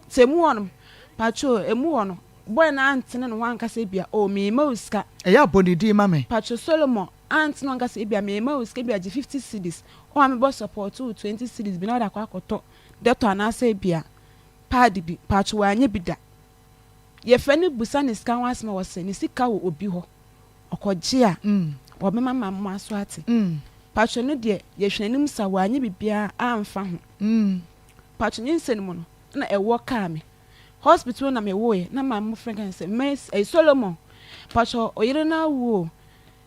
Sɛ emu hɔ no, patrol, emu hɔ no, boy no antene ne ho anka sɛ ebia, oh, merema wo sika. Ɛyɛ a bɔ ne din ma me. Patrol Solomon antene ho anka sɛ ebia, merema wo sika, ebia gye 50 cedis, oh, a mebɔ support wo 20 cedis bi na wode akɔ akɔtɔ dɛtɔ anaasɛ ebia pad bi, patrol wanyɛ bi da. Yɛfrɛ no bisa no sika ho asɛm a, ɔse ne sika wɔ obi hɔ, ɔkɔgye a, ɔbɛma ma mo aso ate. Patrol no deɛ, yɛhwɛ n'anim sa, wanyɛ biribiara amfa ho. Mpacho nyinsɛn mu no na ɛwoɔ kaa me. Hospital na me woeɛ na maame mo frɛ ka sɛ Mercy ɛyi Solomon mpacho oyere no awu o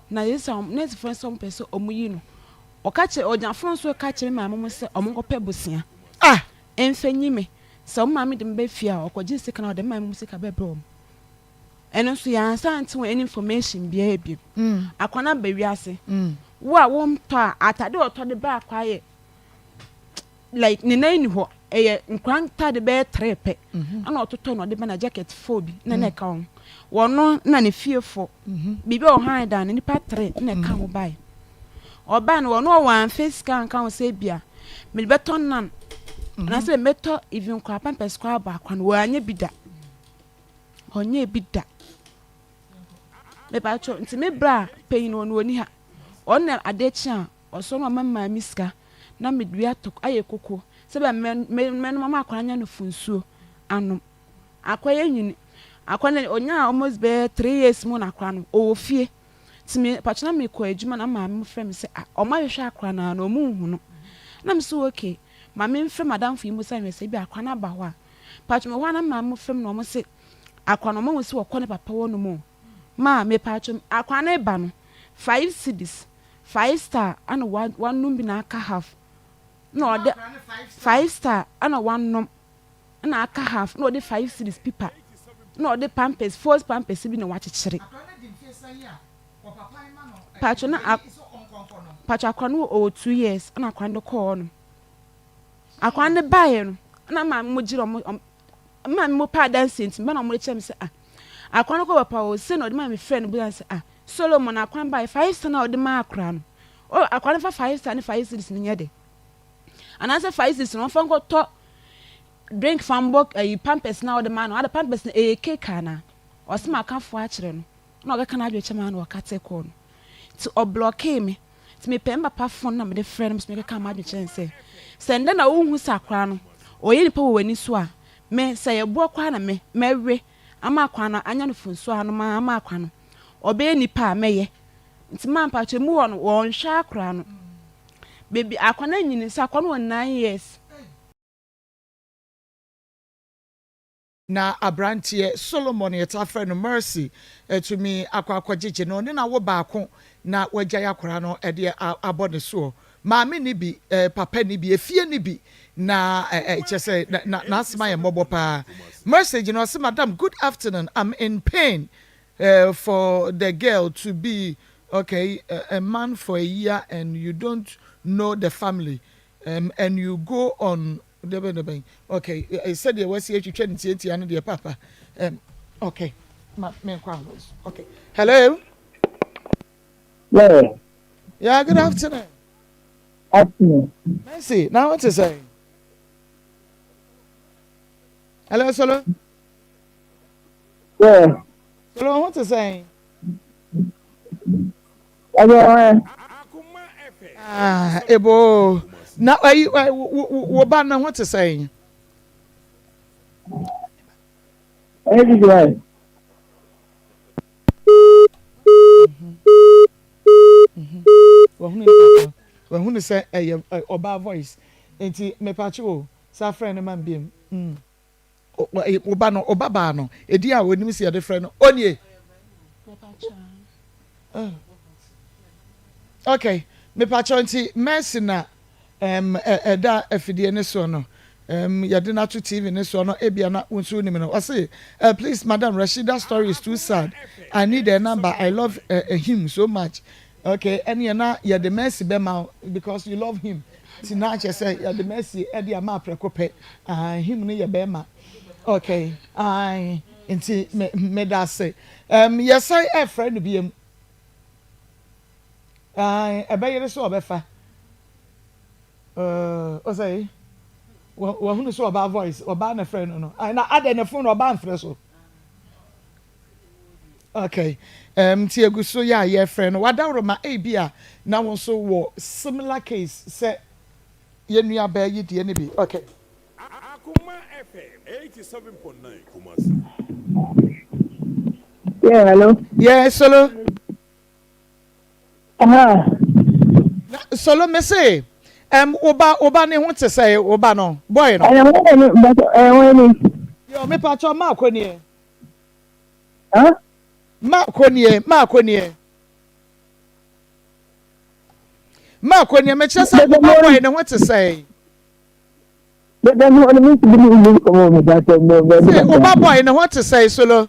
na yɛsɛ wɔn nurse foɔ sɛ wɔn pɛ sɛ wɔn yi no. Ɔka kyerɛ ɔgyina phone so ka kyerɛ me maame mo sɛ wɔn nkɔ pɛ bosea Ah! mfa nyi me. Sɛ wɔn maame de me ba fie a ɔkɔ gye sika na ɔde me maame mo sika bɛbrɛ wɔn. Ɛno nso yɛansan ante wɔn any information biara bio. Akwa no aba wiase. Wo a wontɔ a atade a ɔtɔ de ba akwa yɛ like ne nan ni hɔ ɛyɛ nkora ntaade bɛyɛ tere pɛ mhm. ɛna ɔtotɔ na ɔde ba na jacket fo bi na na mhm. ɛka ho wɔno na ne fie fo mhm. biribi a ɔhan dan no nipa tere na ɛka ho bae ɔbaa no wɔno ɔwɔ anfe sika nka ho sɛ bia mede bɛtɔ nan anaasɛ mɛtɔ even kora pampers kora abɔ akora no wɔanyɛ bi da ɔnyɛ bi da mepakyɛw nti me bra panyin wɔn wɔ ni ha ɔno na ade kye a Ɔsɔ no ɔma maame sika na medua tɔ ayɛ koko sɛ bɛ mɛnom ama akwadaa anya nufu nsuo anom. Akwadaa yi anyini. Akwadaa no ɔnyaa almost bɛyɛ 3 years mu na akwadaa no ɔwɔ fie. Nti me pakyɛ na mekɔ adwuma na maame mo frɛ me sɛ ah ɔmo ahwehwɛ akwadaa no ara na ɔmo nhu no. Na me sɛ okay ma me mfrɛ madamfo yi mmusa nhwɛ sɛ ebi akwadaa no aba hɔ a. Pakyɛ mewɔ hɔ a na maame mo frɛ me na ɔmo se akwadaa no ɔmo ahu sɛ ɔkɔ ne papa hɔ nom o. Maa mepakyɛ akwadaa no reba no 5 cedis 5 Star ana wanom bi na aka half na ɔde 5 Star ana wanom na aka half na ɔde 5 cedis pipa na ɔde pampers false pampers bi na wakyekyere. Paatwo na paatwo akora no ɔwɔ 2 years ɛna akora no de kɔɔ no akora no baeɛ no ɛna maame mo gyere ɔmo maame mo pɛ adanseɛ nti mba na ɔmo de kyerɛ me sɛ ah akora no kɔ papa o sɛ na ɔde maame frɛ no bi sɛ ah Solomon akwan bae, 5 star no a ɔde maa akora no, o, akora no fa 5 star ne 5 cedis no nyɛ de. Anaasɛ 5 cedis no ɔmfa nkɔtɔ drink fa mbɔ ayi pampers no a ɔde maa no, ada pampers no ɛyɛ cake anaa? Ɔse maka foa akyerɛ no, na ɔkeka n'adwene kyɛ maa no ɔka te kɔɔ no. Nti ɔblɔkee me. Nti mepɛ me papa phone na mede frɛ no so mekeka m'adwene kyerɛ no sɛ, sɛ ndɛ na wohu sɛ akora no ɔyɛ nipa wɔ w'ani so a, me sɛ yɛboɔ koraa na me mɛwe ama akora no anya no funsuo anom ama akora no ɔbɛyɛ nipa a mɛyɛ nti maa mpakyɛ mu hɔ no wɔnhwɛ akora no beebi akora no anyini sɛ akora no wɔ 9 years. Na aberanteɛ Solomon yɛtaa frɛ no Mercy atumi akɔ akɔgyegye no, ɔne no awo baako na wagyae akwadaa no de abɔ ne soɔ. Maame nni bi, papa nni bi, efie nni bi, na kyerɛ sɛ n'asɛm ayɛ mmɔbɔ paa. Mercy gyina ɔse, Madam, good afternoon, I'm in pain for the girl to be okay, a man for a year and you don't know the family and you go on Dɛbɛn dɛbɛn okay sɛdeɛ wasi atwitwa ne tiatia no deɛ papa um, okay ma menkɔ ahoma so okay hello. Yeah. Yeah, good afternoon. Afternoon. Mercy, na what is saying? Hello, Solo. Yeah. Solo, what is saying? Ɛyɛ. Ah, ebo. Na ayi wo ba no ho te sɛn? Ɛyɛ bibi ayɛ. Wahunu nipa ko. Wahunu sɛ ɛyɛ ɔbaa voice. Nti mepakye o, saa frɛ no ma me biom. Mm. Wo ba no, wo ba baa no, edin a onim sɛ yɛde frɛ no, onie. Oh. Okay, mepakyɛw nti Mercy na um, ɛda afidie ne soɔ no, um, yɛde no ato TV ne soɔ no, ebia na wo nso wonim no. Ɔse, uh, please madam, Rashida story is too sad. I need her number. I love uh, him so much. Okay, ɛneɛ na yɛde Mercy bɛma wo because you love him. Nti na kyerɛ sɛ yɛde Mercy ɛde ama aprɛko pɛ. Ah, him no yɛ bɛrima. Okay, ae, nti me meda ase. Um, yɛsan ɛfrɛ no biam. Ae, ɛbɛyere sɛ ɔbɛfa. Uh, ɔsɛ wahunu sɛ ɔbaa voice, ɔbaa na frɛ no no. Ae, na adɛn ne phone ɔbaa mfrɛ so. Okay, um, nti egu so yɛ a yɛfrɛ no. Wadaworoma ebi a na wo nso wɔ similar case sɛ yɛn nua baa yi deɛ no bi. Okay. Akoma FM 87.9 Kumasi. Yeah, hello. Yeah, solo. Aha. Na solo me se, um, wo ba wo ba ne ho te sɛ wo ba no, boy no. Ɛyɛ wɔn ni, but ɛyɛ wɔn ni. Yo, me pa cho ma ko nie. Huh? Ma ko nie, ma ko nie. Ma ko nie, me kyerɛ sɛ wo ba boy ne ho te sɛ. Sɛ wo ba boy ne ho te sɛ solo.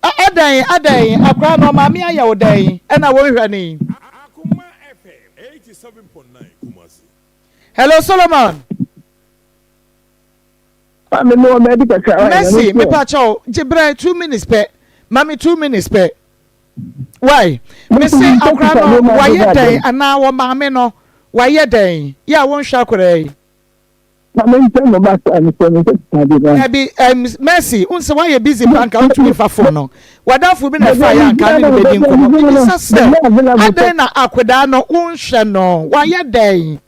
Adɛn adɛn akora no ɔmaame ayɛ wo dɛn ɛna wonhwɛ ne yi. Akoma FM 87.9 Kumasi. Hello Solomon. Mercy mepa kyɛw gye brɛ 2 minutes pɛ ma me 2 minutes pɛ. Why? Me se akora no wayɛ dɛn anaa wɔ maame no wayɛ dɛn yɛ a wonhwɛ akora yi. Dabi um, Mercy, wo sɛ woayɛ busy pa nka wontumi mfa phone no. W'adamfo bi na ɛfa yɛ anka ne ne bɛdi nkɔmmɔ. Mebisa sɛ, adɛn na akwadaa no wonhwɛ no? Wayɛ dɛn?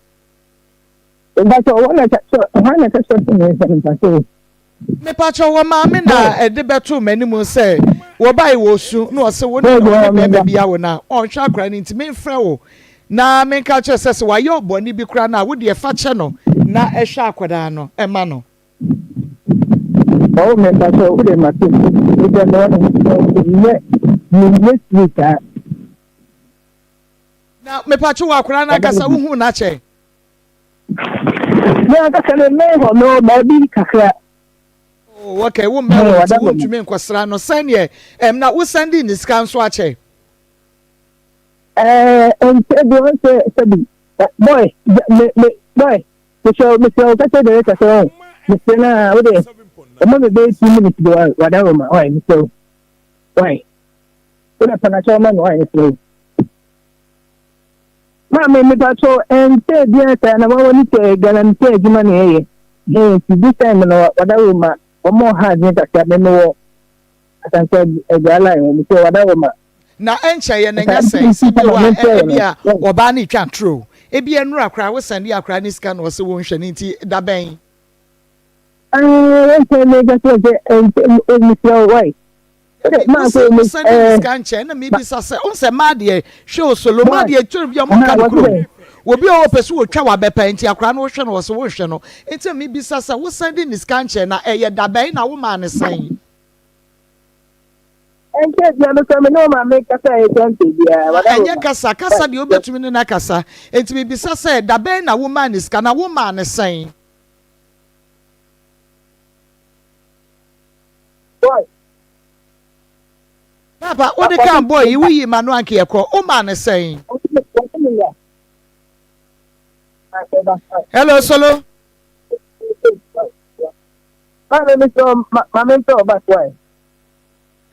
Mepakyɛw, wɔ maame na ɛde bɛtoo m'anim sɛ wɔbae wɔ su na ɔse wo ne ɔne bɛrima bi awo na ɔnhwɛ akwadaa no nti memfrɛ wo na menka kyerɛ sɛ sɛ wayɛ ɔbɔne bi koraa no a wo deɛ fa kyɛ no na ɛhwɛ akwadaa no ɛma no. Ɔwɔ mepakyɛw wo deɛ mate wo deɛ menyɛ menyɛ siri saa. Na mepakyɛw wɔ akwadaa no ankasa wohuu no akyɛ? Me ankasa me mmɛn hɔ, mewɔ baabi kakra. Oh, okay, wo mmɛn hɔ nti wontumi nkɔsra no sɛneɛ ɛm na wosan di ne sika nso akyɛ. Ɛɛ, nkyɛ bi wɔn sɛ sɛbi, boy, me me boy, mesrɛ wo mesrɛ wo kasa director sɛ wɔn, mesrɛ na wo deɛ, ɔma me bɛyɛ 2 minutes de wa wada wɔ ma, ɔyɛ mesrɛ wo, why, wo na panakyɛ ɔma me, why mesrɛ wo. Maame mepakyɛw ɛnkyɛɛ biara saa na wawa ne sɛ galamsey adwuma na ɛyɛ hee nti this time no wadaworo ma wɔn ɔha adwene kakra me mewɔ Asante Agya line hɔ mesɛ wadaworo ma. Na ɛnkyɛ yɛ na ɛnyɛ sɛn sɛ bio a ebi a ɔbaa no retwa atoro ebi ɛnora koraa wo sɛnde akora ne sika na ɔse wo nhwɛ no nti dabɛn. Ɛɛ ɛnkyɛ meka kyerɛ sɛ ɛnkyɛ mesrɛ wo wai. Dabi, wose wosan de ne sika nkyɛn na mebisa sɛ wohu sɛ mmaa deɛ hwɛ o solo mmaa deɛ kyerɛ bi a wɔn nka no kuro obi a wɔpɛ so wɔtwa wabɛpa nti akwaraa no wohwɛ no wɔ so wonhwɛ no nti na mebisa sɛ wosan de ne sika nkyɛn na ɛyɛ dabɛn na womaa ne sɛn. Ɛnkyɛ bia me kura me ne wo maame kasa a ɛkyɛ nkyɛ biara. Ɛnyɛ kasa kasa deɛ wobɛtumi ne no akasa nti mebisa sɛ dabɛn na womaa ne sika na womaa ne sɛn. Boy. Papa, wode kan boy yi woyi ma no anka yɛkɔ. Wo maa no sɛn? Hello, Solo.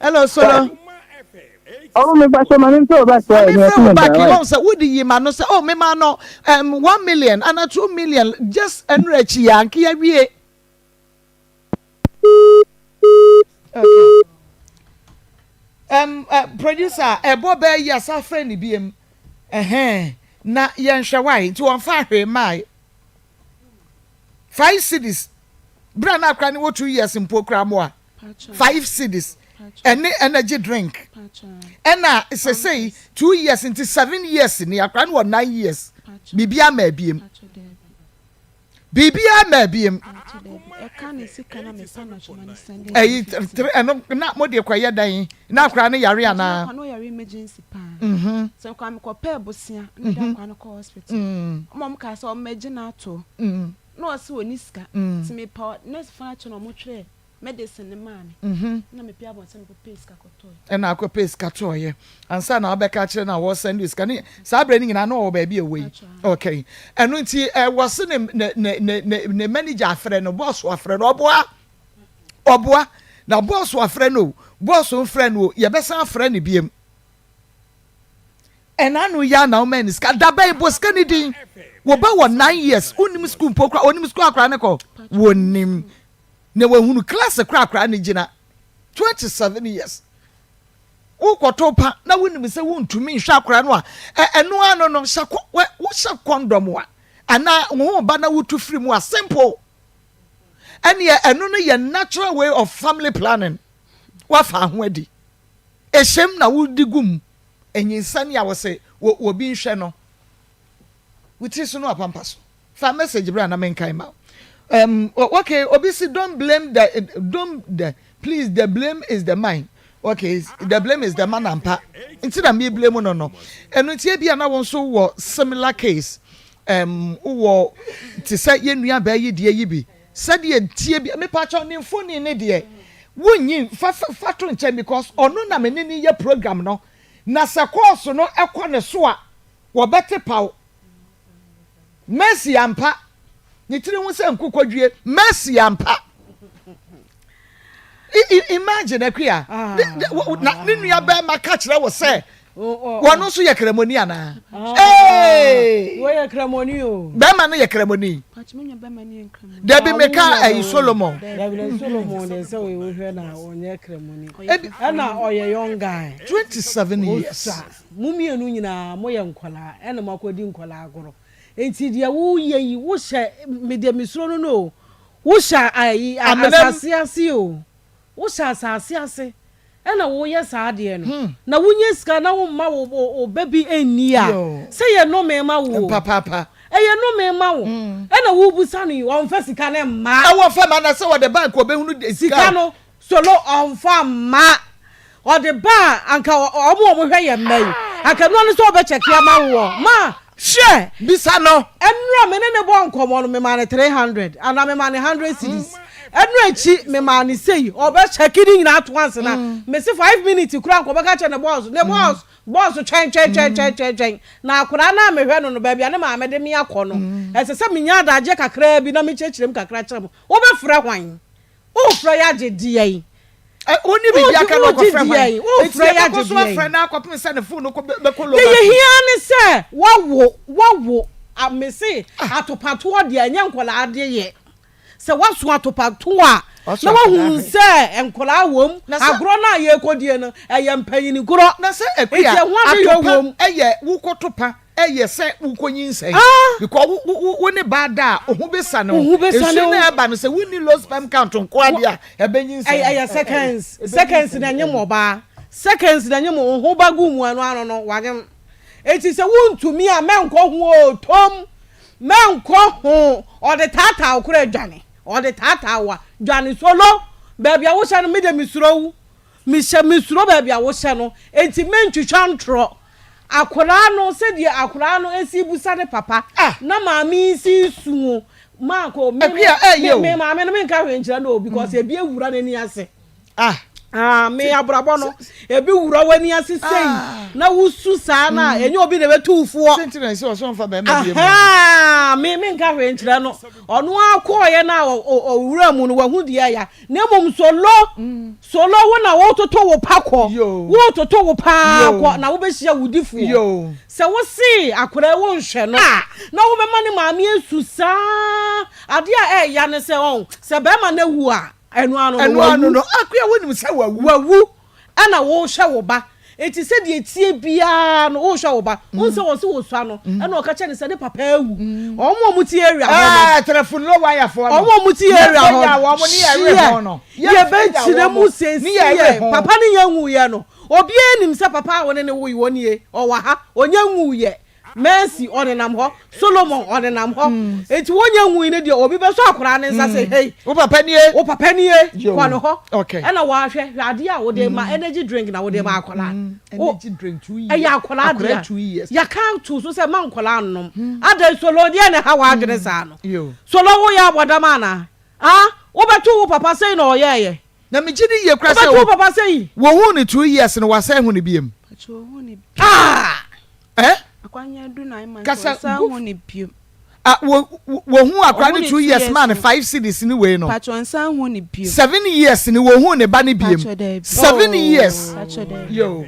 Hello, Solo. Ɔmo mi fa so maame nfɛ o back wa. Maame nfɛ o back yi wɔn sɛ wodi yi ma no sɛ oh mi ma no um, 1 million ana 2 million just ɛnura akyi yɛ anka yɛ wie. Okay. Producer, ɛbɔ bɛɛ yi asa frɛ ne biem. Ɛhɛn, na yɛnhwɛ wae nti wɔmfa hwee mae. 5 cedis. Bere a na akora ne wɔ 2 years mpo kora mo a. 5 cedis. Ɛne energy drink. Ɛna sesei 2 years nti 7 years ni akora no wɔ 9 years. Biribi ama abiem. Biribi ama abiem. Ɛyi tere ɛno na mo de kɔyɛ dan na akora no yare anaa? Akwa no yare emergency paa. Sɛ nkwa mekɔpɛɛ bosea na de akwa no kɔ hospital. Ɔmo ɔmo kaa sɛ ɔmo agye no ato. Na ɔse ɔni sika. Nti mepa nurse fo no akyɛ na ɔmo twerɛ medicine ne maa me. Na mepɛ abɔnten mekɔpɛɛ sika kɔtɔɔ. Ɛna akɔpɛ sika tɔɔyɛ ansa na wabɛka kyerɛ no a wɔsɛn de sika ne saa berɛ no nyinaa na ɔwɔ baabi a ɛwɔ yi. Okay, ɛno nti ɛwɔ se ne ne ne ne ne ne manager afrɛ no, boss afrɛ no, ɔboa ɔboa na boss afrɛ no o, boss mfrɛ no o, yɛbɛsan afrɛ no biem. Ɛna ano yɛ ana ɔma ne sika daba yi bɔ sika ne din wɔba wɔ 9 years, wonim school mpo kora, onim school akora ne kɔ, wɔnim na wɔhunu class kora akora ne gyina 27 years. Wokɔtɔ pa na wonim sɛ wontumi nhwɛ akora no a, ɛno ano no hyɛ kɔ wohyɛ condom a anaa wo ho ba na wotu firi mu a, simple. Ɛneɛ ɛno no yɛ natural way of family planning. Wafa ho adi ehyɛm na wodi gu mu enyinsani a wɔsɛ wɔ obi nhwɛ no wotiri so no apampa so. Fa message bra na menkan ma okay, obi si don't blame the, don't the, please, the blame is the man. Okay, the blame is the man ampa nti na mi blame no. Ɛno nti ebi a na wɔn nso wɔ similar case wɔ te sɛ yɛn nua bɛɛ yi deɛ yi bi sɛdeɛ tie bi mipakyɛw ne mfoni ne deɛ wonyi fa fa fa to nkyɛn because ɔno na me ne ne yɛ program no na sɛ kɔɔso no ɛkɔ ne so a wɔbɛte paw. Mercy ampa ne tiri ho sɛ nkokɔdwie. Mercy ampa. Imagine akua na ne nua bɛrima ka kyerɛ wɔ sɛ wɔn nso yɛ kramoni anaa? Ee! Wɔyɛ kramoni o. Bɛrima no yɛ kramoni? Dabi, meka ɛyi Solomon. Dabi na Solomon de sɛ oyɛ wohwɛ na ɔnyɛ kramoni. Ɛna ɔyɛ young guy. 27 years. Mo mmienu nyinaa moyɛ nkɔlaa ɛna mo akɔdi nkɔlaa agorɔ. Nti deɛ woyɛ yi wohyɛ me deɛ mesuro no no o. Wohyɛ ayi asase ase o. Wohyɛ asase ase ɛna woyɛ saa adeɛ no na wonya sika na womma wo wo ba bi nni a sɛ yɛ nnome ma wo o. Papaapa. Ɛyɛ nnome ma wo ɛna wobusa no yi ɔmfa sika no mma. Ɛwɔ fam ana sɛ wɔde bank ɔbɛhunu sika. Sika no solo ɔmfa mma. Ɔde ba a anka ɔmo a ɔmo hwɛ yɛn mma yi anka ɛno ano sɛ ɔbɛkyɛke ama woɔ ma hwɛ. Bisa no. Ɛnora me ne ne bɔ nkɔmɔ no mema no 300 anaa mema no 100 cedis ɛno akyi mema no sei ɔbɛkyɛke ne nyinaa to ansa na mese 5 minutes kura nka ɔbɛka kyerɛ ne boss, ne boss, boss twɛn twɛn twɛn twɛn twɛn twɛn na akwadaa no a mehwɛ no no baabi a ne maame de me akɔ no ɛsɛ sɛ menya adagye kakraa bi na mekyerɛkyerɛ mu kakra kyerɛ mo. Wobɛfrɛ hwan? Wofrɛ yɛ agye deɛ yi. Woni biribi aka na ɔkɔfrɛ hwan? Eti wofrɛ yɛ yɛbɛkɔ agye so deɛ yi. afrɛ na akɔpem sɛ ne phone no kɔ bɛkɔ low deɛ battery. yɛhia ne sɛ wawo wawo amese atopatoɔ deɛ ɛnyɛ nkɔlaa de yɛ sɛ waso atopatoɔ a Waso na akwadaa wahu hwɛ. sɛ nkɔlaa wom Na sɛ- agorɔ no a yɛrekɔdie no ɛyɛ mpanyini gorɔ. Na sɛ Enti akua ɛho ade yɛ atopa wom. ɛyɛ wokɔto pa ɛyɛ sɛ wokɔ nyinsɛn because wo ne baa da a wo ho bɛsane wo. Wo ho bɛsane Nsuo wo. no ɛba no sɛ wonni low sperm count nko adeɛ a ɛbɛnyinsɛn. Ɛyɛ seconds seconds na ɛnyɛ mo ɔbaa seconds na ɛnyɛ mo wo ho ba gu mu ɛno ano no wanyem. Eti sɛ wontumi a mɛnkɔ ho o tom mɛnkɔ ho. Ɔde taataa wo kora dwane ɔde taataa wo a dwane solo baabi a wohyɛ no me de mesuro wo mehyɛ mesuro baabi a wohyɛ no. Eti mentwitwa ntorɔ akwaraa no sɛdeɛ akwaraa no esi busa ne papa na maame yi si su maako me Akua, ɛyɛ o. me maame no menka hwee nkyerɛ no o because ebi ewura n'ani ase. Ah. Ah, me abrabɔ no ebi wura w'ani ase sei na wusu saa na enye obi na ebetu foɔ. Sɛ nti na ɛsɛ ɔsɔ nfa bɛrima bi mu. Ahaa, me menka hwee nkyerɛ no ɔno akɔɔyɛ no a ɔwura mu no wahu deɛ ya na mmom solo solo wo na wototo wo pa kɔ wototo wo paa kɔ na wobɛhyia wo difoɔ sɛ wosee akwadaa wo nhwɛ no na wobɛma ne maame asu saa adeɛ a ɛɛya ne sɛ ɔn sɛ bɛrima no awu a ɛno ano no Ɛno ano wawu no akua wonim sɛ wawu. Wawu ɛna wohwɛ wo ba. Enti sɛdeɛ ɛteɛ biara no, wohwɛ wo ba, wohu sɛ wɔse wɔsua no, ɛna ɔka kyerɛ no sɛ ne papa awu. Wɔn a wɔte area hɔ no, wɔn a wɔte area hɔ no, hyeɛ, yɛbɛkyerɛ mu seesei, papa no nya nwuiɛ no, obiara nim sɛ papa a wo ne no woe wɔ nie, ɔwɔ ha, ɔnya nwuiɛ. Mercy ɔnenam hɔ, Solomon ɔnenam hɔ. Mm. Enti wonya nwui no deɛ obi bɛsɔ akwaraa ne nsa sɛ mm. hei. Wo papa nie. Wo papa nie. Kɔ ne hɔ. Okay. Ɛna wahwɛ hwɛ adeɛ a wode ma mm. energy drink na wode ma akwaraa. Energy drink 2 years. Ɛyɛ akwaraa deɛ. Yɛka to so sɛ ma nkwaraa nnom. Adan Solo deɛ na ɛha w'adwene saa no. Solo woyɛ abɔdam anaa? Ah, wobɛto wo papa sɛi na ɔyɛɛyɛ. Na megye di yie koraa sɛ Wobɛto wo papa sɛi. Wɔhuu no 2 years no wasan hu no biom. Ah! Eh? Kasa gu. Ah, wo wɔhu akora no 2 years maa no 5 cedis ne wei no. 7 years ni wɔhu ne ba ne biem. 7 years. Yo.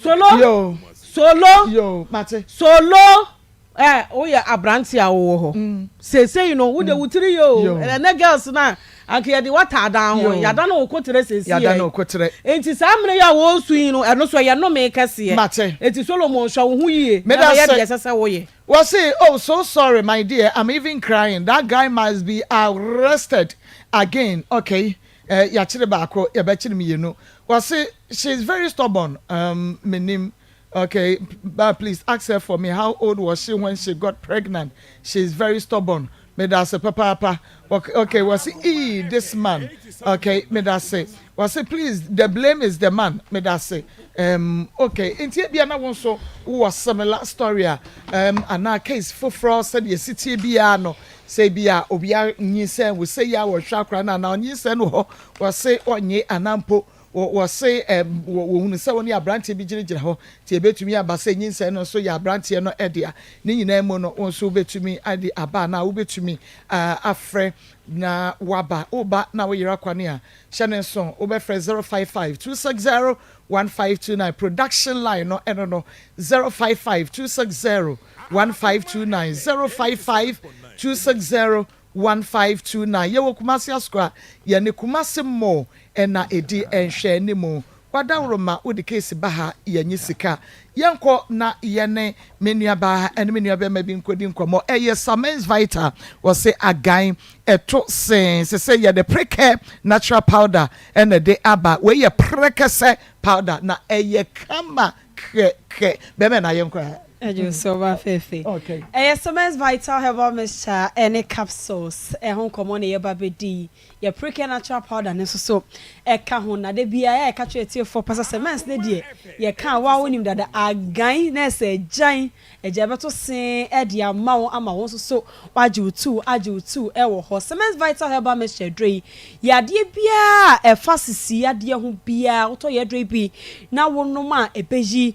Solo. Yo. Solo. Yo, mate. Solo. Ɛ woyɛ aberante a wowɔ hɔ mm. seesei no wode mm. wo tiri yɛ o ɛnɛ girls no a anka yɛde wata adan ho yɛada no wo koterɛ seesei enti saa mmerɛ yi a wɔresu yi no ɛno so ɛyɛ nnome kɛseɛ. Enti Solomon hwɛ wo ho yie na bɛyɛ deɛ ɛsɛ sɛ woyɛ. Wɔse oh so sorry my dear, I'm even crying, that guy must be arrested again, okay eh, yɛakyere baako yɛbɛkyere mmienu. Wɔse she is very stubborn, um, menim. Okay ba please ask her for me how old was she when she got pregnant she is very stubborn medase papaapa okay wɔse ee this man okay medase wɔse please the blame is the man medase um, okay nti ebia na wo nso wowɔ similar story a um, anaa case foforɔ sɛdeɛ sitie biara no sɛ bi a obi anyinsɛn wo sɛ yi a wɔhwɛ akora no anaa ɔnyinsɛn no hɔ wɔse ɔnye anaa mpo Wɔ wɔse ɛm wɔ wɔhunu sɛ wo ne aberanteɛ bi gyinagyina hɔ, nti ɛbɛtumi aba sɛ nyinsɛn no nso yɛ aberanteɛ no dea. Ne nyinaa mu no, wo nso wobɛtumi de aba anaa wobɛtumi afrɛ na woaba. Woba na woyera kwane a, hyɛ no nso, wobɛfrɛ 055 260 1529. Production line no ɛno no, 055 260 1529, 055 260 1529. Yɛwɔ Kumasi Asokwa, yɛne Kumasi Mall na ɛdi nhwɛanimu. W'adaworoma wode case ba ha yɛnye sika. Yɛnkɔ na yɛne me nuabaa ne me nuabɛrima bi nkɔdi nkɔmmɔ. Ɛyɛ Samens Vital, wɔse agan ɛto sen. Sese yɛde Prekɛ natural powder na ɛde aba. Wei yɛ prɛkɛsɛ powder na ɛyɛ kama kɛ kɛ. Bɛrima na yɛnkɔ ha. Ɛdwo so ba fɛfɛ. Ɛyɛ Samens Vital Herbal Mixture ɛne capsules ɛho nkɔmmɔ na yɛba bɛdi yi. Yɛ Precare Natural Powder no nso so ɛka ho. Na da biara yɛ a yɛka kyerɛ atiefoɔ pa sɛ Semens no deɛ yɛka a wo a wonim dada agan na ɛsɛ agyan agya bɛto see de ama wo ama wo nso so woagye wo tuu agye wo tuu ɛwɔ hɔ. Semens Vital Herbal Mixture aduro yi yɛ adeɛ biara a ɛfa sisi yadeɛ ho biara wotɔ yɛ aduro yi bi na wonom a ɛbɛyi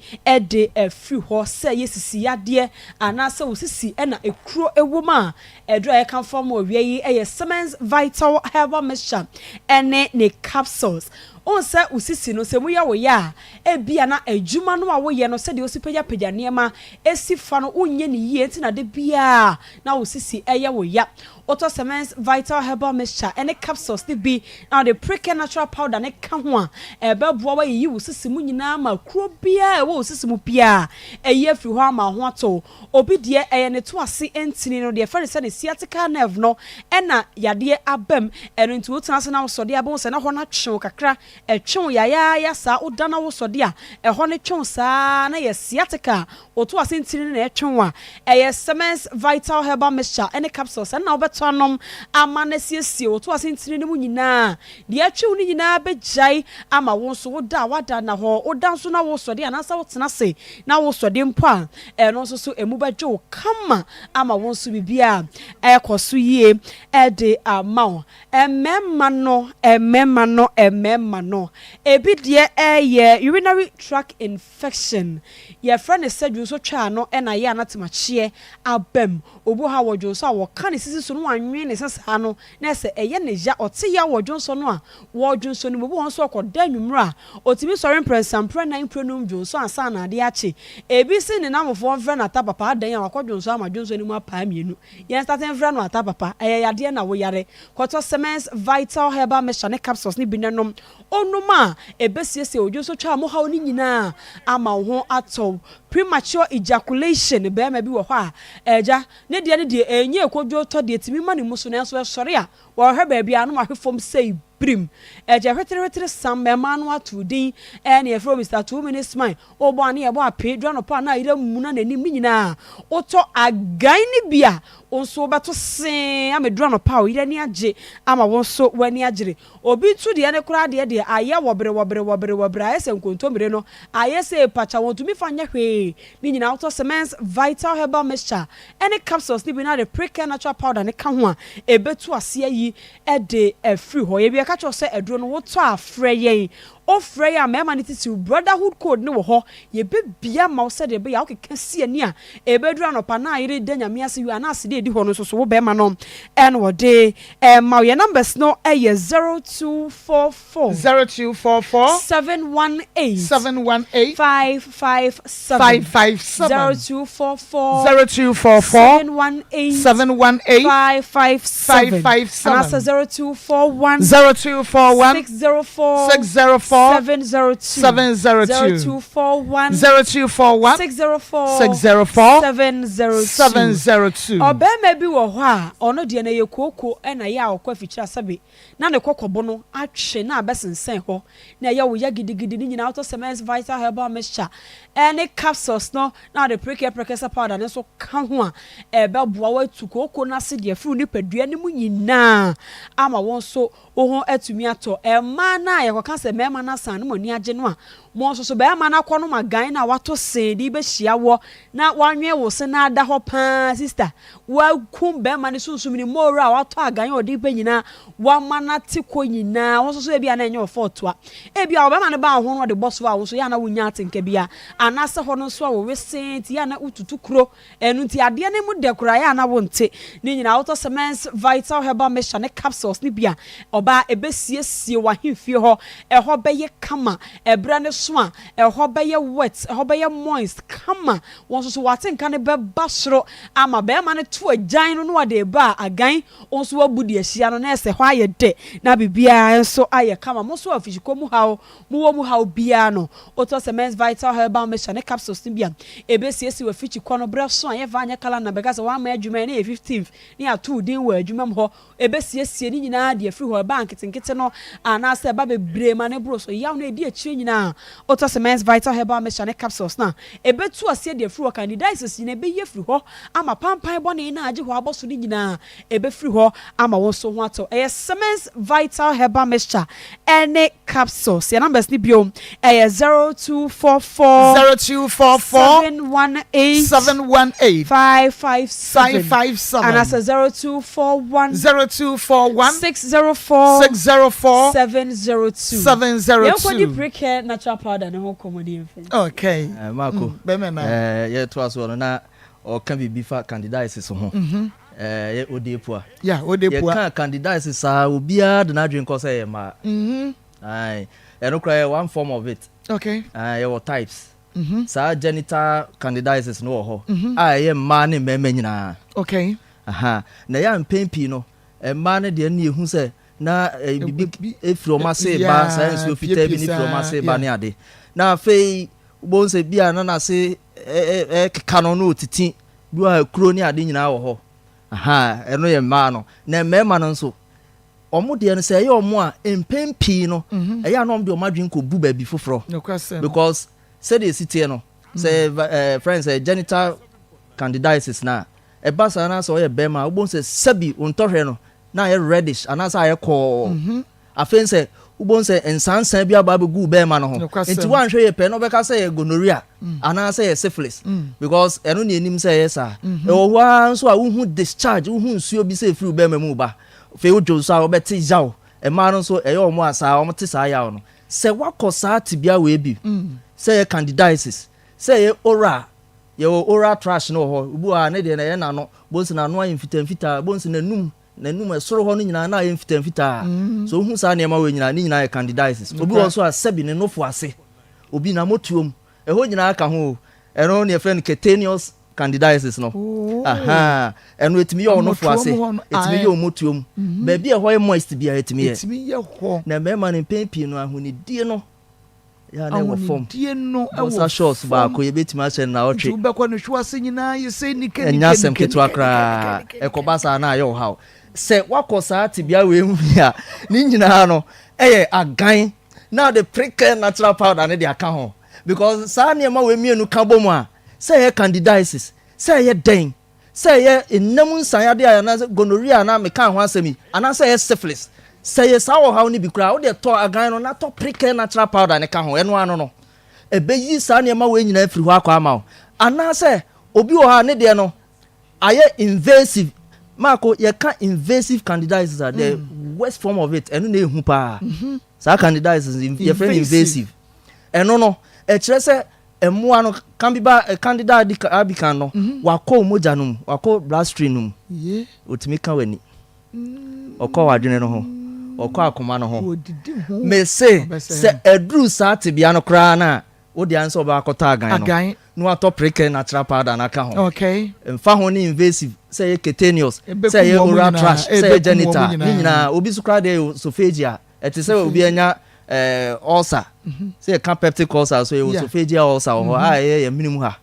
de afiri hɔ sɛ ɛyɛ sisi yadeɛ anaasɛ wo sisi na ekuro wɔ mu a. Aduru a yɛkamfo ama owia yi yɛ Siemens Vital Herbal Mixture ne ne capsules. Wohu sɛ wo sisi no, sɛ emu yɛ wo ya a, ebia na adwuma no a woyɛ no, sɛdeɛ wosi pagyapagya nneɛma si fa no, wonyɛ no yie nti na da biara na wo sisi yɛ wo ya. Wotɔ Siemens Vital Herbal Mixture ne capsules no bi na wode Precare Natural Powder no ka ho a, ɛbɛboa wo ayiyi wo sisi mu nyinaa ma kuro biara a ɛwɔ wo sisi mu biara ayi afiri hɔ ama wo ho atɔ wo. Obi deɛ ɛyɛ ne to ase ntini no, deɛ yɛfrɛ no sɛ ne sciatica nerve no na yadeɛ aba mu. Ɛno nti wotena ase na wosɔde a, wobɛhu sɛ na hɔ no atwe wo kakra, ɛtwe wo yayaaya saa, woda na wosɔde a, ɛhɔ no twe wo saa na ɛyɛ sciatica a wo to ase ntini no na ɛtwe wo a, ɛyɛ Semens Vital Herbal Mixture ne capsules, ɛno na wobɛtɔ anom ama no asiesie wo to ase ntini no mu nyinaa. Deɛ ɛtwe wo no nyinaa bɛgyae ama wo nso woda a woada nnahɔɔ, woda nso na wosɔde anaasɛ wotena ase na wosɔde mpo a, ɛno nso so emu bɛdwo wo kama ama wo nso biribiara ɛrekɔ so yie de ama wo. Mmarima no, mmarima no, mmarima no, ebi deɛ ɛyɛ urinary tract infection. Yɛfrɛ no sɛ dwonsotwaa no na ɛyɛ a na temakyeɛ aba mu. Obi wɔ hɔ a wɔdwonsɔ a wɔka ne sisi so na wanwene ne se saa no na ɛsɛ ɛyɛ ne ya, ɔte yaw wɔ dwonsɔ no a wɔredwonsɔ no mu. Obi wɔ hɔ nso ɔkɔda anwummerɛ a, ɔtumi sɔre mprɛnsa, mprɛnan, mprɛnum dwonsɔ ansa na adeɛ akye. Ebi se ne nnamfofoɔ mfrɛ no ata papa, adɛn a wakɔ dwonsɔ ama dwonsɔ no mu apaa mmienu. Yɛn starte mfrɛ no ata papa, ɛyɛ yadeɛ na woyare. Kɔtɔ Semens Vital Herbal Mixture ne capsules no bi na nom. Wonom a, ɛbɛsiesie wo dwonsotwa a mo haw no nyinaa ama wo ho atɔ wo. Premature ejaculation, Barima bi wɔ hɔ a, agya, ne deɛ no deɛ ɛnyɛ kodwotɔ deɛ ɛtumi ma ne mu so nanso ɛsɔre a, wɔhwɛ baabi a na wahwe fam sei birim. Agya hweterehwetere sam, mmaa no ato din, ɛne yɛfrɛ wo Mister 2 Minutes Man, wobɔ a ne yɛbɔ apee, duru anɔpa a na ayera muna n'anim ne nyinaa. Wotɔ agan no bi a, wo nso wobɛto see ama ɛduru anɔpa a wo yere ani agye ama wo nso w'ani agyere. Obi nso deɛ ne koraa deɛ deɛ ayɛ wɔbere wɔbere wɔbere wɔbere ayɛ sɛ nkontommire no ayɛ sɛ pakya wɔntumi fa nyɛ hwee ne nyinaa wotɔ Semens Vital Herbal Mixture ne capsules no bi na de Precare Natural Powder no ka ho a ɛbɛtu aseɛ ayi de afiri hɔ. Yɛwie ka kyerɛ wo sɛ aduro no wotɔ a frɛ yɛn Wofrɛ yɛn a mmarima no titiriw Brotherhood code no wɔ hɔ. Yɛbɛbue ama wo sɛdeɛ ɛbɛyɛ a wokeka si ani a ɛbɛduru anɔpa na ayere da Nyame ase wie a na aseda a ɛdi hɔ no nso so wo barima no na ɔde rema wo. Yɛn numbers no yɛ 0244. 0244. 718. 718. 557. 557. 0244. 0244. 718. 718. 557. 557. Anaasɛ 0241. 0241. 604. 604. 702. 702. 0241. 0241. 604. 604. 702. 702. Ɔbarima bi wɔ hɔ a ɔno deɛ no ɛyɛ kooko na ɛyɛ a ɔkɔ afikyiri asabe na ne kɔkɔbo no atwe na abɛsensɛn hɔ na ɛyɛ wo ya gidigidi ne nyinaa wotɔ Semens Vital Herbal Mixture ne capsules no na wode Prekɛ Prekɛsɛ Powder no nso ka ho a ɛbɛboa wo atu kooko no ase deɛ afiri wo nipadua no mu nyinaa ama wo nso wo ho atumi atɔ. Mmaa no a yɛkɔka sɛ mmarima no asan na mo ani agye no a, mo nso so barima no akɔnom agan no a wato see de rebɛhyia woɔ na wanwɛn wo se na ada hɔ pa ara, sister, wakum barima no sunsum ne moore a watɔ agan a ɔde reba nyinaa, wama no ate kɔ nyinaa, wo nso so ebia na ɛnyɛ wo fault a. Ebia ɔbarima no baa wo ho na ɔde bɔ so a, wo nso yɛ a na wonnya atenka biara, anaasɛ hɔ no nso a wo wesee nti yɛ a na wotutu kuro Ɛno nti adeɛ no mu dɛ koraa ɛyɛ a na wonte. Ne nyinaa wotɔ Semens Vital Herbal Mixture ne capsules no bi a, ɔbaa ɛbɛsiesie w'ahemfie hɔ. Ɛhɔ bɛyɛ kama. Ɛberɛ no so a, ɛhɔ bɛyɛ wet, ɛhɔ bɛyɛ moist kama. Wo nso so w'atenka no bɛba soro ama barima no to agyan no na ɔde reba a, agan wo nso woabu de ahyia no na ɛsɛ hɔ ayɛ dɛ na biribiara nso ayɛ kama. Mo nso a afikyikɔ mu haw mowɔ mu haw biara no, wotɔ Semens Vital Herbal Mixture ne capsules no bi a, ebesiesie w'afikyi kɔ no berɛ so a yɛmfa nyɛ calendar bɛka sɛ woamma adwuma yi na ɛyɛ 15th na yɛato wo din wɔ adwuma mu hɔ. Ebesiesie ne nyinaa de afiri hɔ, ɛba nketenkete no anaasɛ ɛba bebree ma no boro so. Yaw no a ɛdi akyire nyinaa, wotɔ Semens Vital Herbal Mixture ne capsules no a, ebetu aseɛ de afiri hɔ. Candidiasis nyinaa ebeyi afiri hɔ ama pampan bɔne no a agye hɔ abɔ so no nyinaa Ɛbɛfiri hɔ ama wo nso ho atɔ. Ɛyɛ Siemens Vital Herbal Mixture ɛne capsules. Yɛn numbers no bio ɛyɛ 0244 0244 718 718 557 557 anaasɛ 0241 0241 604 604 702. 702. Yɛnkɔdi Precare Natural Powder no ho nkɔmmɔ ne yɛmfiri. Okay. Eh, Marco, Mm, bɛmɛ na. eh, yɛtoa soɔ no na ɔka biribi fa candidiasis ho. Ɛyɛ odeepua. Yeah, odeepua. Yɛka candidiasis saa obiara de n'adwene kɔ sɛ ɛyɛ mmaa. Ae, ɛno koraa yɛ one form of it. Okay. Ae, yɛwɔ types. Saa genital candidiasis no wɔ hɔ a ɛyɛ mmaa ne mmarima nyinaa. Okay. Aha, na ɛyɛ a mpɛn pii no, mmaa no deɛ no yɛhu sɛ na biribi firi wɔn ase ba, saa nsuo fitaa bi no firi wɔn ase ba ne ade. Na afei wobɛhu sɛ bi a na n'ase ɛkeka no na ɔtiti bi wɔ ha kuro ne ade nyinaa wɔ hɔ aha ɛno yɛ mmaa no na mmarima no nso wɔn deɛ no sɛ ɛyɛ wɔn a mpɛn pii no mhm. ɛyɛ a na wɔn de wɔn adwene kɔ bu baabi foforɔ because sɛdeɛ esi teɛ no sɛ ɛɛ eh, friends ɛ genital candidiasis na ɛba saa na sɛ ɔyɛ bɛrima a wobɛhu sɛ sɛbi ntɔhwɛ no na ayɛ reddish anaasɛ ayɛ kɔɔ mhm. Afei sɛ wobɛhu sɛ nsansan bi aba abɛgu wo bɛrima no ho. Nti woanhwɛ yie pɛ na wobɛka sɛ ɛyɛ gonorrhea anaasɛ ɛyɛ syphilis because ɛno na yɛnim sɛ ɛyɛ saa. Ɛwɔ hɔ ara nso a wohu discharge, wohu nsuo bi sɛ ɛfiri wo bɛrima mu reba. Afei wodwo nso a wobɛte yaw. Mmaa no nso ɛyɛ wɔn a saa wɔte saa yaw no. Sɛ woakɔ saa tebea wei bi, sɛ ɛyɛ candidiasis, sɛ ɛyɛ oral, yɛwɔ oral thrush no wɔ hɔ, obi wɔ hɔ a ne deɛ no ɛyɛ n'ano, wobɛhu sɛ n'ano ayɛ mfitamfitaa, wobɛhu sɛ n'anum N'anum, ɛsoro hɔ no nyinaa na ayɛ mfitamfitaa. So wohu saa nneɛma wei nyinaa? Ne nyinaa yɛ candidiasis. Obi wɔ hɔ nso a, sɛbi ne nofo ase, obi n'amotuom, ɛhɔ nyinaa ka ho o. Ɛno na yɛfrɛ no cutaneous candidiasis no. Oh. Ahaa, ɛno ɛtumi yɛ ɔnofo ase, ɛtumi yɛ ɔmotuo mu. Mhm. Baabi a ɛhɔ yɛ moist biara ɛtumi yɛ. Ɛtumi yɛ hɔ. Na mmarima no mpɛn pii no ahonidie no yɛ a na ɛwɔ fam. Ahonidie no ɛwɔ fam. Boxer shorts baako yɛbɛtumi ahyɛ no nnawɔtwe. Nti wobɛkɔ no hwe ase nyinaa yɛ sɛ nika nika Ɛnyɛ asɛm ketewa koraa. Ɛkɔba saa na ayɛ ɔhaw. Sɛ woakɔ saa tebea wei mu bi a, ne nyinaa no ɛyɛ agan na ɔde prekɛ natural powder no de aka ho. Because saa nneɛma wei mmienu ka bɔ mu a, sɛ ɛyɛ candidiasis, sɛ ɛyɛ dɛn, sɛ ɛyɛ nna mu nsaeadeɛ a anaasɛ gonorrhea anaa mekaa ho asɛm yi, anaasɛ ɛyɛ syphilis, sɛ ɛyɛ saa ɔhaw no bi koraa a, wo deɛ tɔ agan no na tɔ prekɛ natural powder no ka ho, ɛno ano no, ɛbɛyi saa nneɛma wei nyinaa afiri hɔ akɔ ama wo. Anaasɛ obi wɔ hɔ a ne deɛ no ayɛ invasive, Maako, yɛka invasive candidiasis a, the worst form of it, ɛno na ɛhu paa. Saa candidiasis no, yɛfrɛ no invasive. Ɛno no, ɛkyerɛ sɛ mmoa no, Candida Candida albicans no, mhm. wakɔ wo mogya no mu, wakɔ bloodstream no mu. Otumi ka w'ani. Ɔkɔ w'adwene no ho. Ɔkɔ akoma no ho. Mese sɛ ɛduru saa tebea no koraa no a, wode ansɛ ɔbɛ akɔtɔ agan no na watɔ prekɛ natural powder no aka ho. Mfa ho ne invasive sɛ ɛyɛ cutaneous, sɛ ɛyɛ oral thrush, sɛ ɛyɛ genital, ne nyinaa obi so koraa deɛ ɛyɛ esophageal. Ɛte sɛ obi anya eh, ulcer. Mhm. Sɛ yɛka peptic ulcer so yɛwɔ esophageal ulcer wɔ hɔ a ɛyɛ yɛn mene mu ha.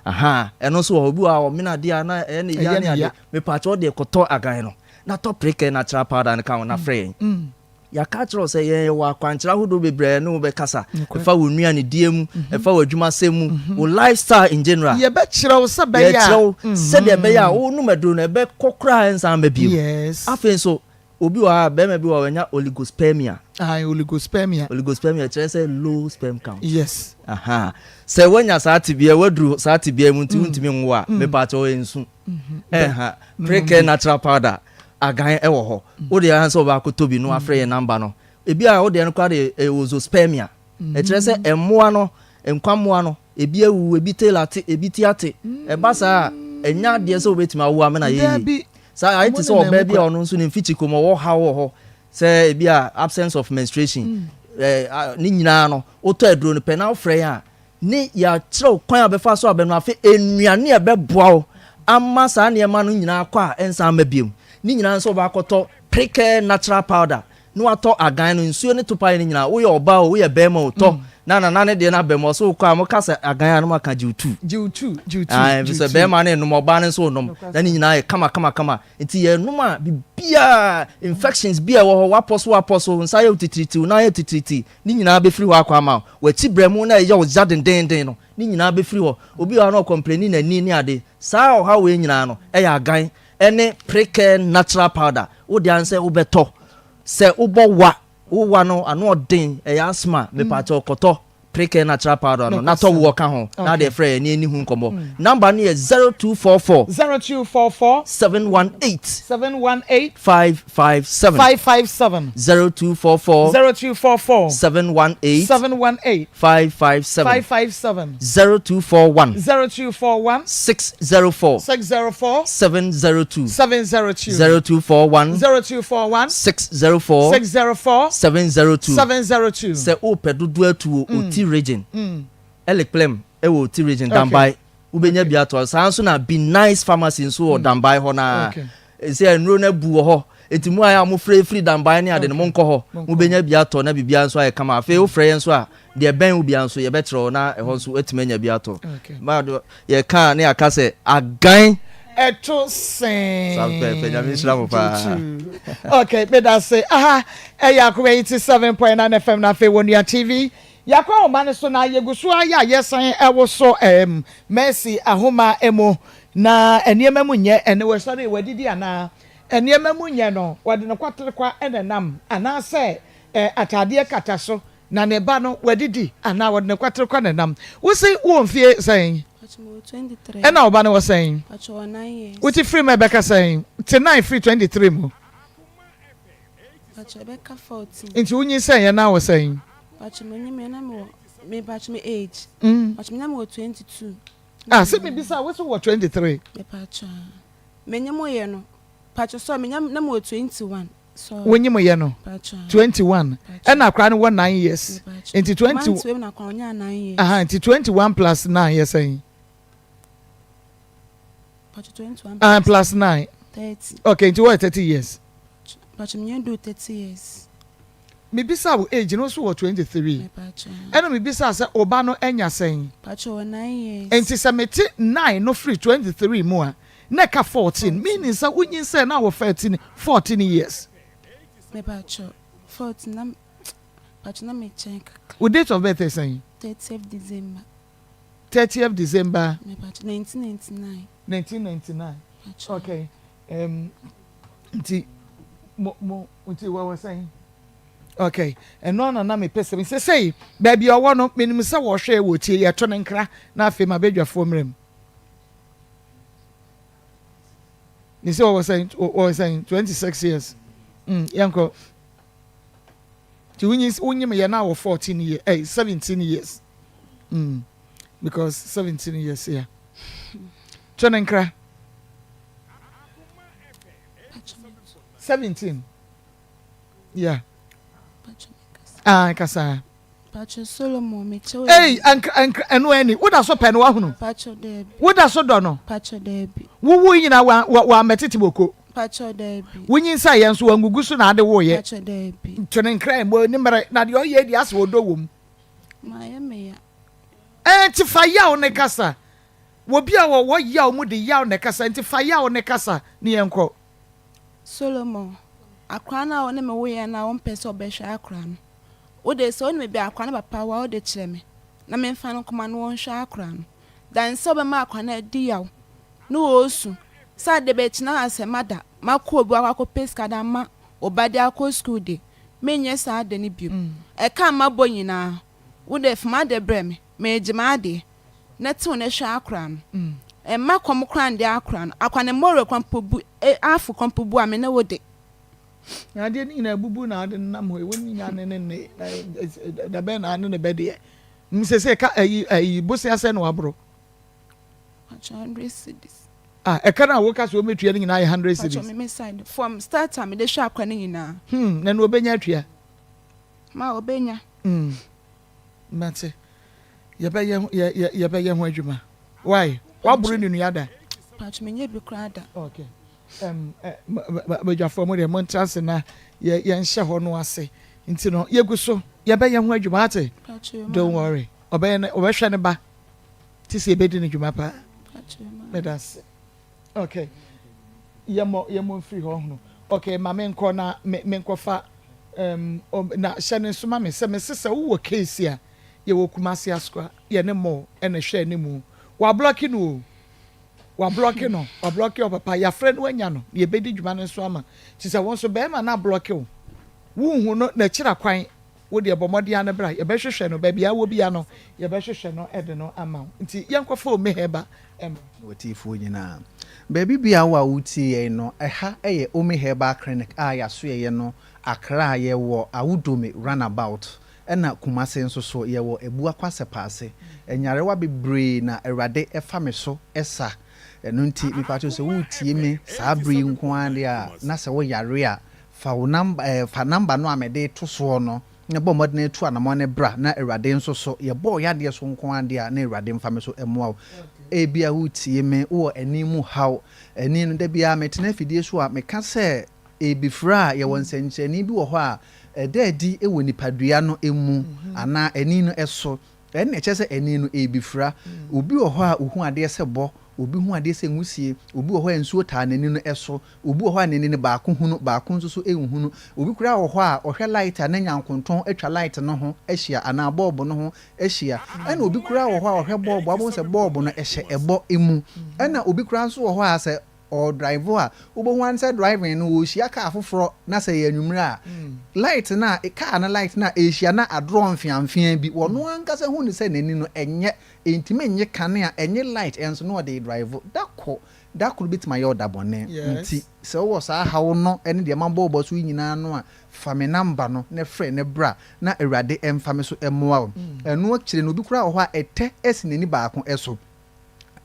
Aha, ɛno nso wɔ hɔ. Obi wɔ hɔ a ɔmene adeɛ a na ɛyɛ ne ya ne adeɛ. Mepaakyɛ ɔdeɛ kɔtɔ agan no na tɔ prekɛ natural powder no ka ho na frɛ yɛn. Mm. Yɛaka akyerɛ wo sɛ yɛn yɛwɔ akwankyerɛ ahodoɔ bebree a yɛne wo bɛkasa. Ɛfa wo nnuanedie mu, ɛfa w'adwumasɛm mu, wo lifestyle in general. Yɛbɛkyerɛ wo sɛ ɛbɛyɛ a. Yɛkyerɛ wo sɛdeɛ ɛbɛyɛ a wonom aduro no ɛbɛkɔ koraa ɛnsan mma bio. Afei nso Obi wɔ hɔ a, barima bi wɔ hɔ a, wanya oligospermia. Aye, oligospermia. Oligospermia kyerɛ sɛ low sperm count. Yes. Aha. Sɛ wanya saa tebea, waduru saa tebea mu nti mm. wontumi nwo a, mm. mepaakyɛw ɛnsu. Mm-hmm. Ɛha. Prekɛ natural powder agan ɛwɔ hɔ. Mm. Wode ara sɛ wɔbɛakɔtɔ bi no afrɛ yɛn namba no. Ebi a wodeɛ no koraa de ɛwɔ zoospermia. Ɛkyerɛ sɛ mmoa no, nkwa mmoa no, ebi awuwu, ebi tail ate, ebi ti ate. Ɛba saa a, ɛnyɛ adeɛ sɛ wobɛtumi awo amena yɛ yie. Saa ayɛ te sɛ ɔbaa bi a ɔno nso ne mfikyiko mu ɔwɔ haw wɔ hɔ sɛ ebi a absence of menstruation mm. ne nyinaa no, wotɔ aduro no pɛ na wofrɛ yɛn a, ne yɛakyerɛ wo kwan a bɛfa so abɛno afei nnuane a ɛbɛboa wo ama saa nneɛma no nyinaa kɔ a ɛnsan mma biom. Ne nyinaa nso wobɛakɔtɔ Prekɛ natural powder na watɔ agan no nsuo ne topaeɛ no nyinaa woyɛ ɔbaa o woyɛ bɛɛma o tɔ na nana ne deɛ no aba mu ɔse wokɔ a moka sɛ agan a na moaka gyew tu Gyew tu, gyew tu, ae gyew efisɛ tu. bɛɛma no nnom ɔbaa no nso nnom na ne nyinaa yɛ kama kama kama nti yɛnom a biribiara infections bi a ɛwɔ hɔ wapɔ so wapɔ so nsa yɛ wo titiritiw nan yɛ titiriti ne nyinaa bɛfiri hɔ akɔ ama wo wakyi brɛmo na ɛyɛ wo ya dendenden no ne nyinaa bɛfiri hɔ obi wɔ hɔ a na ɔkɔmpleni n'ani ne ade saa ɔhaw wei nyinaa no ɛyɛ agan Ɛne Precare natural powder wo deɛ ansɛ wo bɛtɔ sɛ wo bɔ wa wo wa no ano ɔden ɛyɛ asthma mepakyɛw kɔtɔ Precare natural powder no na tɔ woɔ ka ho na adeɛ frɛ yɛn ne yɛnni ho nkɔmmɔ number no yɛ 0244 0244 718 718 557 557 0244 0244 718 718 557 557 0241 0241 604 604 702 702 0241 0241 604 604 702 702 Sɛ wopɛ dodoɔ atu wɔ Oti region, Eliklem wɔ Oti region, Dambai, wobɛnya bi atɔ. Saa nso na Be Nice Pharmacy nso wɔ Dambai hɔ no ara. Sɛ nnuro no abu wɔ hɔ, nti mo a yɛ a mofrɛ firi Dambai ne ade no, monkɔ hɔ, mobɛnya bi atɔ na biribiara nso ayɛ kama. Afei wofrɛ yɛn nso a, deɛ ɛbɛn wo biara nso yɛbɛkyerɛ wo na ɛhɔ nso woatumi anya bi atɔ. Ma yɛka a ne yɛaka sɛ agan. Ɛto see. Saa pɛpɛɛpɛ, Nyame nhyira mo paa. Okay, meda se. Aha, ɛyɛ Akoma 87.9 FM na afei wɔ Nua TV. Yɛakɔ ahoma no so na yɛgu so ara yɛ a yɛsan woso ɛɛm Mercy ahoma mu. Na nneɛma mu nyɛ ɛne wɔsɔre wɔadidi anaa? Nneɛma mu nyɛ no wɔde no kwaterekwa na ɛnam anaasɛ ataadeɛ kata so na ne ba no wadidi anaa wɔde no kwaterekwa na ɛnam? Wose wowɔ mfie sɛn? Ɛna wo ba no wɔ sɛn? Wote firi mu a ɛbɛka sɛn? Te nine firi 23 mu. Nti wonyinsɛn yɛ na wɔ sɛn? Mm. Ah, sɛ mebisa wo so wɔ 23. Mepakyɛ menye mo yɛ no pakyɛ sɔ menya na mewɔ 21 sorry. Wonye mo yɛ no 21 ɛna akora no wɔ 9 years nti 20 months wei na akora ɔnya 9 years. Aha nti 21 plus 9 yɛ sɛn? Pacho 21 Ah, plus 9. 30. Okay, nti wɔyɛ 30 years. Pacho menyɛ do 30 years. Mebisa wo age no wo so wɔ 23. Ɛna mebisa sɛ wo ba no anya sɛn? Pacho wɔ 9 years. Nti sɛ mete 9 no firi 23 mu a, na ɛka 14, meaning sɛ wonyinsɛn na wɔ 13, 14 years. Me pacho 14 na pacho na me kyɛn kakra. Wo date of birth yɛ sɛn? 30th December. 30th December. Me pacho 1999. 1999. Pacho. Okay. Um, nti mo mo nti wɔwɔ sɛn? Okay. Ɛno ana na mepɛ sɛ sɛ sɛi baabi a ɔwɔ no menim sɛ wɔhwɛ wɔ tie yɛto ne nkra na afei ma bɛdwafoɔ mmerɛ mu. Ne sɛ wɔwɔ sɛn wɔwɔ sɛn 26 years. Yɛnkɔ. Nti wonyi wonyim yɛ na wɔ 14 years, eh 17 years. Because 17 years yeah. To ne nkra. 17. Yeah. Ah, kasa. Pacho Solomon, me kyɛw. Ei, ankra ankra ɛno ani. Woda so pɛ no wahunu. Pacho daabi. Woda so dɔ no. Pacho daabi. Wowu nyina wa wa wa mɛtete boko. Pacho daabi. Wonyinsɛn yɛ nso wangugu so na ade woyɛ. Pacho daabi. To ne nkra mu ne mmerɛ na deɛ ɔyɛ deɛ asɛ ɔdɔ wom. Mayɛ me ya. Ɛɛ nti fa yaw ne kasa. Wɔ bi a wɔwɔ yaw mu de yaw na ɛkasa nti fa yaw ne kasa ne yɛn kɔ. Solomon, akora no a wo ne me woeɛ no a wompɛ sɛ ɔbɛhwɛ akora no, wo de, sɛ wonim baabi a akora no papa wɔ a, wo de kyerɛ me na memfa no nkɔma no wɔnhwɛ akora no. Dan sɛ wobɛma akora no adi yaw ne ɔresu sɛ ade bɛkye na asɛ mada makɔ obi hɔ akɔ akɔpɛ sika de ama wo ba de akɔ sukuu de, menyɛ saa ade no bio. Ɛka a mabɔ nyinaa, wo de, fa m'ade brɛ me, meregye m'adeɛ. Na tew na hwɛ akora no. Mma kɔm koraa nde akora no. Akwa ne mmɔwerɛ koraa mpo bu, e, afo koraa mpo bu a, me ne wo de. Na adeɛ no nyinaa abubu na ade nenam hɔ yi, wo nya ne ne nne, na da bɛn na ne ne bɛdeɛ. Mm, sese ka ayi ayi bosea sɛ na waboro. Atwa 100 cedis. Ah, ɛka no a woka sɛ wɔmɛtua no nyinaa yɛ 100 cedis. Patro me me side from start a mede hwɛ akora no nyinaa. Hmm, na no obɛnya atua. Ma obɛnya. Hmm. Mate. Yɛbɛyɛ ho yɛ yɛ yɛbɛyɛ ho adwuma. Why? Waboro ne nua da? Patro menyɛ bi koraa da. Okay. Um, eh, badwafoɔ mo deɛ montra ase na yɛ yɛnhyɛ hɔ no ase. Nti no yɛgu so yɛbɛyɛ ho adwuma ate. Don't worry. Ɔbɛyɛ ne ɔbɛhwɛ ne ba. Ti sɛ yɛbɛdi ne dwuma paa. Meda ase. Okay. Yɛmmɔ yɛmmɔ mfiri hɔ hono. Okay, ma menkɔ na me menkɔfa um, na hyɛ ne nso ma me sɛ mese sɛ wowɔ case a yɛwɔ Kumasi Asokwa yɛne mo ɛna hwɛ anim. Wablɔki no o. Wablɔki no. Wablɔki ɔpapa. Yɛafrɛ no anya no. Na yɛbɛdi dwuma no nso ama. Nti sɛ wo nso bɛrima no ablɔki wo, wonhu no n'akyira kwan, wo deɛ bɔ mmɔden ara na bra. Yɛbɛhwehwɛ no. Baabi a wɔ biara no, yɛbɛhwehwɛ no de no ama wo. Nti yɛnkɔfa Ome Herbal mmra. Ne w'atiefoɔ nyinaa. Baabi biara wo a woretie yɛn no, ɛha yɛ Ome Herbal Clinic a yɛasoɛeɛ no Accra, yɛwɔ Awudome Runabout. Ɛna Kumase nso so yɛwɔ Abuakwa Sɛpaase. Nyarewa bebree na Awurade fa me so sa. Ɛno nti mepakyɛw sɛ woretie me saa bere yi nko ara deɛ a, na sɛ wo yare a, fa wo number ɛɛ fa number no a mede reto soɔ no na bɔ mmɔden tu anamɔn no bra na Awurade nso so yɛbɔ wo yadeɛ so nko ara deɛ a na Awurade mfa me so mmoa wo. Ebia woretie me wowɔ ani mu haw. Ani no da biara metena afidie so a meka sɛ Ebifura a, yɛwɔ nsɛnkyerɛnne bi wɔ hɔ a ɛda adi wɔ nipadua no mu anaa ani no so. Ɛno na ɛkyerɛ sɛ ani no rebifura. Obi wɔ hɔ a ohu adeɛ sɛ bɔ, obi hu adeɛ sɛ nwusie, obi wɔ hɔ a nsuo taa n'ani no so, obi wɔ hɔ a n'ani no baako hunu, baako nso so nhunu. Obi koraa wɔ hɔ a ɔhwɛ light a na nyankontɔn atwa light no ho ahyia anaa bɔɔbo no ho ahyia. Ɛna obi koraa wɔ hɔ a ɔhwɛ bɔɔbo a wobɛhu sɛ bɔɔbo no hyɛ ɛbɔ mu. Ɛna obi koraa nso wɔ hɔ a sɛ ɔredrive a, wobɛhu ara ne sɛ driving no ɔrehyia kaa foforɔ na sɛ ɛyɛ anwummerɛ a, light no a, kaa no light no a ɛrehyia na adorɔ mfeamfeaa bi, ɔno ankasa hu no sɛ n'ani no ɛnyɛ, ɛntumi nnye kanea, ɛnnye light nso na ɔde redrive. Da koro, da koro bɛtumi ayɛ wo da bɔne. Nti sɛ wowɔ saa haw no ne deɛ mabɔ wo so yi nyinaa no a, fa me number no na frɛ na bra na Awurade mfa me so mmoa wo. Ɛno akyire no, obi koraa wɔ hɔ a ɛtɛ asi n'ani baako so.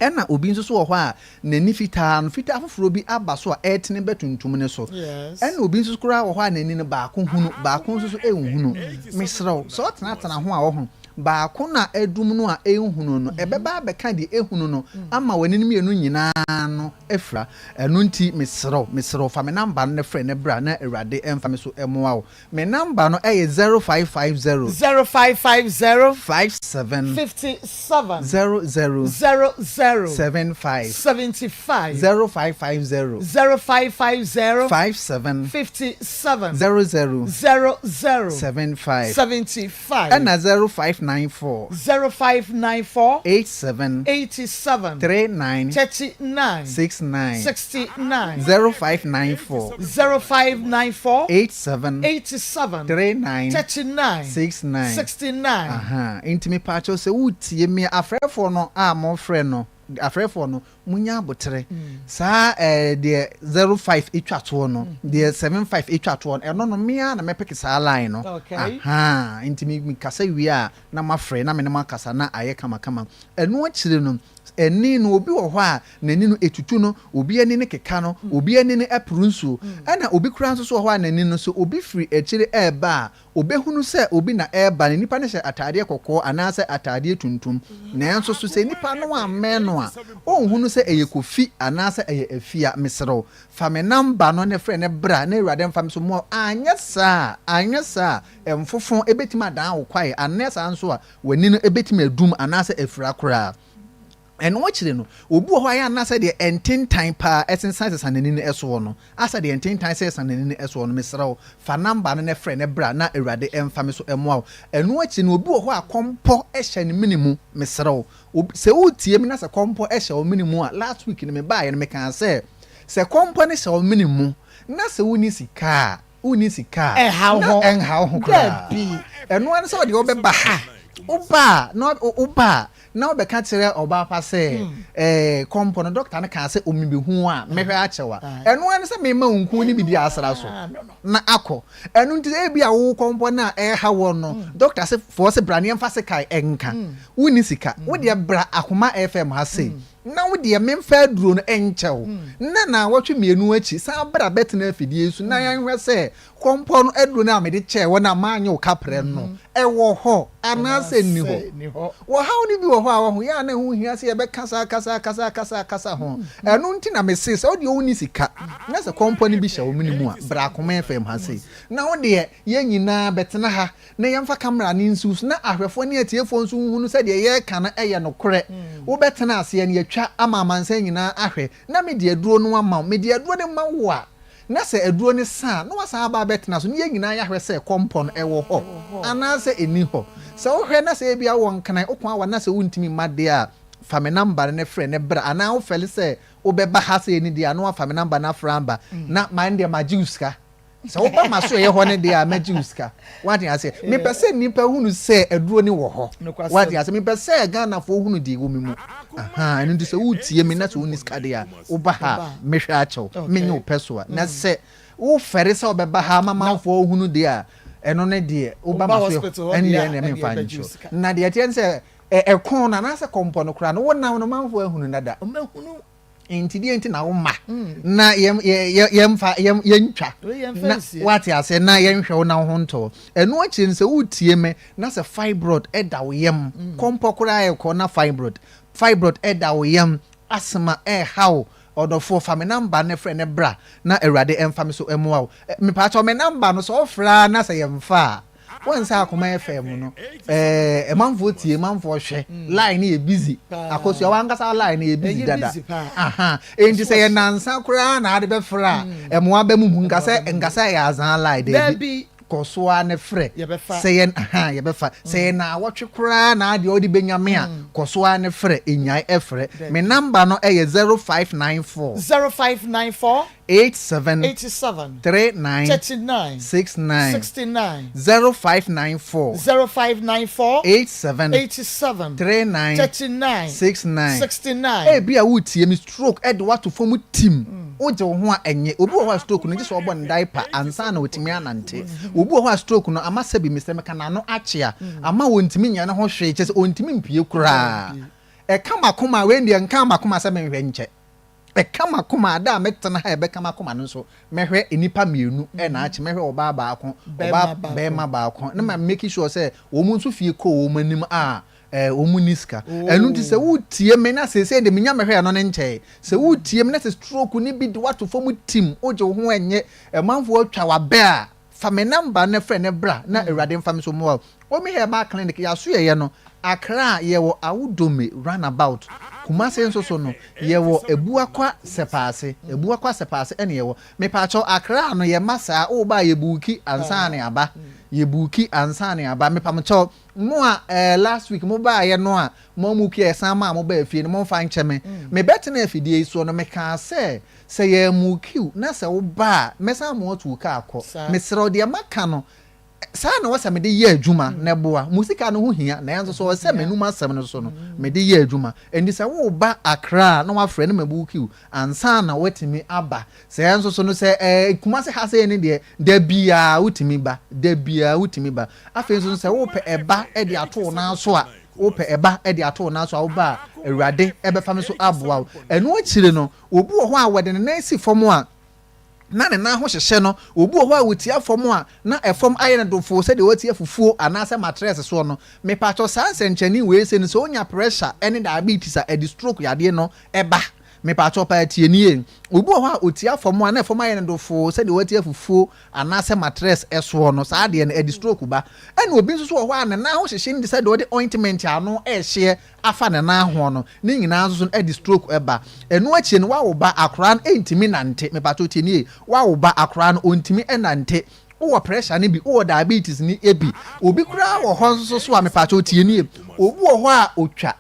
Ɛna obi nso so wɔ hɔ a n'ani fitaa no, fitaa foforɔ bi aba so a ɛretene ba tuntum no so. Ɛna obi nso koraa wɔ hɔ a n'ani no baako hunu, baako nso so nhunu. Mesrɛ wo, sɛ wotenatena ho a ɔho. Baako no a adum no a ɛnhunu no, ɛbɛba abɛka deɛ ɛhunu no ama w'ani no mmienu nyinaa no afira. Ɛno nti, mesrɛ wo, mesrɛ wo, fa me namba no na frɛ na bra na Awurade mfa me so mmoa wo. Me namba no yɛ 0550. 0550. 57. 57. 00. 00. 75. 75. 0550. 0550. 57. 57. 00. 00. 75. 75. Ɛna 0594. 0594. 87. 87. 39. 39. 69. 69. 0594. 0594. 87. 87. 39. 39. 69. 69. Aha, nti mepaakyɛw sɛ wotie me afrɛfoɔ no a mofrɛ no, afrɛfoɔ no, Munya aboterɛ. Saa ɛɛ deɛ 05 etwa toɔ no, deɛ 75 etwa toɔ no, ɛno no me ara na mɛpeke saa line no. Okay. Ahaa, nti me mekasa wie a na mafrɛ na me ne mo akasa na ayɛ kamakama. Ɛno akyire no, ani no obi wɔ hɔ a n'ani no etutu no, obi ani no keka no, obi ani no ɛporo nsuo, ɛna obi koraa nso so wɔ hɔ a n'ani no sɛ obi firi akyire ɛreba a, Ɔbɛhunu sɛ obi na ɛreba no, nipa no hyɛ ataadeɛ kɔkɔɔ anaasɛ ataadeɛ tuntum. Nanso so sɛ nipa no ammɛn no a, ɔnhunu sɛ ɛyɛ Kofi anaasɛ ɛyɛ Afia? Mesrɛ wo, fa me namba no na frɛ no bra na Awurade mfa me so mmoa wo. Anyɛ saa a, anyɛ saa a, mfofo bɛtumi adan wo kwaeɛ, anyɛ saa nso a, w'ani no bɛtumi adum anaasɛ afira koraa. Ɛno akyiri no, obi wɔ hɔ a ɛyɛ a na sɛdeɛ ntentan paa sensansesa n'ani no soɔ no, asɛ deɛ ntentan sesa n'ani no soɔ no, mesrɛ wo, fa number no na frɛ no bra na Awurade mfa me so mmoa wo. Ɛno akyiri no, obi wɔ hɔ a kɔmpɔ hyɛ ne mene mu, mesrɛ wo, obi, sɛ woretie me na sɛ kɔmpɔ hyɛ wo mene mu a, last week no mebaeɛ no mekaa sɛ, sɛ kɔmpɔ no hyɛ wo mene mu na sɛ wonni sika a, wonni sika a, Ɛnhaw na ho. ɛnhaw ho koraa. Dabi. Ɛno ara ne sɛ ɔde wobɛba ha. Woba a, na woba a, na wobɛka kyerɛ ɔbaa pa sɛ, ɛɛ, kɔmpɔ no, dɔkta no kaa sɛ omibehu wo a, mɛhwɛ akyɛ wo a. Ɛno ara ne sɛ mema wo nku ne biribi asra so na akɔ. Ɛno nti ebia wo kɔmpɔ no a ɛreha woɔ no, dɔkta se foɔ se bra na yɛmfa sekan nka. Wonni sika. Wo deɛ bra Akoma FM ha sei. Na wo deɛ memfa aduro no nkyɛ wo, na naawɔtwe mmienu akyi san bra bɛtena afidie yi so na yɛnhwɛ sɛ kɔmpɔ no aduro no a mede kyɛɛ wo no a manyɛ wo kaprɛ no ɛwɔ hɔ anaasɛ nni hɔ. Ɔhaw no bi wɔ hɔ a wahu yɛ a na ɛho hia sɛ yɛbɛkasa akasa akasa akasa akasa ho. Ɛno nti na mese sɛ wo deɛ wonni sika na sɛ kɔmpɔ no bi hyɛ wo mene mu a bra Akoma FM ha sei na wo deɛ yɛn nyinaa bɛtena ha na yɛmfa kamera no nsiw so na ahwɛfoɔ ne atiefoɔ nso nhunu sɛ deɛ yɛreka no yɛ nokorɛ. Wobɛtena aseɛ no, yɛatwa ama amansan nyinaa ahwɛ, na mede aduro no ama wo. Mede aduro no ma wo a, na sɛ aduro no sa a, na woasan aba abɛtena so, na yɛn nyinaa yɛahwɛ sɛ kɔmpɔ no ɛwɔ hɔ anaasɛ ɛnni hɔ. Sɛ wohwɛ na sɛ ebia wowɔ nkran, woko awa na sɛ wontumi mma deɛ a, fa me namba no na frɛ na bra, anaa wofɛle sɛ wobɛba ha sei no deɛ a, na woafa me namba no afrɛ aba, na mine deɛ magye wo sika. Sɛ woba m'asoɛeɛ hɔ no deɛ a, mɛgye wo sika. Woate aseɛ? Mepɛ sɛ nnipa hunu sɛ aduro no wɔ hɔ. Woate aseɛ? Mepɛ sɛ Ghanafoɔ hunu deɛ ɛwɔ me mu. Ahaa, ɛno nti sɛ woretie me na sɛ wonni sika deɛ a, woba ha a, mɛhwɛ akyɛ wo. Menyɛ wo pɛ so a. Na sɛ wofɛre sɛ wobɛba ha ama amanfoɔ ahunu deɛ a, ɛno ne deɛ, woba m'asoɛeɛ hɔ, ɛnneɛ ɛnneɛ memfa nkyɛ wo. Na deɛ ɛteɛ ne sɛ, ɛko no anaasɛ kɔmpɔ no koraa no, wonam no manfoɔ ahunu dada. Wɔahunu. Nti deɛ nti na woma na yɛmfa yɛntwa na wate aseɛ na yɛnhwɛ wo na wo ho ntɔ. Ɛno akyire no sɛ wotie me na sɛ fibroid ɛda wo yam, mm. kɔmpɔ koraa ɛkɔ na fibroid fibroid ɛda wo yam, asthma ɛreha wo, ɔdɔfoɔ fa me namba no frɛ ne bra na Awurade ɛmfa me so ɛmoa wo. Mepaakyɛw me namba no sɛ ɔfrɛ a na sɛ yɛmfa a Wɔn sɛ akoma FM no ɛɛ manfoɔ tie manfoɔ hwɛ mm. line no yɛ busy akosua wankasa line no yɛ busy dada aha enti sɛ yɛ nansa koraa na ade bɛfrɛ a mm. ɛmoa bɛ mu mu nkasa nkasa yɛ azan line dɛbi kɔ so ara ne frɛ sɛ yɛ aha yɛbɛfa sɛ yɛ na awɔtwe koraa na adeɛ ɔde bɛnya me a mm. kɔ so ara ne frɛ enyae ɛfrɛ me namba no ɛyɛ 0594 0594 87 87 39 39 69 69 0594 0594 87 87 39 39 69 69. Ebia woretie me, stroke de wo ato fam tim, wogye wo ho a ɛnyɛ. Obi wɔ hɔ a stroke no gye sɛ ɔbɔ no diaper ansa na watumi anante. Obi wɔ hɔ a stroke no ama sɛbi mesrɛ meka n'ano akyea, ama ɔntumi nyɛ ne ho hwee, kyerɛ sɛ ɔntumi mpue koraa. Ɛka m'akoma a, wei deɛ ɛnkaa m'akoma sɛ menhwɛ nkyɛ. Ɛbɛka m'akoma, ada a mɛtena ha a ɛbɛka m'akoma no nso, mɛhwɛ nnipa mmienu na akye, mɛhwɛ ɔbaa baako, ɔbaa bɛrima baako, na ma make sure sɛ wɔn nso fie kɔ wɔn anim a wɔn nni sika. Ɛno nti sɛ wotie me na seesei de menya mɛhwɛ ɛno ne nkyɛe, sɛ wotie me na sɛ stroke no bi de woato fam tim, wogye wo ho ɛnyɛ, amanfoɔ atwa w'abɛ a, fa me number no frɛ no bra na Awurade mfa me so mmoa wo. Omi Herbal Clinic, yɛasoɛeɛ no, Accra yɛwɔ Awudome run about, Kumasi nso so no yɛwɔ Abuakwa Sɛpaase, Abuakwa Sɛpaase ɛna yɛwɔ. Mepaakyɛw Accra no yɛmma saa, woba a yɛbuuki ansa na aba, yɛbuuki ansa na aba. Mepamkyɛw mo a eh, last week mo baeɛ no a mo amuuki a yɛsan maa mo baa fie no momfa nkyɛ me. Mebɛtena afidie yi soɔ no mekaa sɛ, sɛ yɛammuuki wo na sɛ woba a mɛsan ama woatu wo kaa akɔ. Mesrɛ wo deɛ maka no Saa na ɛwɔ sɛ mede yɛ adwuma na ɛboa. Mo sika no ho hia, nanso sɛ ɔwɔ sɛ m'anom asɛm no so no, mede yɛ adwuma. Enti sɛ woreba Accra a, na woafrɛ na mabuuki wo ansa na woatumi aba. Sɛ nso so no, sɛ ɛɛ Kumasi ha sei no deɛ, da biara wotumi ba, da biara wotumi ba. Afei nso no, sɛ wopɛ ɛba de ato wo nan so a, wopɛ ɛba de ato wo nan so a, woba a, Awurade bɛfa me so aboa wo. Ɛno akyiri no, obi wɔ hɔ a wɔde ne nan si fam a, na ne nan ho hyehye no. Obi wɔ hɔ a ɔtia fam a, na ɛfam ayɛ no dofoo sɛdeɛ watia fufuo anaasɛ matrɛs soɔ no. Mepakyɛw, saa nsɛnkyerɛnne wei sei no, sɛ wonya pressure ne diabetes a, ɛde stroke yadeɛ no ba. Mepakyɛw paa tie nie. Obi wɔ hɔ a ɔtia fam a, na ɛfam ayɛ no dofoo sɛdeɛ watia fufuo anaasɛ matrɛs soɔ no, saa adeɛ no, ɛde stroke ba. Ɛna obi nso so wɔ hɔ a, ne nan ho hyehye no te sɛ deɛ ɔde ointment a ano rehyeɛ afa ne nan ho no, ne nyinaa nso so no ɛde stroke ba. Ɛno akyire no wawo ba akoraa no ɛntumi nante, mepakyɛw tie nie, wawo ba akoraa no ɔntumi nante, wowɔ pressure no bi, wowɔ diabetes no bi, obi koraa wɔ hɔ nso so a mepakyɛw tie nie, obi wɔ hɔ a ɔtwa,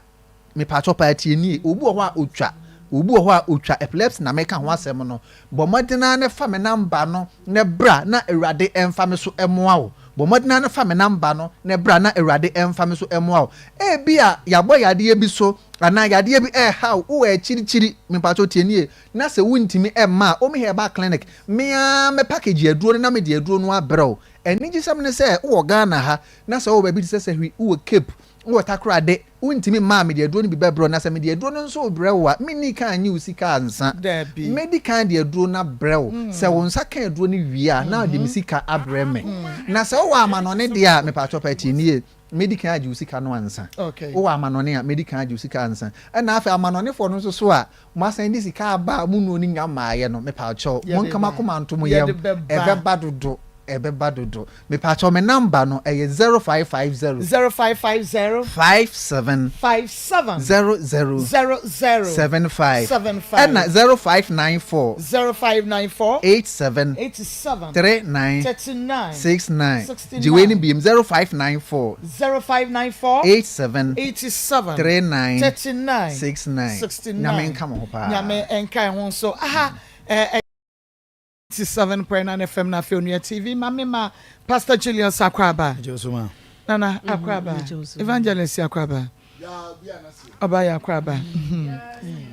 mepakyɛw paa tie nie, obi wɔ hɔ a ɔtwa, obi wɔ hɔ a ɔtwa epilepsy na meka ho asɛm no, bɔ mmɔden ara na fa me number no na bra na Awurade mfa me so mmoa wo. Bɔ mmɔden ara na fa me number no na bra na Awurade mfa me so mmoa wo. Ebia yɛabɔ yadeɛ bi so anaa yadeɛ bi reha wo, wowɔ akyirikyiri, mepakyɛw tie nie, na sɛ wontumi mma a, Omi Herbal Clinic, me ara mɛ package aduro no na mede aduro no abrɛ wo. Anigyesɛm ne sɛ wowɔ Ghana ha na sɛ wowɔ baabi te sɛ Sahwi, wowɔ Cape, Wowɔ takoradi, wontumi mma a mede aduro no bi bɛbrɛ wo, na sɛ mede aduro no nso rebrɛ wo a, menni kan nnye wo sika ansa. Dabi. Mɛdi kan de aduro no abrɛ wo. Sɛ wo nsa ka aduro no wie a, na wode me sika abrɛ me. Na sɛ wowɔ amanɔne deɛ a, mepakyɛw pa tie nie, mɛdi kan agye wo sika no ansa. Okay. Wowɔ amanɔne a, mɛdi kan agye wo sika ansa. Ɛna afei amanɔnefoɔ no nso so a, moasan de sika aba a mo nnuro no nnya mmaeɛ no, mepakyɛw, Yɛde monka mo ba. akoma nto mo yam, Yɛde bɛba. ɛbɛba dodo. Ɛbɛba dodo. Mepakyɛw me number no ɛyɛ 0550. 0550. 57. 57. 00. 00. 75. 75. Ɛna 0594. 0594. 87. 87. 39. 39. 69. 69. Gye wei no biem 0594. 0594. 87. 87. 39. 39. 69. 69. Nyame nka mo ho paa. Nyame nka ɛho nso. Aha ɛɛ. 87.9 FM na afei Onua TV ma me ma Pastor Julius Akwaaba. Nana Akwaaba. Evangelist Akwaaba. Ɔba yɛ Akwaaba.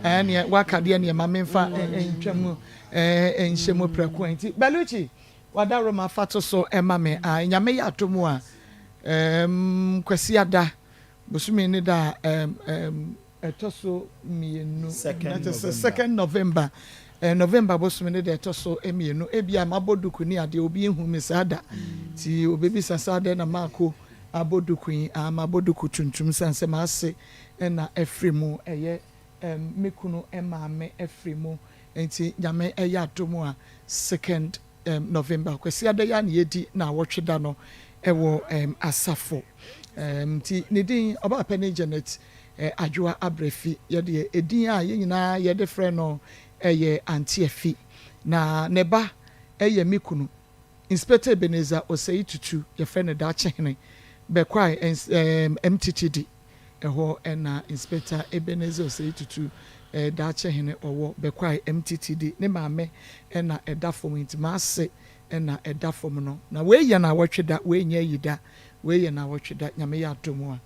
Ɛɛ neɛ waka deɛ neɛ ma me nfa ntwa mu ɛɛ nhyɛ mu prɛko nti Baluchi wada Roma fa to so ɛma me a nyame yɛ atom a ɛɛm Kwasi Ada bosome ne da ɛɛm ɛɛm Ɛtɔ so mmienu, na kyerɛ sɛ second November, eh, November bosome no deɛ ɛtɔ so mmienu. Ebia mabɔ duku ne adeɛ, obi nhu me saa da. Nti obebisa sɛ adɛn na Marko abɔ duku yi? Ah, mabɔ duku tuntum sane sɛ m'ase na afiri mu, ɛyɛ me kunu maame afiri mu. Nti Nyame yɛ adom a, second November, Kwasiada yi ara na yɛdi naawɔtwe da no wɔ asafo. Nti ne din, ɔbaa panin Janet Adwoa Abrafi. Yɛdeɛ edin a yɛn nyinaa yɛde frɛ no yɛ Auntie Afi. Na ne ba yɛ me kunu, Inspector Ebenezer Osei Tutu, yɛfrɛ no Daakyehene, Bɛkwae MTTD. Ɛhɔ na Inspector Ebenezer Osei Tutu, Daakyehene, ɔwɔ, Bɛkwae MTTD. Ne maame na ɛda fam nti m'ase na ɛda fam no. Na wei yɛ naawɔtwe da, wei nyɛ ayi da, wei yɛ naawɔtwe da, Nyame yɛ adom a.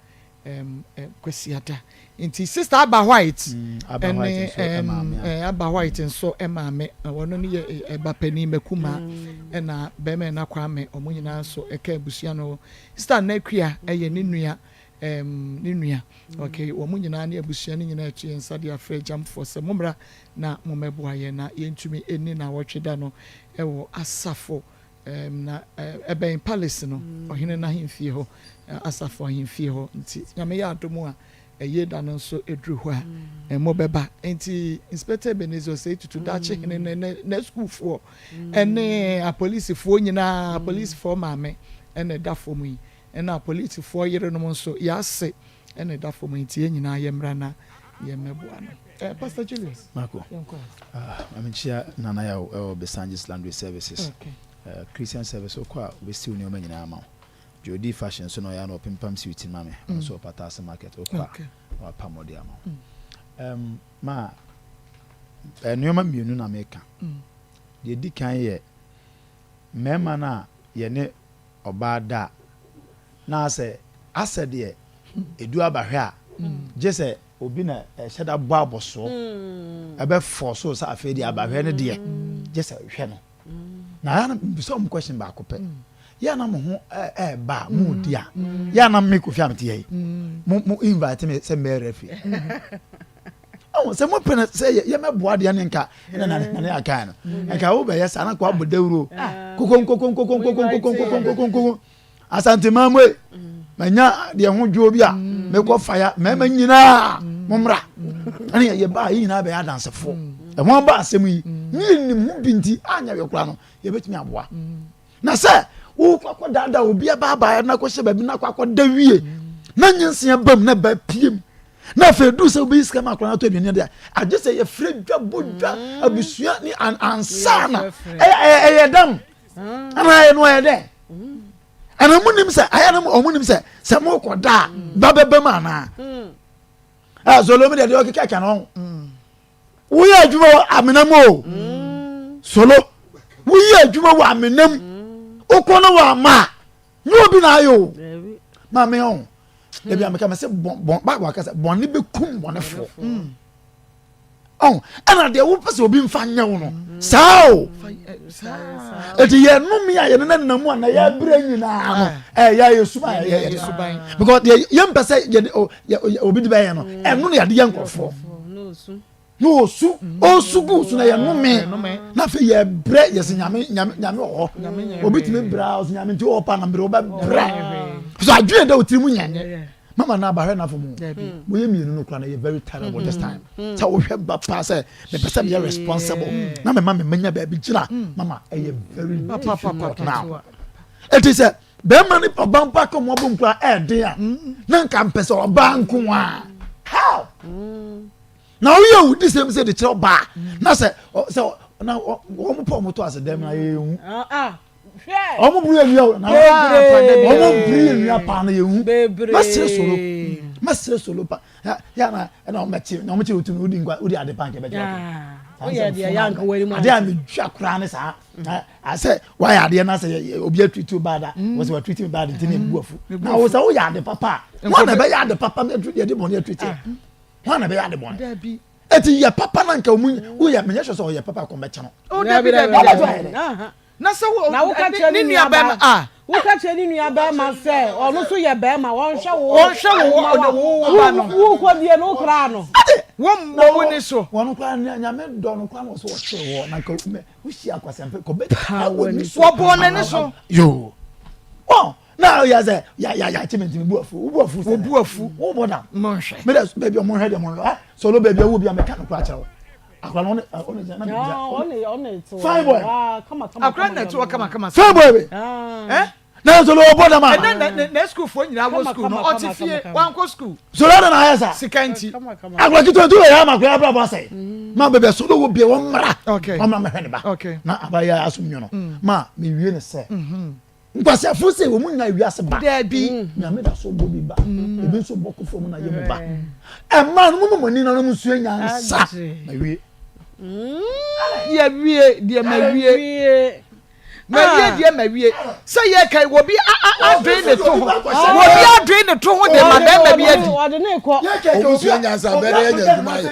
um, Kwasiada. Nti Sister Aba White ɛne um, Aba White nso maame, ɔno ne yɛ ɛba panin Makuma ɛna bɛrima ɛna Kwame, wɔn nyinaa nso ɛka abusua no. Sister Nakua ɛyɛ ne nua. Um, ne nua. Okay, wɔn nyinaa ne abusua no nyinaa atu yɛn nsa de afrɛ Gyamfoɔ sɛ mommra na mommɛboa yɛn na yɛntumi nni nnawɔtwe da no wɔ asafo um, na ɛbɛn palace no, ɔhene no ahemfie hɔ, asafo ahemfie hɔ. Nti Nyame yɛ adom a, ɛyie da no nso ɛduru hɔ a, mobɛba. Nti Inspector Ebenezer Osei Tutu Daakye Hene ne n'asukuufoɔ ne apolisifoɔ nyinaa, apolisifoɔ maame na ɛda fam yi, Ɛna apolisifoɔ yerenom nso, yɛase na ɛda fam nti yɛn nyinaa yɛmmra na yɛmmɛboa no. Eh, Pastor Julius, Marco, yɛnkɔ ɛ. Ah, ma menkyia Nana Yaw ɛwɔ Besanges Laundry Services. Okay. Uh, Christian service wokɔ a wobɛsiw nneɛma nyinaa ama wo. Jody Fashion nso na ɔyɛ a na ɔpempam suit ma me. Ɔno nso wɔ Patase Market wokɔ a Okay. na wapam ɔde ama wo. Um, ma eh, nneɛma mmienu na meka. Deɛ ɛdi kan yɛ mmarima no a yɛne ɔbaa da a, na asɛ asɛ deɛ ɛdu abahwɛ a, gye sɛ obi na ɛhyɛ da bɔ abɔsoɔ ɛbɛ fɔɔso sɛ afei deɛ abahwɛ no deɛ gye sɛ hwɛ no. Na yɛ na mbisa wɔn question baako pɛ. Yɛ na mo ho ɛɛba a mo di a, yɛ na me Kofi a mete yɛ yi, mo mo invite me sɛ mbɛyɛ referee. Ɔn sɛ mo pene sɛ yɛ mɛboa deɛ ne nka ɛna na ne akan no nka wo bɛyɛ saa na nka wabɔ dawuro kokonkokonkokonkokonkokonkokonko Asante man mu e manya deɛ ho dwoɔ bi a mekɔ faya mmarima nyinaa mo mmra ɛne yɛ ba yɛ nyinaa bɛyɛ adansefoɔ ɛho aba asɛm yi ne yɛnim ho bi nti anyɛ yɛ koraa no yɛbɛtumi aboa na sɛ wokɔ akɔ daadaa obi abaabaa na akɔhyɛ baabi na akɔ akɔda wie na nyinsea bam na ba piem na afei duru sɛ wobɛyi sika ma akwadaa no atɔ aduane deɛ agye sɛ yɛfrɛ dwa bɔ dwa mm. abusua ne ansa na ɛyɛ dam mm. ana ɛyɛ no ɛyɛ dɛ mm. ana mo nim sɛ ayɛ no ɔmo nim sɛ sɛ mo kɔ da a ba bɛbɛ mu anaa ɛ solo mi deɛ deɛ ɔkeka kya no woyɛ adwuma wɔ amena mu o solo woyɛ adwuma wɔ amena mu wokɔ no wɔ ama a nyɛ obi na ayɛ o maame ɔn ebi ameka mɛ sɛ bɔn bɔn baako aka sɛ bɔnne bɛ kum bɔnnefoɔ ɔn ɛna deɛ wopɛ sɛ obi nfa nyɛ wo no saa o eti yɛ numi a yɛn nana mu a na yɛ abere nyinaa no ɛyɛ yɛ suban yɛ yɛ because deɛ yɛn mpɛ sɛ yɛ obi de bɛyɛ no ɛno na yɛde yɛ nkurɔfoɔ na osu osu gu so na yɛ nome na afei yɛ brɛ yɛ sɛ nyame nyame nyame wɔ hɔ obi tumi brɛ a ɔsɛ nyame nti ɔwɔ pa na mbrɛ ɔbɛ brɛ so adwene dɛ otiri mu nyɛ mama na abahwɛ n'afɔ mu mo yɛ mmienu no kora na yɛ very terrible this time sɛ wohwɛ ba paa sɛ mepɛ sɛ meyɛ responsible na mema me manya baabi gyina mama ɛyɛ very difficult now ɛti sɛ bɛrima ne ɔba mpo aka ɔmo abom kora ɛɛden a na nka mpɛ sɛ ɔbaa nko a how na woyɛ wo di sɛm sɛ de kyerɛ ɔbaa na sɛ sɛ na wɔn pɔ wɔn to ase dɛm na yɛ ehu ah, ah. wɔn buru yɛ nua o na wɔn buru yɛ nua paa na yɛ ehu mɛsirɛ solo mɛsirɛ solo pa ya na ɛna wɔn bɛkye na wɔn kye otu na odi nkwa odi ade pa nkɛ bɛkye ɔtɔ ade a mi dwa koraa ne saa asɛ wayɛ adeɛ na sɛ obi atriti bad a mm. wɔsɛ watriti bad nti na ebu afu na wɔsɛ woyɛ ade papa a wɔn na ɛbɛyɛ ade papa na yɛde bɔne atriti ah. Hwan na ɛbɛyɛ ade bɔne? Eti yɛ papa na nka ɔmu woyɛ menyɛ sure sɛ ɔyɛ papa kɔn bɛkyɛ no. Oh dabi dabi dabi. Na sɛ wo na woka kyerɛ ne nua bɛrima a. Woka kyerɛ ne nua bɛrima sɛ ɔno nso yɛ bɛrima wɔnhwɛ wo. Wɔnhwɛ wo wo wo ba no. Wo kɔ die no wokra no. Ade wɔn mmɔ wo ni so. Wɔn kora nyame dɔ no kora na ɔsɛ ɔkyerɛ wɔ na nka wohyia akwasɛmpɛ kɔ bɛ wɔ ni so. Wɔbɔ n'ani so. Yoo. Wɔn na yɛ sɛ ya ya ya kyɛmɛ ntumi bu afu wo bu afu sɛ bu afu wo bɔ dam mo nhwɛ mi dɛ baabi ɔmo nhwɛ deɛ mo nhwɛ ah solo baabi awo bi a mɛka no kora kyerɛ wo akora no ɔne ɔne gyina na mi gyina fine boy akora na ɛte wɔ kama kama fine boy bi eh na solo ɔbɔ dam a ɛnɛ na na na sukuu foɔ nyinaa wɔ sukuu no ɔte fie wankɔ sukuu solo ɛna na ayɛ sa sika nti akora ketewa nti wɔ yɛ ama akora abira bɔ asɛe ma baabi a solo wɔ bia wɔn mmra wɔn mmra mɛhwɛ ne ba na abayɛ asom nwono ma mi wie ne sɛ. Nkwaseafo se wɔn nya wiase ba. Dabi. Nyame da so bɔ bi ba. Mm. Ebi nso bɔ kofo mu na yɛ mu ba. Ɛma no mo mo ani na no mo sua nyansa. Ma wie. Mm. Yɛ wie deɛ ma wie. Ma wie ah. deɛ ma wie. Sɛ yɛ kan wɔ bi adwene ne to ho. Wɔ bi adwene ne to ho de ma bɛrima bi adi. Ɔde ne kɔ. Yɛ kɛ kɛ obi sua nyansa bɛrɛ yɛ nya adwuma yɛ.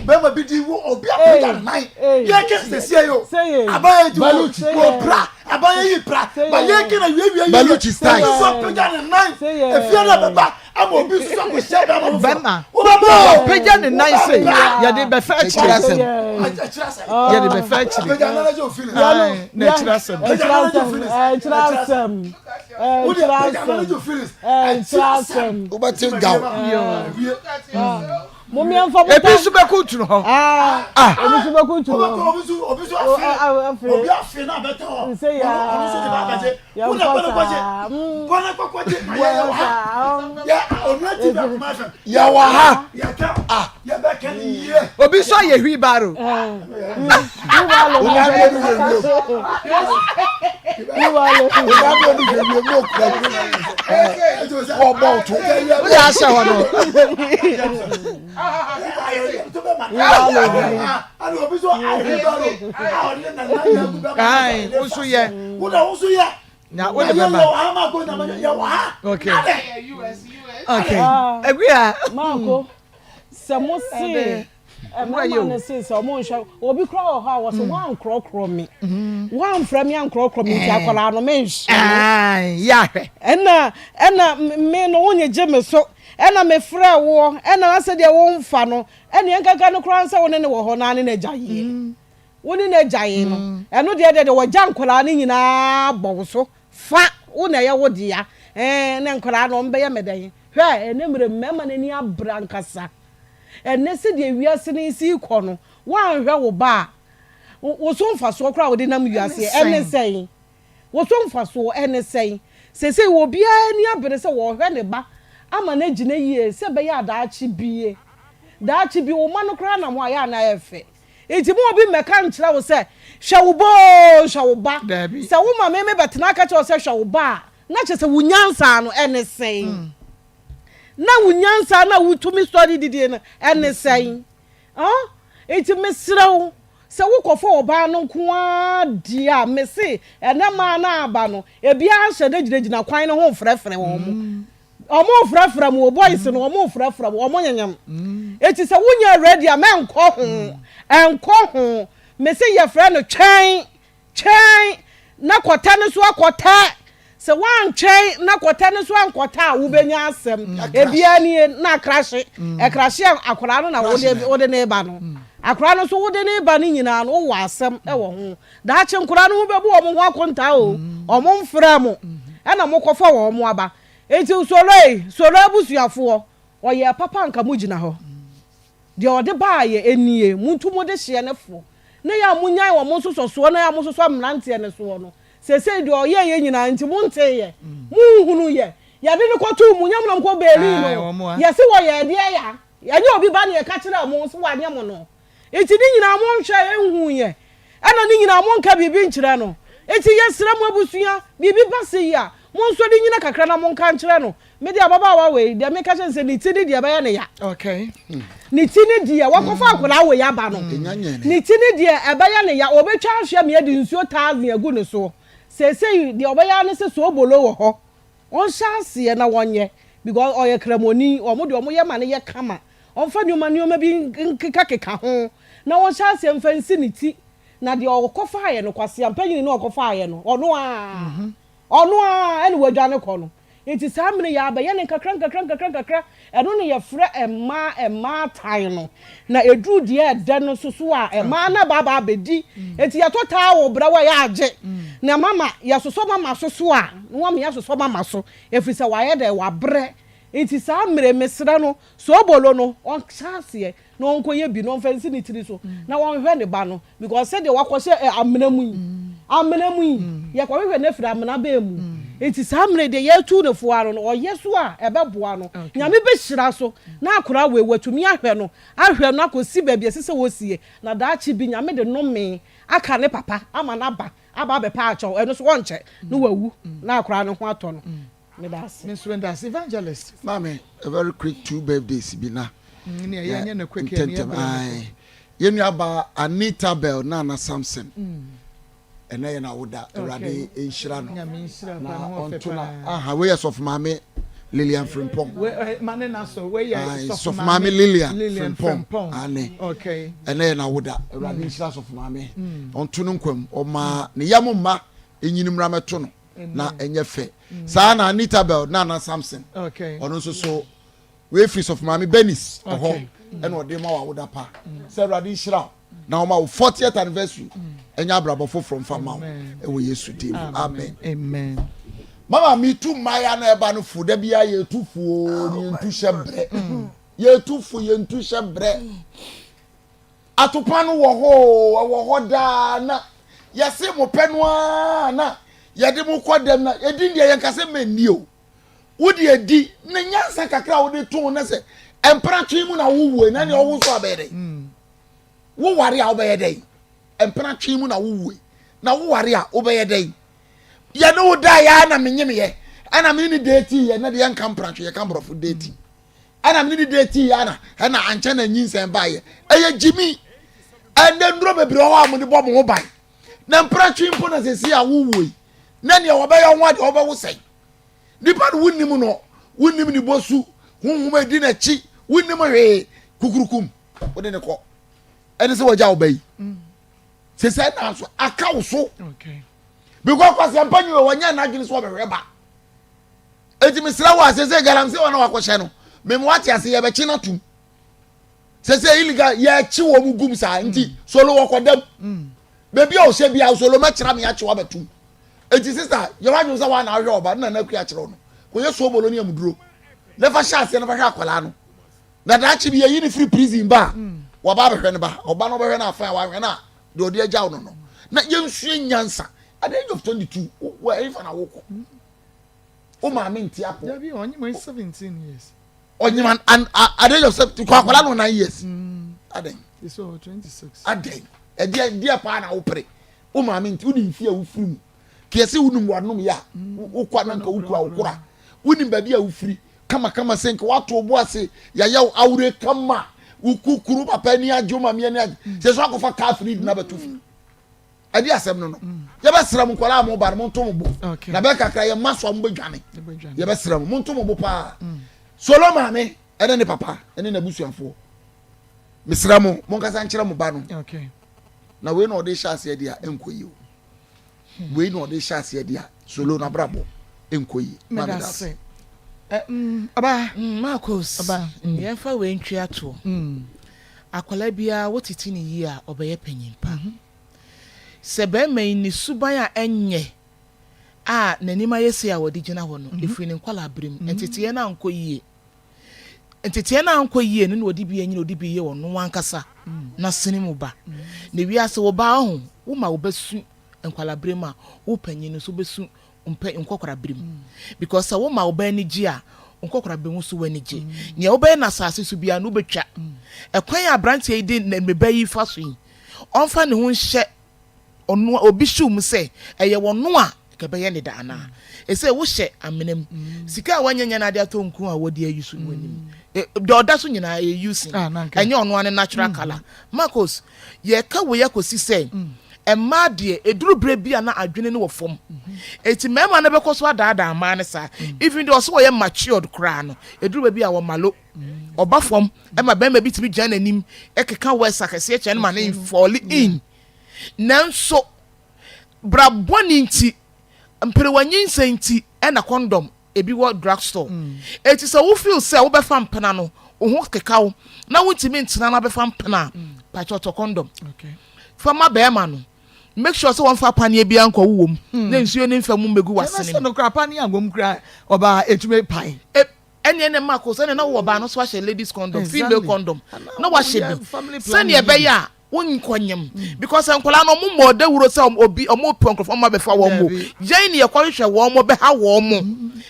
Bɛrima bi di wo obi apagya nan. Yɛ kɛ sɛ sie yo. Abayɛ ti wo wo pra. Aban yɛ yi pra. Ba yɛ kɛ na wie wie wie. Baluchi style. Obi nso apagya ne nan. Efie na bɛba ama obi nso so akɔhyia bɛrima foforɔ. Bɛrima. Wobɛba o. Ɔpagya ne nan se yɛde bɛfa akyire. Akyire asɛm. Yɛde bɛfa akyire. Apagya nana gye ofili. Ae, na akyire asɛm. Akyire asɛm. Akyire asɛm. Wode apagya nana gye ofili. Akyire asɛm. Wobɛte gaw. Ebi nso bɛkuntunu hɔ. Ah. Ebi nso bɛkuntunu hɔ. Obi nso obi nso afe. Obi afe na abɛtɛ hɔ. Nse ya. Ɔno nso de ba abɛgye. Yɛn Wode kɔ kɔ ne kɔgye. saa. Kɔ ne kɔ kɔgye. Na yɛ yɛ wɔ ha. Yɛ onua ti bi akoma fam. Yɛ wɔ ha. Yɛ ka. Ah. Yɛ bɛ kɛ ne yie. Obi nso ayɛ wheelbarrow. Wode ahyɛ hɔ no. Ae, wo nso yɛ. Na wode bɛba. Okay. Okay. Aguia. Marco, sɛ mo se mmarima no se sɛ ɔmo nhwɛ obi kura wɔ hɔ a wɔsɛ mm. wɔankorɔkorɔ me mm-hmm. wɔamfrɛ me ankorɔkorɔ me nti eh. akwadaa no menhwɛ yɛahwɛ ɛna ɛna me no wonye gye me so ɛna mefrɛ woɔ ɛna asɛ deɛ womfa no ɛne ɛnkaka no koraa sɛ wo ne ne wɔ hɔ naa ne n'agya yie mm. wo ne n'agya yie no mm. ɛno deɛ deɛ deɛ wɔgya nkwadaa no nyinaa bɔ wo so fa wo na ɛyɛ wo dea ɛɛ ne nkwadaa no ɔmbɛyɛ mɛdɛn hwɛ ɛne mmerɛ mmarima no ani abere ankasa Ɛnnɛ sɛdeɛ wiase no resi rekɔ no, woanhwɛ wo ba a, wo so mfasoɔ koraa a wode nam wiase ɛne sɛn? Wo so mfasoɔ ɛne sɛn? Seesei obiara ani abere sɛ wɔrehwɛ ne ba ama no agyina yie sɛ ɛbɛyɛ a daakye bie, daakye bi wo mma no koraa nam hɔ a ɛyɛ a na ɛyɛ fɛ. Nti ma obi mmɛka nkyerɛ wo sɛ hwɛ wo ba oo, hwɛ wo ba. Sɛ wo ma me mebɛtena aka kyerɛ wo sɛ hwɛ wo ba a, na kyerɛ sɛ wo nyansa no ɛne sɛn? Na wo nyansa na wotumi sɔre didie no ɛne sɛn? Ɔn? Nti mesrɛ wo, sɛ wokɔfa ɔbaa no nko ara deɛ a, mese ɛnɛ mmaa no aba no, ebiara nhyɛ da gyinagyina kwan no ho mfrɛfrɛ wɔn. Wɔn mfrɛfrɛ mo o, boys no, wɔn mfrɛfrɛ mo, wɔn nyenyem. Nti sɛ wonyɛ ready a, mɛnkɔ ho, ɛnkɔ ho. Mese yɛfrɛ no twɛn. Twɛn na kɔtɛ no so akɔtɛ. Sɛ woantwɛn na kɔtɛ no so ankɔtɛ a, wobɛnya asɛm. Mm. Ebiara nie na akrahye. Mm. Ɛkrahye a akwadaa no na wode wode ne ba no. Mm. Akwadaa no nso wode ne ba no nyinaa no wowɔ asɛm wɔ ho. Daakye nkwadaa no ho bɛbu wɔn ho akontaa o. Wɔn mfrɛ mo. Ɛna mokɔfa wɔn aba. Enti solo yi, solo abusuafoɔ, ɔyɛ papa anka mo gyina hɔ. Deɛ ɔde baeɛ nie, Montu mo dehyeɛ no fo, ne yɛ a monyae wɔn nsosɔsoɔ ne yɛ a mososɔ mmeranteɛ no soɔ no. Seesei deɛ ɔyɛeɛ nyinaa nti monteeɛ, monhunuiɛ. Yɛde no kɔtoo mu, nyɛ mo na mokɔ beelii no. Yɛse wɔyɛɛ deɛ ya, ɛnyɛ obi ba na yɛka kyerɛɛ mo sɛ wanyɛ mo no. Nti ne nyinaa monhwɛeɛ nhuiɛ, ɛna ne nyinaa monka biribi nkyerɛ no. Nti yɛsrɛ mo abusua, biribi ba sei a, monsɔre nnyina kakra na monka nkyerɛ no. Me deɛ ababaawa wei deɛ meka kyerɛ no sɛ ne ti ne deɛ ɛbɛyɛ ne ya. Okay. Ne ti ne deɛ wakɔfa akwadaa wei aba no. Ne ti ne deɛ ɛbɛyɛ ne ya. Ɔbɛtwa ahwɛ me de nsuo thousand agu ne so. Seesei deɛ ɔbɛyɛ ara ne sɛ soobolo wɔ hɔ. Ɔnhyɛ aseɛ na wɔnyɛ because ɔyɛ kramoni. Wɔn deɛ wɔyɛ ma no yɛ kama. Ɔmfa nneɛma nneɛma bi nkekakeka ho na ɔnhyɛ aseɛ mfa nsi ne ti. Na deɛ ɔkɔfaeɛ no kwasea mpanyini no ɔkɔfaeɛ no ɔno ara. Ɔno ara na wadwane kɔ no. Nti saa mene yi ara bɛyɛ no nkakra nkakra nkakra nkakra. Ɛno na yɛfrɛ mmaa mmaatan no. Na ɛduru deɛ ɛdɛ no nso so a, mmaa no aba aba abɛdi. Nti yɛtɔ towel brɛ wo a, yɛ agye. Na mama, yɛsosɔ mama so so a, na wama yɛasosɔ mama so. Ɛfiri sɛ wayɛ dɛn? Wabrɛ. Nti saa mmerɛ yi, mesrɛ no, soobolo no, ɔnhyɛ aseɛ na ɔnkɔyɛ bi na ɔmfa nsi ne tiri so na ɔnhwɛ ne ba no because sɛdeɛ wakɔhyɛ eh, amena mu yi amena mu yi yɛkɔhwehwɛ no afiri amena bɛn mu nti saa mmerɛ deɛ yɛtu ne fo ano no ɔyɛ so a ɛbɛboa no nyame bɛhyira so na akora wei watumi ahwɛ no ahwɛ no akɔsi baabi ɛsɛ sɛ wɔsie na daakye bi nyame de nome aka ne papa ama no aba aba abɛpa akyɛw ɛno so ɔnkyɛ na wawu na akora no ho atɔ no Meda ase. Me nso meda ase evangelist. Maame a very quick two birthdays bi na. Mm, ne ɛyɛ nyɛ no quick yɛ ne yɛ brɛ. Yɛn nua ba Anita Bell Nana Samson. Mm. Ɛnɛ yɛ na woda Awurade nhyira no. Na ɔnto na aha wei yɛ sɔfo maame Lilian Frimpong. Eh, ma ne na so wei yɛ sɔfo maame Lilian Frimpong. Ane. Okay. Ɛnɛ yɛ na woda Awurade mm. nhyira sɔfo maame. Mm. Ɔnto no nkwam ɔma ne yam mma. ɛnyini mmra mɛto no na ɛnyɛ fɛ. Saa na Anita Bell Nana Samson ɔno nso so wei firi sɔfo maame Bernice ɛhɔ ɛna ɔde ma wɔ awoda pa sɛ Awurade nhyira wo na ɔma wo 40th anniversary ɛnyɛ abrabɔ foforɔ mfa ma wo ɛwɔ Yesu din mu amen. Amen. Mama metu mmayewa na ɛba no fo da biara yɛtu fo ne yɛntu hyɛ brɛ yɛtu fo yɛntu hyɛ brɛ Atopa no wɔ hɔ oo, ɛwɔ hɔ daa na yɛse mo pɛ no ara na yɛde mo kɔ dɛm na edin deɛ yɛnka sɛ mɛnni o. Wode adi na nyansa kakra a wode too na sɛ mpena twe mu na wowue na nea ɔwo nso abɛyɛ dɛn? Woware a wobɛyɛ dɛn? Mpena twe mu na wowue na woware a wobɛyɛ dɛn? Yɛne wo da yɛ na menyemeyɛ ɛna mene ne deeti yɛ na deɛ yɛnka mpena twe yɛka mborɔfo deeti. Ɛna mene ne date yɛ ana ɛna ankyɛ na nyinsɛn baayɛ ɛyɛ gyimi ɛnɛ nnuro bebree wɔ hɔ a mode bɔ mo ho ban na mpratwe mpo na sɛsi a wowɔ yi na nea wɔbɛyɛ ho adeɛ wɔbɛwo sɛn nipa no wonnim no wonnim ne bɔsu honhom adi n'akyi wonnim hwee kukurukum wode ne kɔ ɛne sɛ wɔgya wo ba yi sɛ sɛ na so aka wo so because kwasiampa nyi wɔ wɔnyɛ n'adwene sɛ wɔbɛhwɛ ba Enti mesrɛ wo a sese galamsey wɔn a wakɔhyɛ no mema wate ase yɛbɛkye no atum sese illegal yɛkye wɔn mu gum saa nti mm. solo wɔkɔ dam mm. beebi a ɔhyɛ bia solo mɛkyerɛ me akye wabɛtum eti sista yɛ wadwene sɛ wɔn na ahwɛ ɔba ne nana akua akyerɛw no kò yɛ sobolo ne amuduro ne fa hyɛ aseɛ ne fa hwɛ akwadaa no na daakye bi yɛyi ne firi prison ba a mm. waba abɛhwɛ ne ba ɔba no ɔbɛhwɛ no afɛn a wahwɛ no a deɛ ɔde agyaw no no na yɛnsua nyansa at the age of 22 wɔ ɛyifa na wokɔ. Wo maame nti apo. Dabi ɔnyim ɔyɛ 17 years. Ɔnyim an at the age of 17 kɔ akwadaa no 9 years. Mm. Adɛn. Sisi ɔwɔ 26. Adɛn. Ɛdeɛ deɛ paa na wopere. Wo maame nti wode mfie a wofiri mu. Kìɛ sɛ wonim wanom yɛ a mm. wokɔ na nka wokura wokora. Wonim baabi a wofiri kama kama sɛ nka wato wo bo ase yɛayɛ wo awure kama wokukuru papa ani agye wo maame ani agye. Mm. Sɛ so akɔfa kaa firi di na bɛto fi. Ɛde asɛm no no. Yɛbɛsrɛ mo nkwadaa a mo ba no monto mo bo. Na bɛyɛ kakra yɛn mma so a mobɛdwane. Yɛbɛsrɛ mo monto mo bo paa. Mm. Solo maame ɛne ne papa ɛne n'abusuafoɔ. Mesrɛ mo monkasa nkyerɛ mo ba no. Na wei na ɔde hyɛ aseɛ deɛ a ɛnkɔ yie o. Hmm. Wei na ɔde hyɛ aseɛ deɛ a solo n'abrabɔ ɛnkɔ yie. Meda ase. Mm, ɔbaa. Mm, Marcos. Ɔbaa. Mm. Yɛmfa wei ntwe atoɔ. Akwadaa biara wotete ne yie a ɔbɛyɛ panyin pa. Mm -hmm. Sɛ barima yi ne suban a ɛnyɛ a n'anim ayɛ sei a ɔde gyina hɔ no, ɛfiri ne nkwadaa-berɛ mu. Nteteeɛ no ankɔ yie. Nteteeɛ no ankɔ yie no na ɔde bi anyini, ɔde bi yɛ ɔno ankasa n'asene mu ba. Na wiase wo ba ɔho, woma wo ba su nkwadaa-berɛ mu a, wo panyin no nso wobɛsu mpɛ nkɔkorabere mu because sɛ woma wo ba ani gye a, nkɔkorabere mu nso w'ani gye. Nea wobɛyɛ no asase so biara no wobɛtwa. Ɛkwan a aberanteɛ yi de ne ba yi fa so yi, ɔmfa ne ho nhyɛ ɔno obi hyew mu sɛ ɛyɛ ɔno a nka ɛbɛyɛ ne da anaa. Ɛsɛ wohyɛ amena mu. Sika a wanya nya no ade atɔ nku a wɔde ayi so no w'anim. Deɛ ɔda so nyinaa ɛyɛ using. Ɛnyɛ ɔno ara ne natural colour. Marcos, Yɛreka wei akɔsi sɛ, mmaa deɛ, ɛduru berɛ bi a na adwene no wɔ fam. Enti mmarima no bɛkɔ so adaadaa mmaa no saa. Even though ɔsɛ ɔyɛ matured koraa no, ɛduru baabi a wɔmalo. Ɔba fam ma barima bi tumi gyina n'anim keka words akɛseɛ kyerɛ no ma no fall in. Nanso, bra bɔne nti, mperewa nyinsɛn nti ɛna condom ebi wɔ drug store. Enti sɛ wo feel sɛ wobɛfa mpena no, wo ho keka wo na wontumi ntena na wobɛfa mpena a, pakyɛ tɔ condom. Fa ma bɛrima no. Make sure sɛ wɔmfa paneɛ biara nkɔ wo wom na nsuo no mfa mu mmɛgu w'asene mu. Ɛna sɛ no koraa paneɛ ankɔ mu koraa ɔbaa ɛtumi pae. Ɛneɛ ne mako sɛdeɛ na wowɔ baa no so ahyɛ ladies condom, female condom na wahyɛ bi sɛdeɛ ɛbɛyɛ a Wonkɔ nyem because nkwadaa no ɔmo mmɔɔ dawuro sɛ obi ɔmo pɛ nkorɔfoɔ ɔmo abɛfa wɔn mo. Yɛn ne yɛkɔ hwehwɛ wɔn mo bɛha wɔn mo.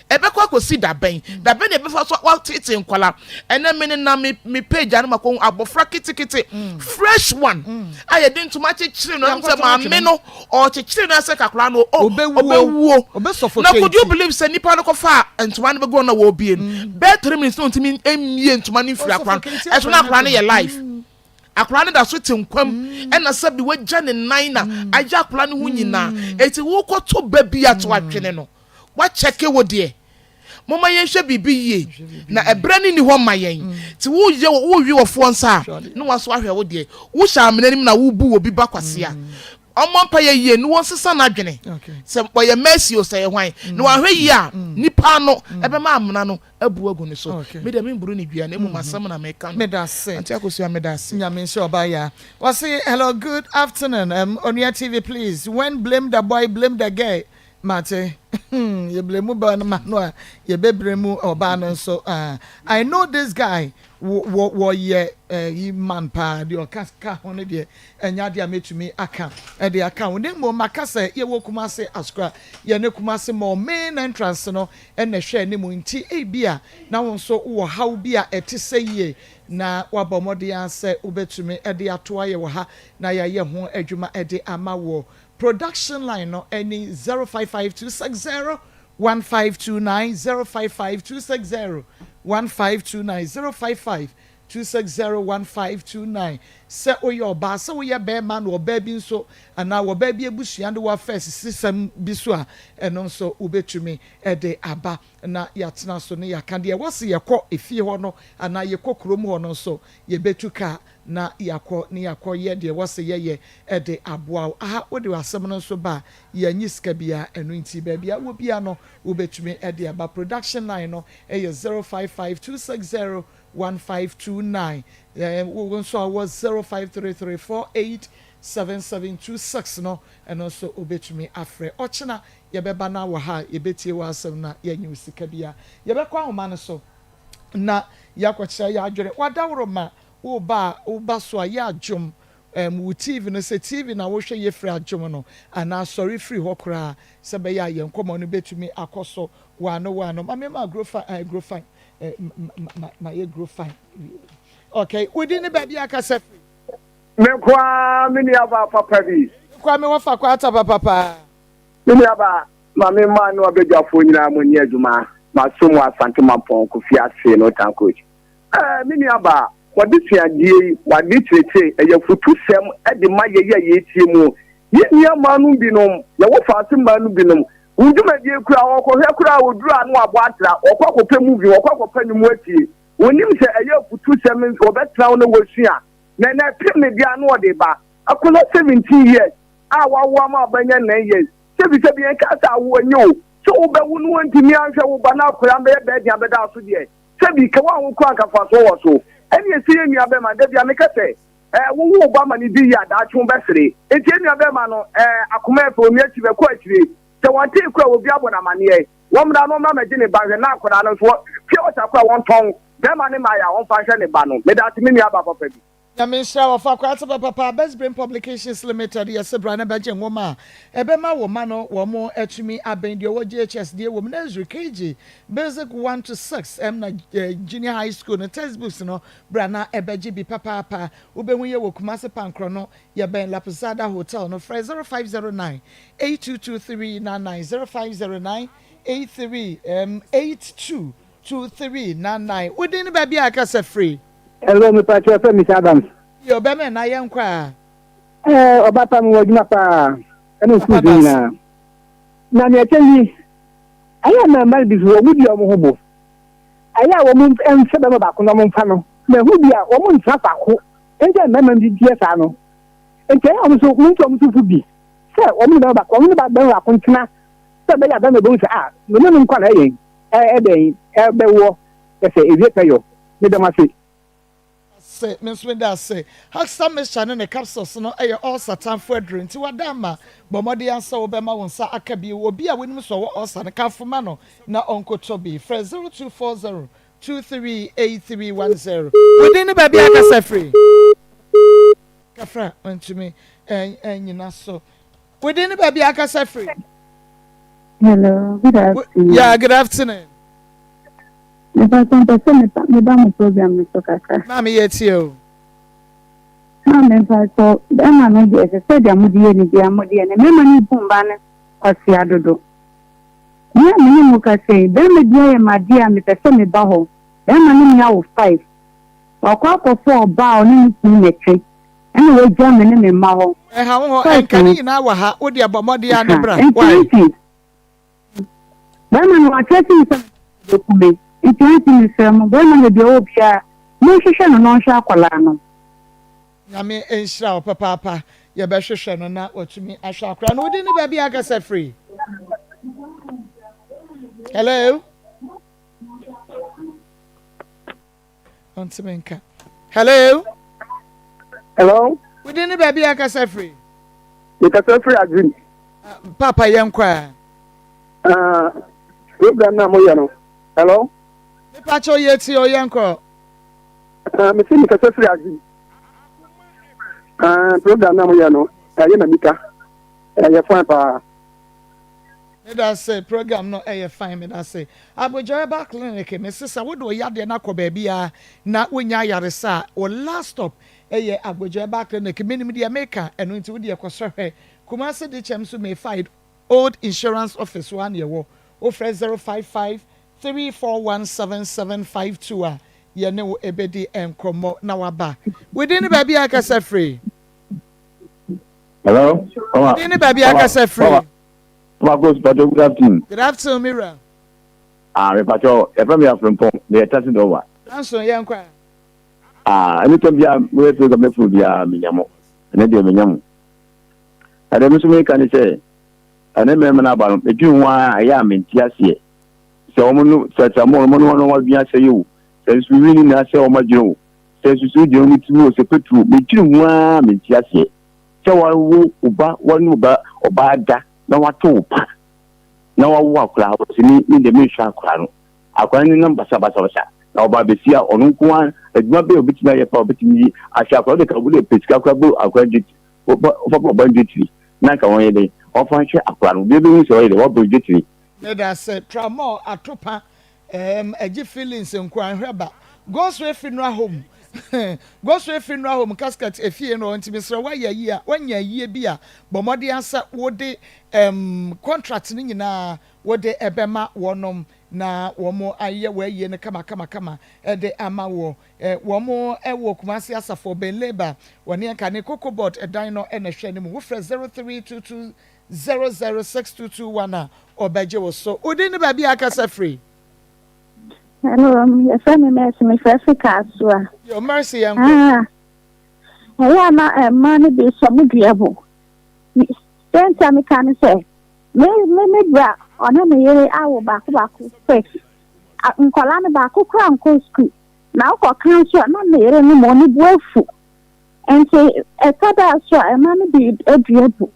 Ɛbɛkɔ akɔsi dabɛn? Dabɛn na yɛbɛfa so atete nkwadaa? Ɛnɛ me nenam me me page ano makɔhu abɔfra ketekete fresh one a yɛde ntoma akyekyere no ɛmu sɛ maame no ɔkyekyere no asɛ kakora no ɔbɛwuo. Na could you believe sɛ nipa no kɔfa ntoma no bɛgu hɔ na wɔrebie no bɛyɛ 3 minutes na ɔntumi mmie ntoma no mfiri akora no ɛso na akora no yɛ life. Akwadaa no da so te nkwa mu ɛna sɛbi wagya ne nan na ayɛ akwadaa no ho nyinaa. Eti wokɔto ba bi ato atwene no, wakyɛke wo deɛ. Momma yɛnhwɛ biribi yie na ɛberɛ no nni hɔ mma yɛn. Nti woyɛ wowe wɔfoɔ nsa a na waso ahwɛ wo deɛ. Wohyɛ amena no mu na wobu obi ba kwasea. Ɔmmɔ mpaeɛ yie na wɔnsesa n'adwene sɛ ɔyɛ Mercy o sɛ ɛyɛ hwan na wahwɛ yie a nipa ano ɛbɛma amena no abu agu ne so. Me deɛ memburu no dua na mmom asɛm na meka no. Medase. Auntie Akosua medase. Nyame nhyira ɔbaa yi a. Ɔse hello good afternoon um, Onua TV please when blame the boy blame the girl mate hmm yɛ blame baa no ma no a yɛbɛ blame ɔbaa no nso ah I know this guy Wɔ wɔyɛ ɛyi man paa deɛ ɔka ka ho no deɛ ɛnyɛ adeɛ a mɛtumi aka ɛde aka ho na mmom maka sɛ yɛwɔ Kumasi Asokwa yɛne Kumasi Mall main entrance no ɛna ɛhwɛ anim nti ebia na wo nso wowɔ haw bi a ɛte sɛ yie na wabɔ mmɔden ara sɛ wobɛtumi ɛde ato ayɛ wɔ ha na yɛayɛ ho adwuma ɛde ama woɔ. Production line no ɛne 055260 1529 055 260 1529 055 260 1529 Sɛ woyɛ ɔbaa, sɛ woyɛ barima na ɔbaa bi nso anaa ɔbaa bi abusua de wo afa asisisɛm bi so a, ɛno nso wobɛtumi de aba na yɛatena so na yɛaka. Deɛ ɛwɔ sɛ yɛkɔ efie hɔ no anaa yɛkɔ kurom hɔ no nso, yɛbɛtu kaa na yɛakɔ na yɛakɔyɛ deɛ ɛwɔ sɛ yɛyɛ de aboa wo. Aha, wode w'asɛm no nso ba a, Yɛnnye sika biara, ɛno nti baabi a wowɔ biara no wobɛtumi de aba. Production line no yɛ 055 260 1529. Wo nso a wowɔ 0533 48 7726 no, ɛno nso wobɛtumi afrɛ. Ɔkyena yɛbɛba na wɔ ha a yɛbɛtie w'asɛm na yɛannye wo sika biara. Yɛbɛkɔ ahoma no so na yɛakɔkyerɛ yɛn adwene. W'adaworo ma wo ba a woba so a yɛ adwom Ɛm wo TV no, sɛ TV na wohwɛ yɛ firi adwom no anaa sɔre firi hɔ koraa sɛ ɛbɛyɛ a yɛn nkɔmmɔ no bɛtumi akɔ so waano waano. Ma me ma grow fine, eh, grow fine, eh, ma, ma, ma yɛ grow fine. Okay, wo din ne baabi a kasa firi? Me nko ara me nuabaa papa bi. Me nko ara me wɔfa kwata papa paa. Me nuabaa, ma me mmaa ne w'abadwafoɔ nyinaa mo nyɛ adwuma. Maso mu Asante Mampɔn, Kofi Ase, Northern Coach. Ɛɛ, me nuabaa, wɔde suadeɛ yi, wɔade kyerɛkyerɛ, ɛyɛ afutusɛm de ma yɛn a yɛretie mu. Yɛn nua mmaa no binom, yɛwɔ faase mmaa no binom, wɔn dwumadie koraa, wɔkɔhwɛ koraa, wɔduru a na wɔabɔ atra, wɔkɔ akɔpɛ movie, wɔkɔ akɔpɛ nnwom atie. Wɔnnim sɛ ɛyɛ afutusɛm nso wɔbɛtena hɔ na wɔasua. Na ɛnɛ ɛpem ne deɛ a na wɔde ba. Akwadaa 17 years a wawo ama abɛnya 9 years. Sɛbisɛbi yɛnkaa sɛ awoɔ nyɛ o, sɛ wobɛwo no wɔntumi anhwɛ wo ba na akwadaa no bɛyɛ bɛɛden abɛda aso deɛ, Sɛbi, ka woanwo koraa anka mfasoɔ wɔ so. Ɛne ɛsɛ yɛn nua bɛɛma no, da bia meka sɛ, ɛɛ, wowo wo ba ma no di yie a, daakye wo bɛsere. Enti yɛn nua bɛɛma no, ɛɛ, akoma ɛfɛ, onua akyi bɛkɔ akyire. Sɛ wɔntee koraa a, obi abɔ no amaneɛ. Wɔmmra na ɔmmra mɛgye ne ba nhwɛ, na akwadaa no nso, wɔ, pure water koraa wɔntɔn, bɛɛma no mmaeɛ a, ɔmfa nhwɛ ne ba no. Medaase me nua ba papa bi. Nyame nhyira wo ɔfa koraa sɛ papa Best Brain Publications Limited yɛse bra na bɛgye nwoma a ɛbɛma wo mma no wɔn atumi abɛn deɛ ɔwɔ JHS deɛ wɔ mu Nursery, KG, Basic 1 to 6 ɛm na Junior High School no textbooks no bra na ɛbɛgye bi papaapa wobɛhu yɛ wɔ Kumasi Pankorɔ no yɛbɛn La Posada Hotel no frɛ 0509 822399 0509 83 82 2399 Wo din ne baabi a kasa firi? Hello, me pakyɛ fɛ Miss Adams. Yo, bɛmɛ na yɛn kɔ a. Ɛɛ, ɔba pa mewɔ adwuma paa, ɛne sukuu so nyinaa. Na nea ɛkyɛ yi, ɛyɛ a mmarima bi so wɔn di wɔn ho bo. Ɛyɛ a wɔn mfɛ bɛrima baako na wɔn mfa no. Na ɛho bi a wɔn ntena faako. Nti a mmarima bi yɛ saa no. Nti ɛyɛ a wɔn nso wɔn ntu wɔn so fo bi sɛ wɔn ne bɛrima baako wɔn ne bɛrima baako ntena sɛ ɛbɛyɛ a bɛrima bɛhu sɛ ah, me ne no nkwa na ɛyɛ ɛbɛn ɛbɛwɔ ɛsɛ ewie pɛyɔ. Meda mo ase. Ase, me nso meda ase. Haxta mixture ne ne capsules no yɛ ulcer tamfo aduru, nti wada ama. Bɔ mmɔden ara sɛ wobɛma wo nsa aka bi. Obi a wonim sɛ ɔwɔ ulcer no, kamfo ma no na ɔnkɔtɔ bi. Frɛ 0240 238310. Wo din ne baabi a akasa firi? Kafra, mantumi annyina so. Wo din ne baabi a akasa firi? Hello, good afternoon. Yeah, good afternoon. Mepatɔ mpɛ sɛ meba meba mo program no so kakra. Maame yɛ tie o. Maame mpatɔ bɛrima no deɛ ɛsɛ sɛ deɛ mode yɛ no biara mode yɛ no mmarima no bu mmaa no kwasea dodo. Me a me ne mo kasa yi bɛrima bi ayɛ me adeɛ a mepɛ sɛ meba hɔ bɛrima no me awo five wakɔ akɔfa ɔbaa a ɔne ne kunu na ɛte ɛna wagya me ne me mma hɔ. Ɛha wo hɔ ɛnka ne nyinaa wɔ ha wo deɛ bɔ mmɔden ara ne bra why. Nti Bɛrima no wakyerɛ me sɛ ɔbɛku me nti aunty mesrɛ mo bɛrima no baabi a ɔwɔ biara monhwehwɛ no na ɔnhwɛ akwadaa no. Nyame nhyira wo papaapa. Yɛbɛhwehwɛ no na watumi ahwɛ akora no. Wodin ne baabi a akasa firi? Hello? Ɔntumi nka. Hello? Hello? Wodin ne baabi a akasa firi? Mekasa firi Agrim. Ah, Papa yɛn kɔ a. Ah, program na moyɛ no. Hello? Mepa kyɛw yɛ ti o yɛn kɔ. Ah, mese mekasa firi Agrim. Ah, program na moyɛ no, ɛyɛ na mika. Ɛyɛ fine paa. Meda ase, program no ɛyɛ fine, meda ase. Abodwo Herbal Clinic, mese sɛ wode wo yadeɛ no akɔ baabi a na wonya ayaresa a, wo last stop ɛyɛ Abodwo Herbal Clinic. Menim deɛ meka, ɛno nti wodeɛ kɔsɔ hwɛ. Kumasi Dikyɛm so Mayfied Old Insurance Office hɔ ara na yɛwɔ. Wofrɛ 055 341 7752 a, yɛne wo ɛbɛdi nkɔmmɔ na waba. Wo din ne baabi a akasa firi? Hello? Wo din ne baabi a akasa firi? Mama Rose, Pacho, good afternoon. Good afternoon, me wura. Ah, me Pacho, yɛfrɛ me Afrempong, meyɛ taxi driver. Nanso, yɛn kɔ a. Ah, anytime bia moyɛ program mɛforo biara menya mo. Ɛnɛ deɛ menya mo. Ɛdeɛ me nso meka ne sɛ, ɛne mmarima no aba no, medwene ho ara ɛyɛ a mente aseɛ. Sɛ wɔn no, sɛ sɛ wɔn no wɔn adwene asɛe o, sɛ nso wi no na asɛe wɔn adwene o, sɛ nsusu gyina wɔn tirim o, sɛ petro, medwene ho ara mente aseɛ. Sɛ wawo wo ba, wɔne wo ba ɔbaa da na wato wo pa na wawo akwadaa, wɔsi me me deɛ menhwɛ akwadaa no. Akwadaa no nam basabasabasa na ɔba abɛsi a ɔno nko ara adwuma bɛyɛ obetumi ayɛ pa obetumi yi ahwɛ akwadaa de ka obi de pɛ sika koraa bɔ akwadaa dwetiri ɔfa bɔ ɔba dwetiri na nka wɔn yɛ dɛ ɔfa nhwɛ akwadaa no obi ebehu sɛ ɔyɛ dɛ wabɔ dwetiri. Medase tramol atopa Erm ɛgye feelings nkoaa nhwɛ ba Gosway funeral home Gosway funeral home casket efie no nti mesrɛ woayɛ ayie a woanya ayie bi a bɔ mmɔden ara sɛ wode erm contract no nyinaa wode ɛbɛma wɔnom na wɔn ayɛ w'ayie no kama kama kama de ama woɔ. Wɔn wɔ Kumasi Asafo ɔbɛn Labour wɔne ɛnka ne Cocoa Board ɛdan no na ɛhwɛ no mu wofrɛ 0322 006221 a, ɔbɛgye wo so. Wo din ne baabi a akasa firi? Hello, yɛfrɛ me Mercy, mefrɛ fi Kasoa. Yo, Mercy, yɛn kɔ. Ah, ɛyɛ a na eh, mmaa no bi sɔ mo dua bo. Sɛ nti a meka ne sɛ, me me me bra ɔne ne yere awo baako baako six. Nkɔla no baako kora nkɔ sukuu. Na wokɔka nso a na ne yere no ma ɔne bo afu. Nti ɛtɔ da so a mmaa no bi dua bu.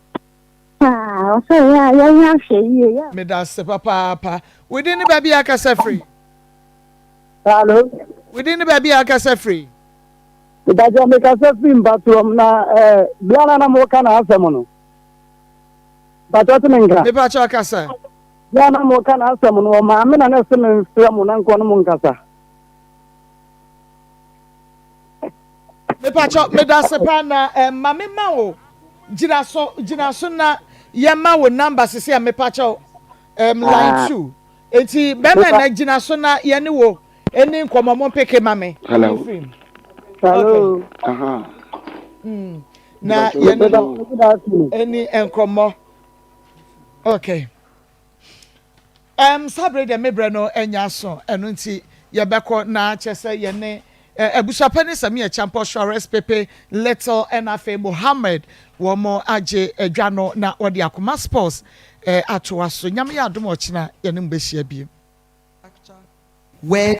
Paa, ɔsɛ yɛ a yɛnyɛ ahwɛyie yɛ. Medase papaapa. Wo din ne baabi a akasa firi? Hello. Wo din ne baabi a akasa firi? Mepakyɛ mekasa firi mpatoam na eh, bia na na moka na asɛm no. Mpakyɛ te me nka. Mepakyɛ ɔkasa. Bia na moka na asɛm no ɔmaame na na ɛsɛ me mfrɛ mo na nkɔ no mo nkasa. Mepakyɛ medase paa na eh, ma me ma wo gyina so gyina so na yɛ ma wo number sisi a mepakyɛ um, line ah. 2 eti bɛrima na gyina so na yɛ ne wo ɛni nkɔmɔ mo mpeke ma me. Hello. Hello. Okay. Mm. Na yɛ ne no ɛni nkɔmɔ. Okay. Ɛm, saa bere deɛ me berɛ no anya aso, ɛno nti yɛbɛkɔ na kyerɛ sɛ yɛne eh, abusuapɛni Samia Champɔ, Suarez Pepe, Little ɛna afei Mohammed wɔn agye adwa no na wɔde Akoma Sports eh, atoa so. Nyame yɛ adom ɔkyena yɛne mo bɛhyia bio. Where.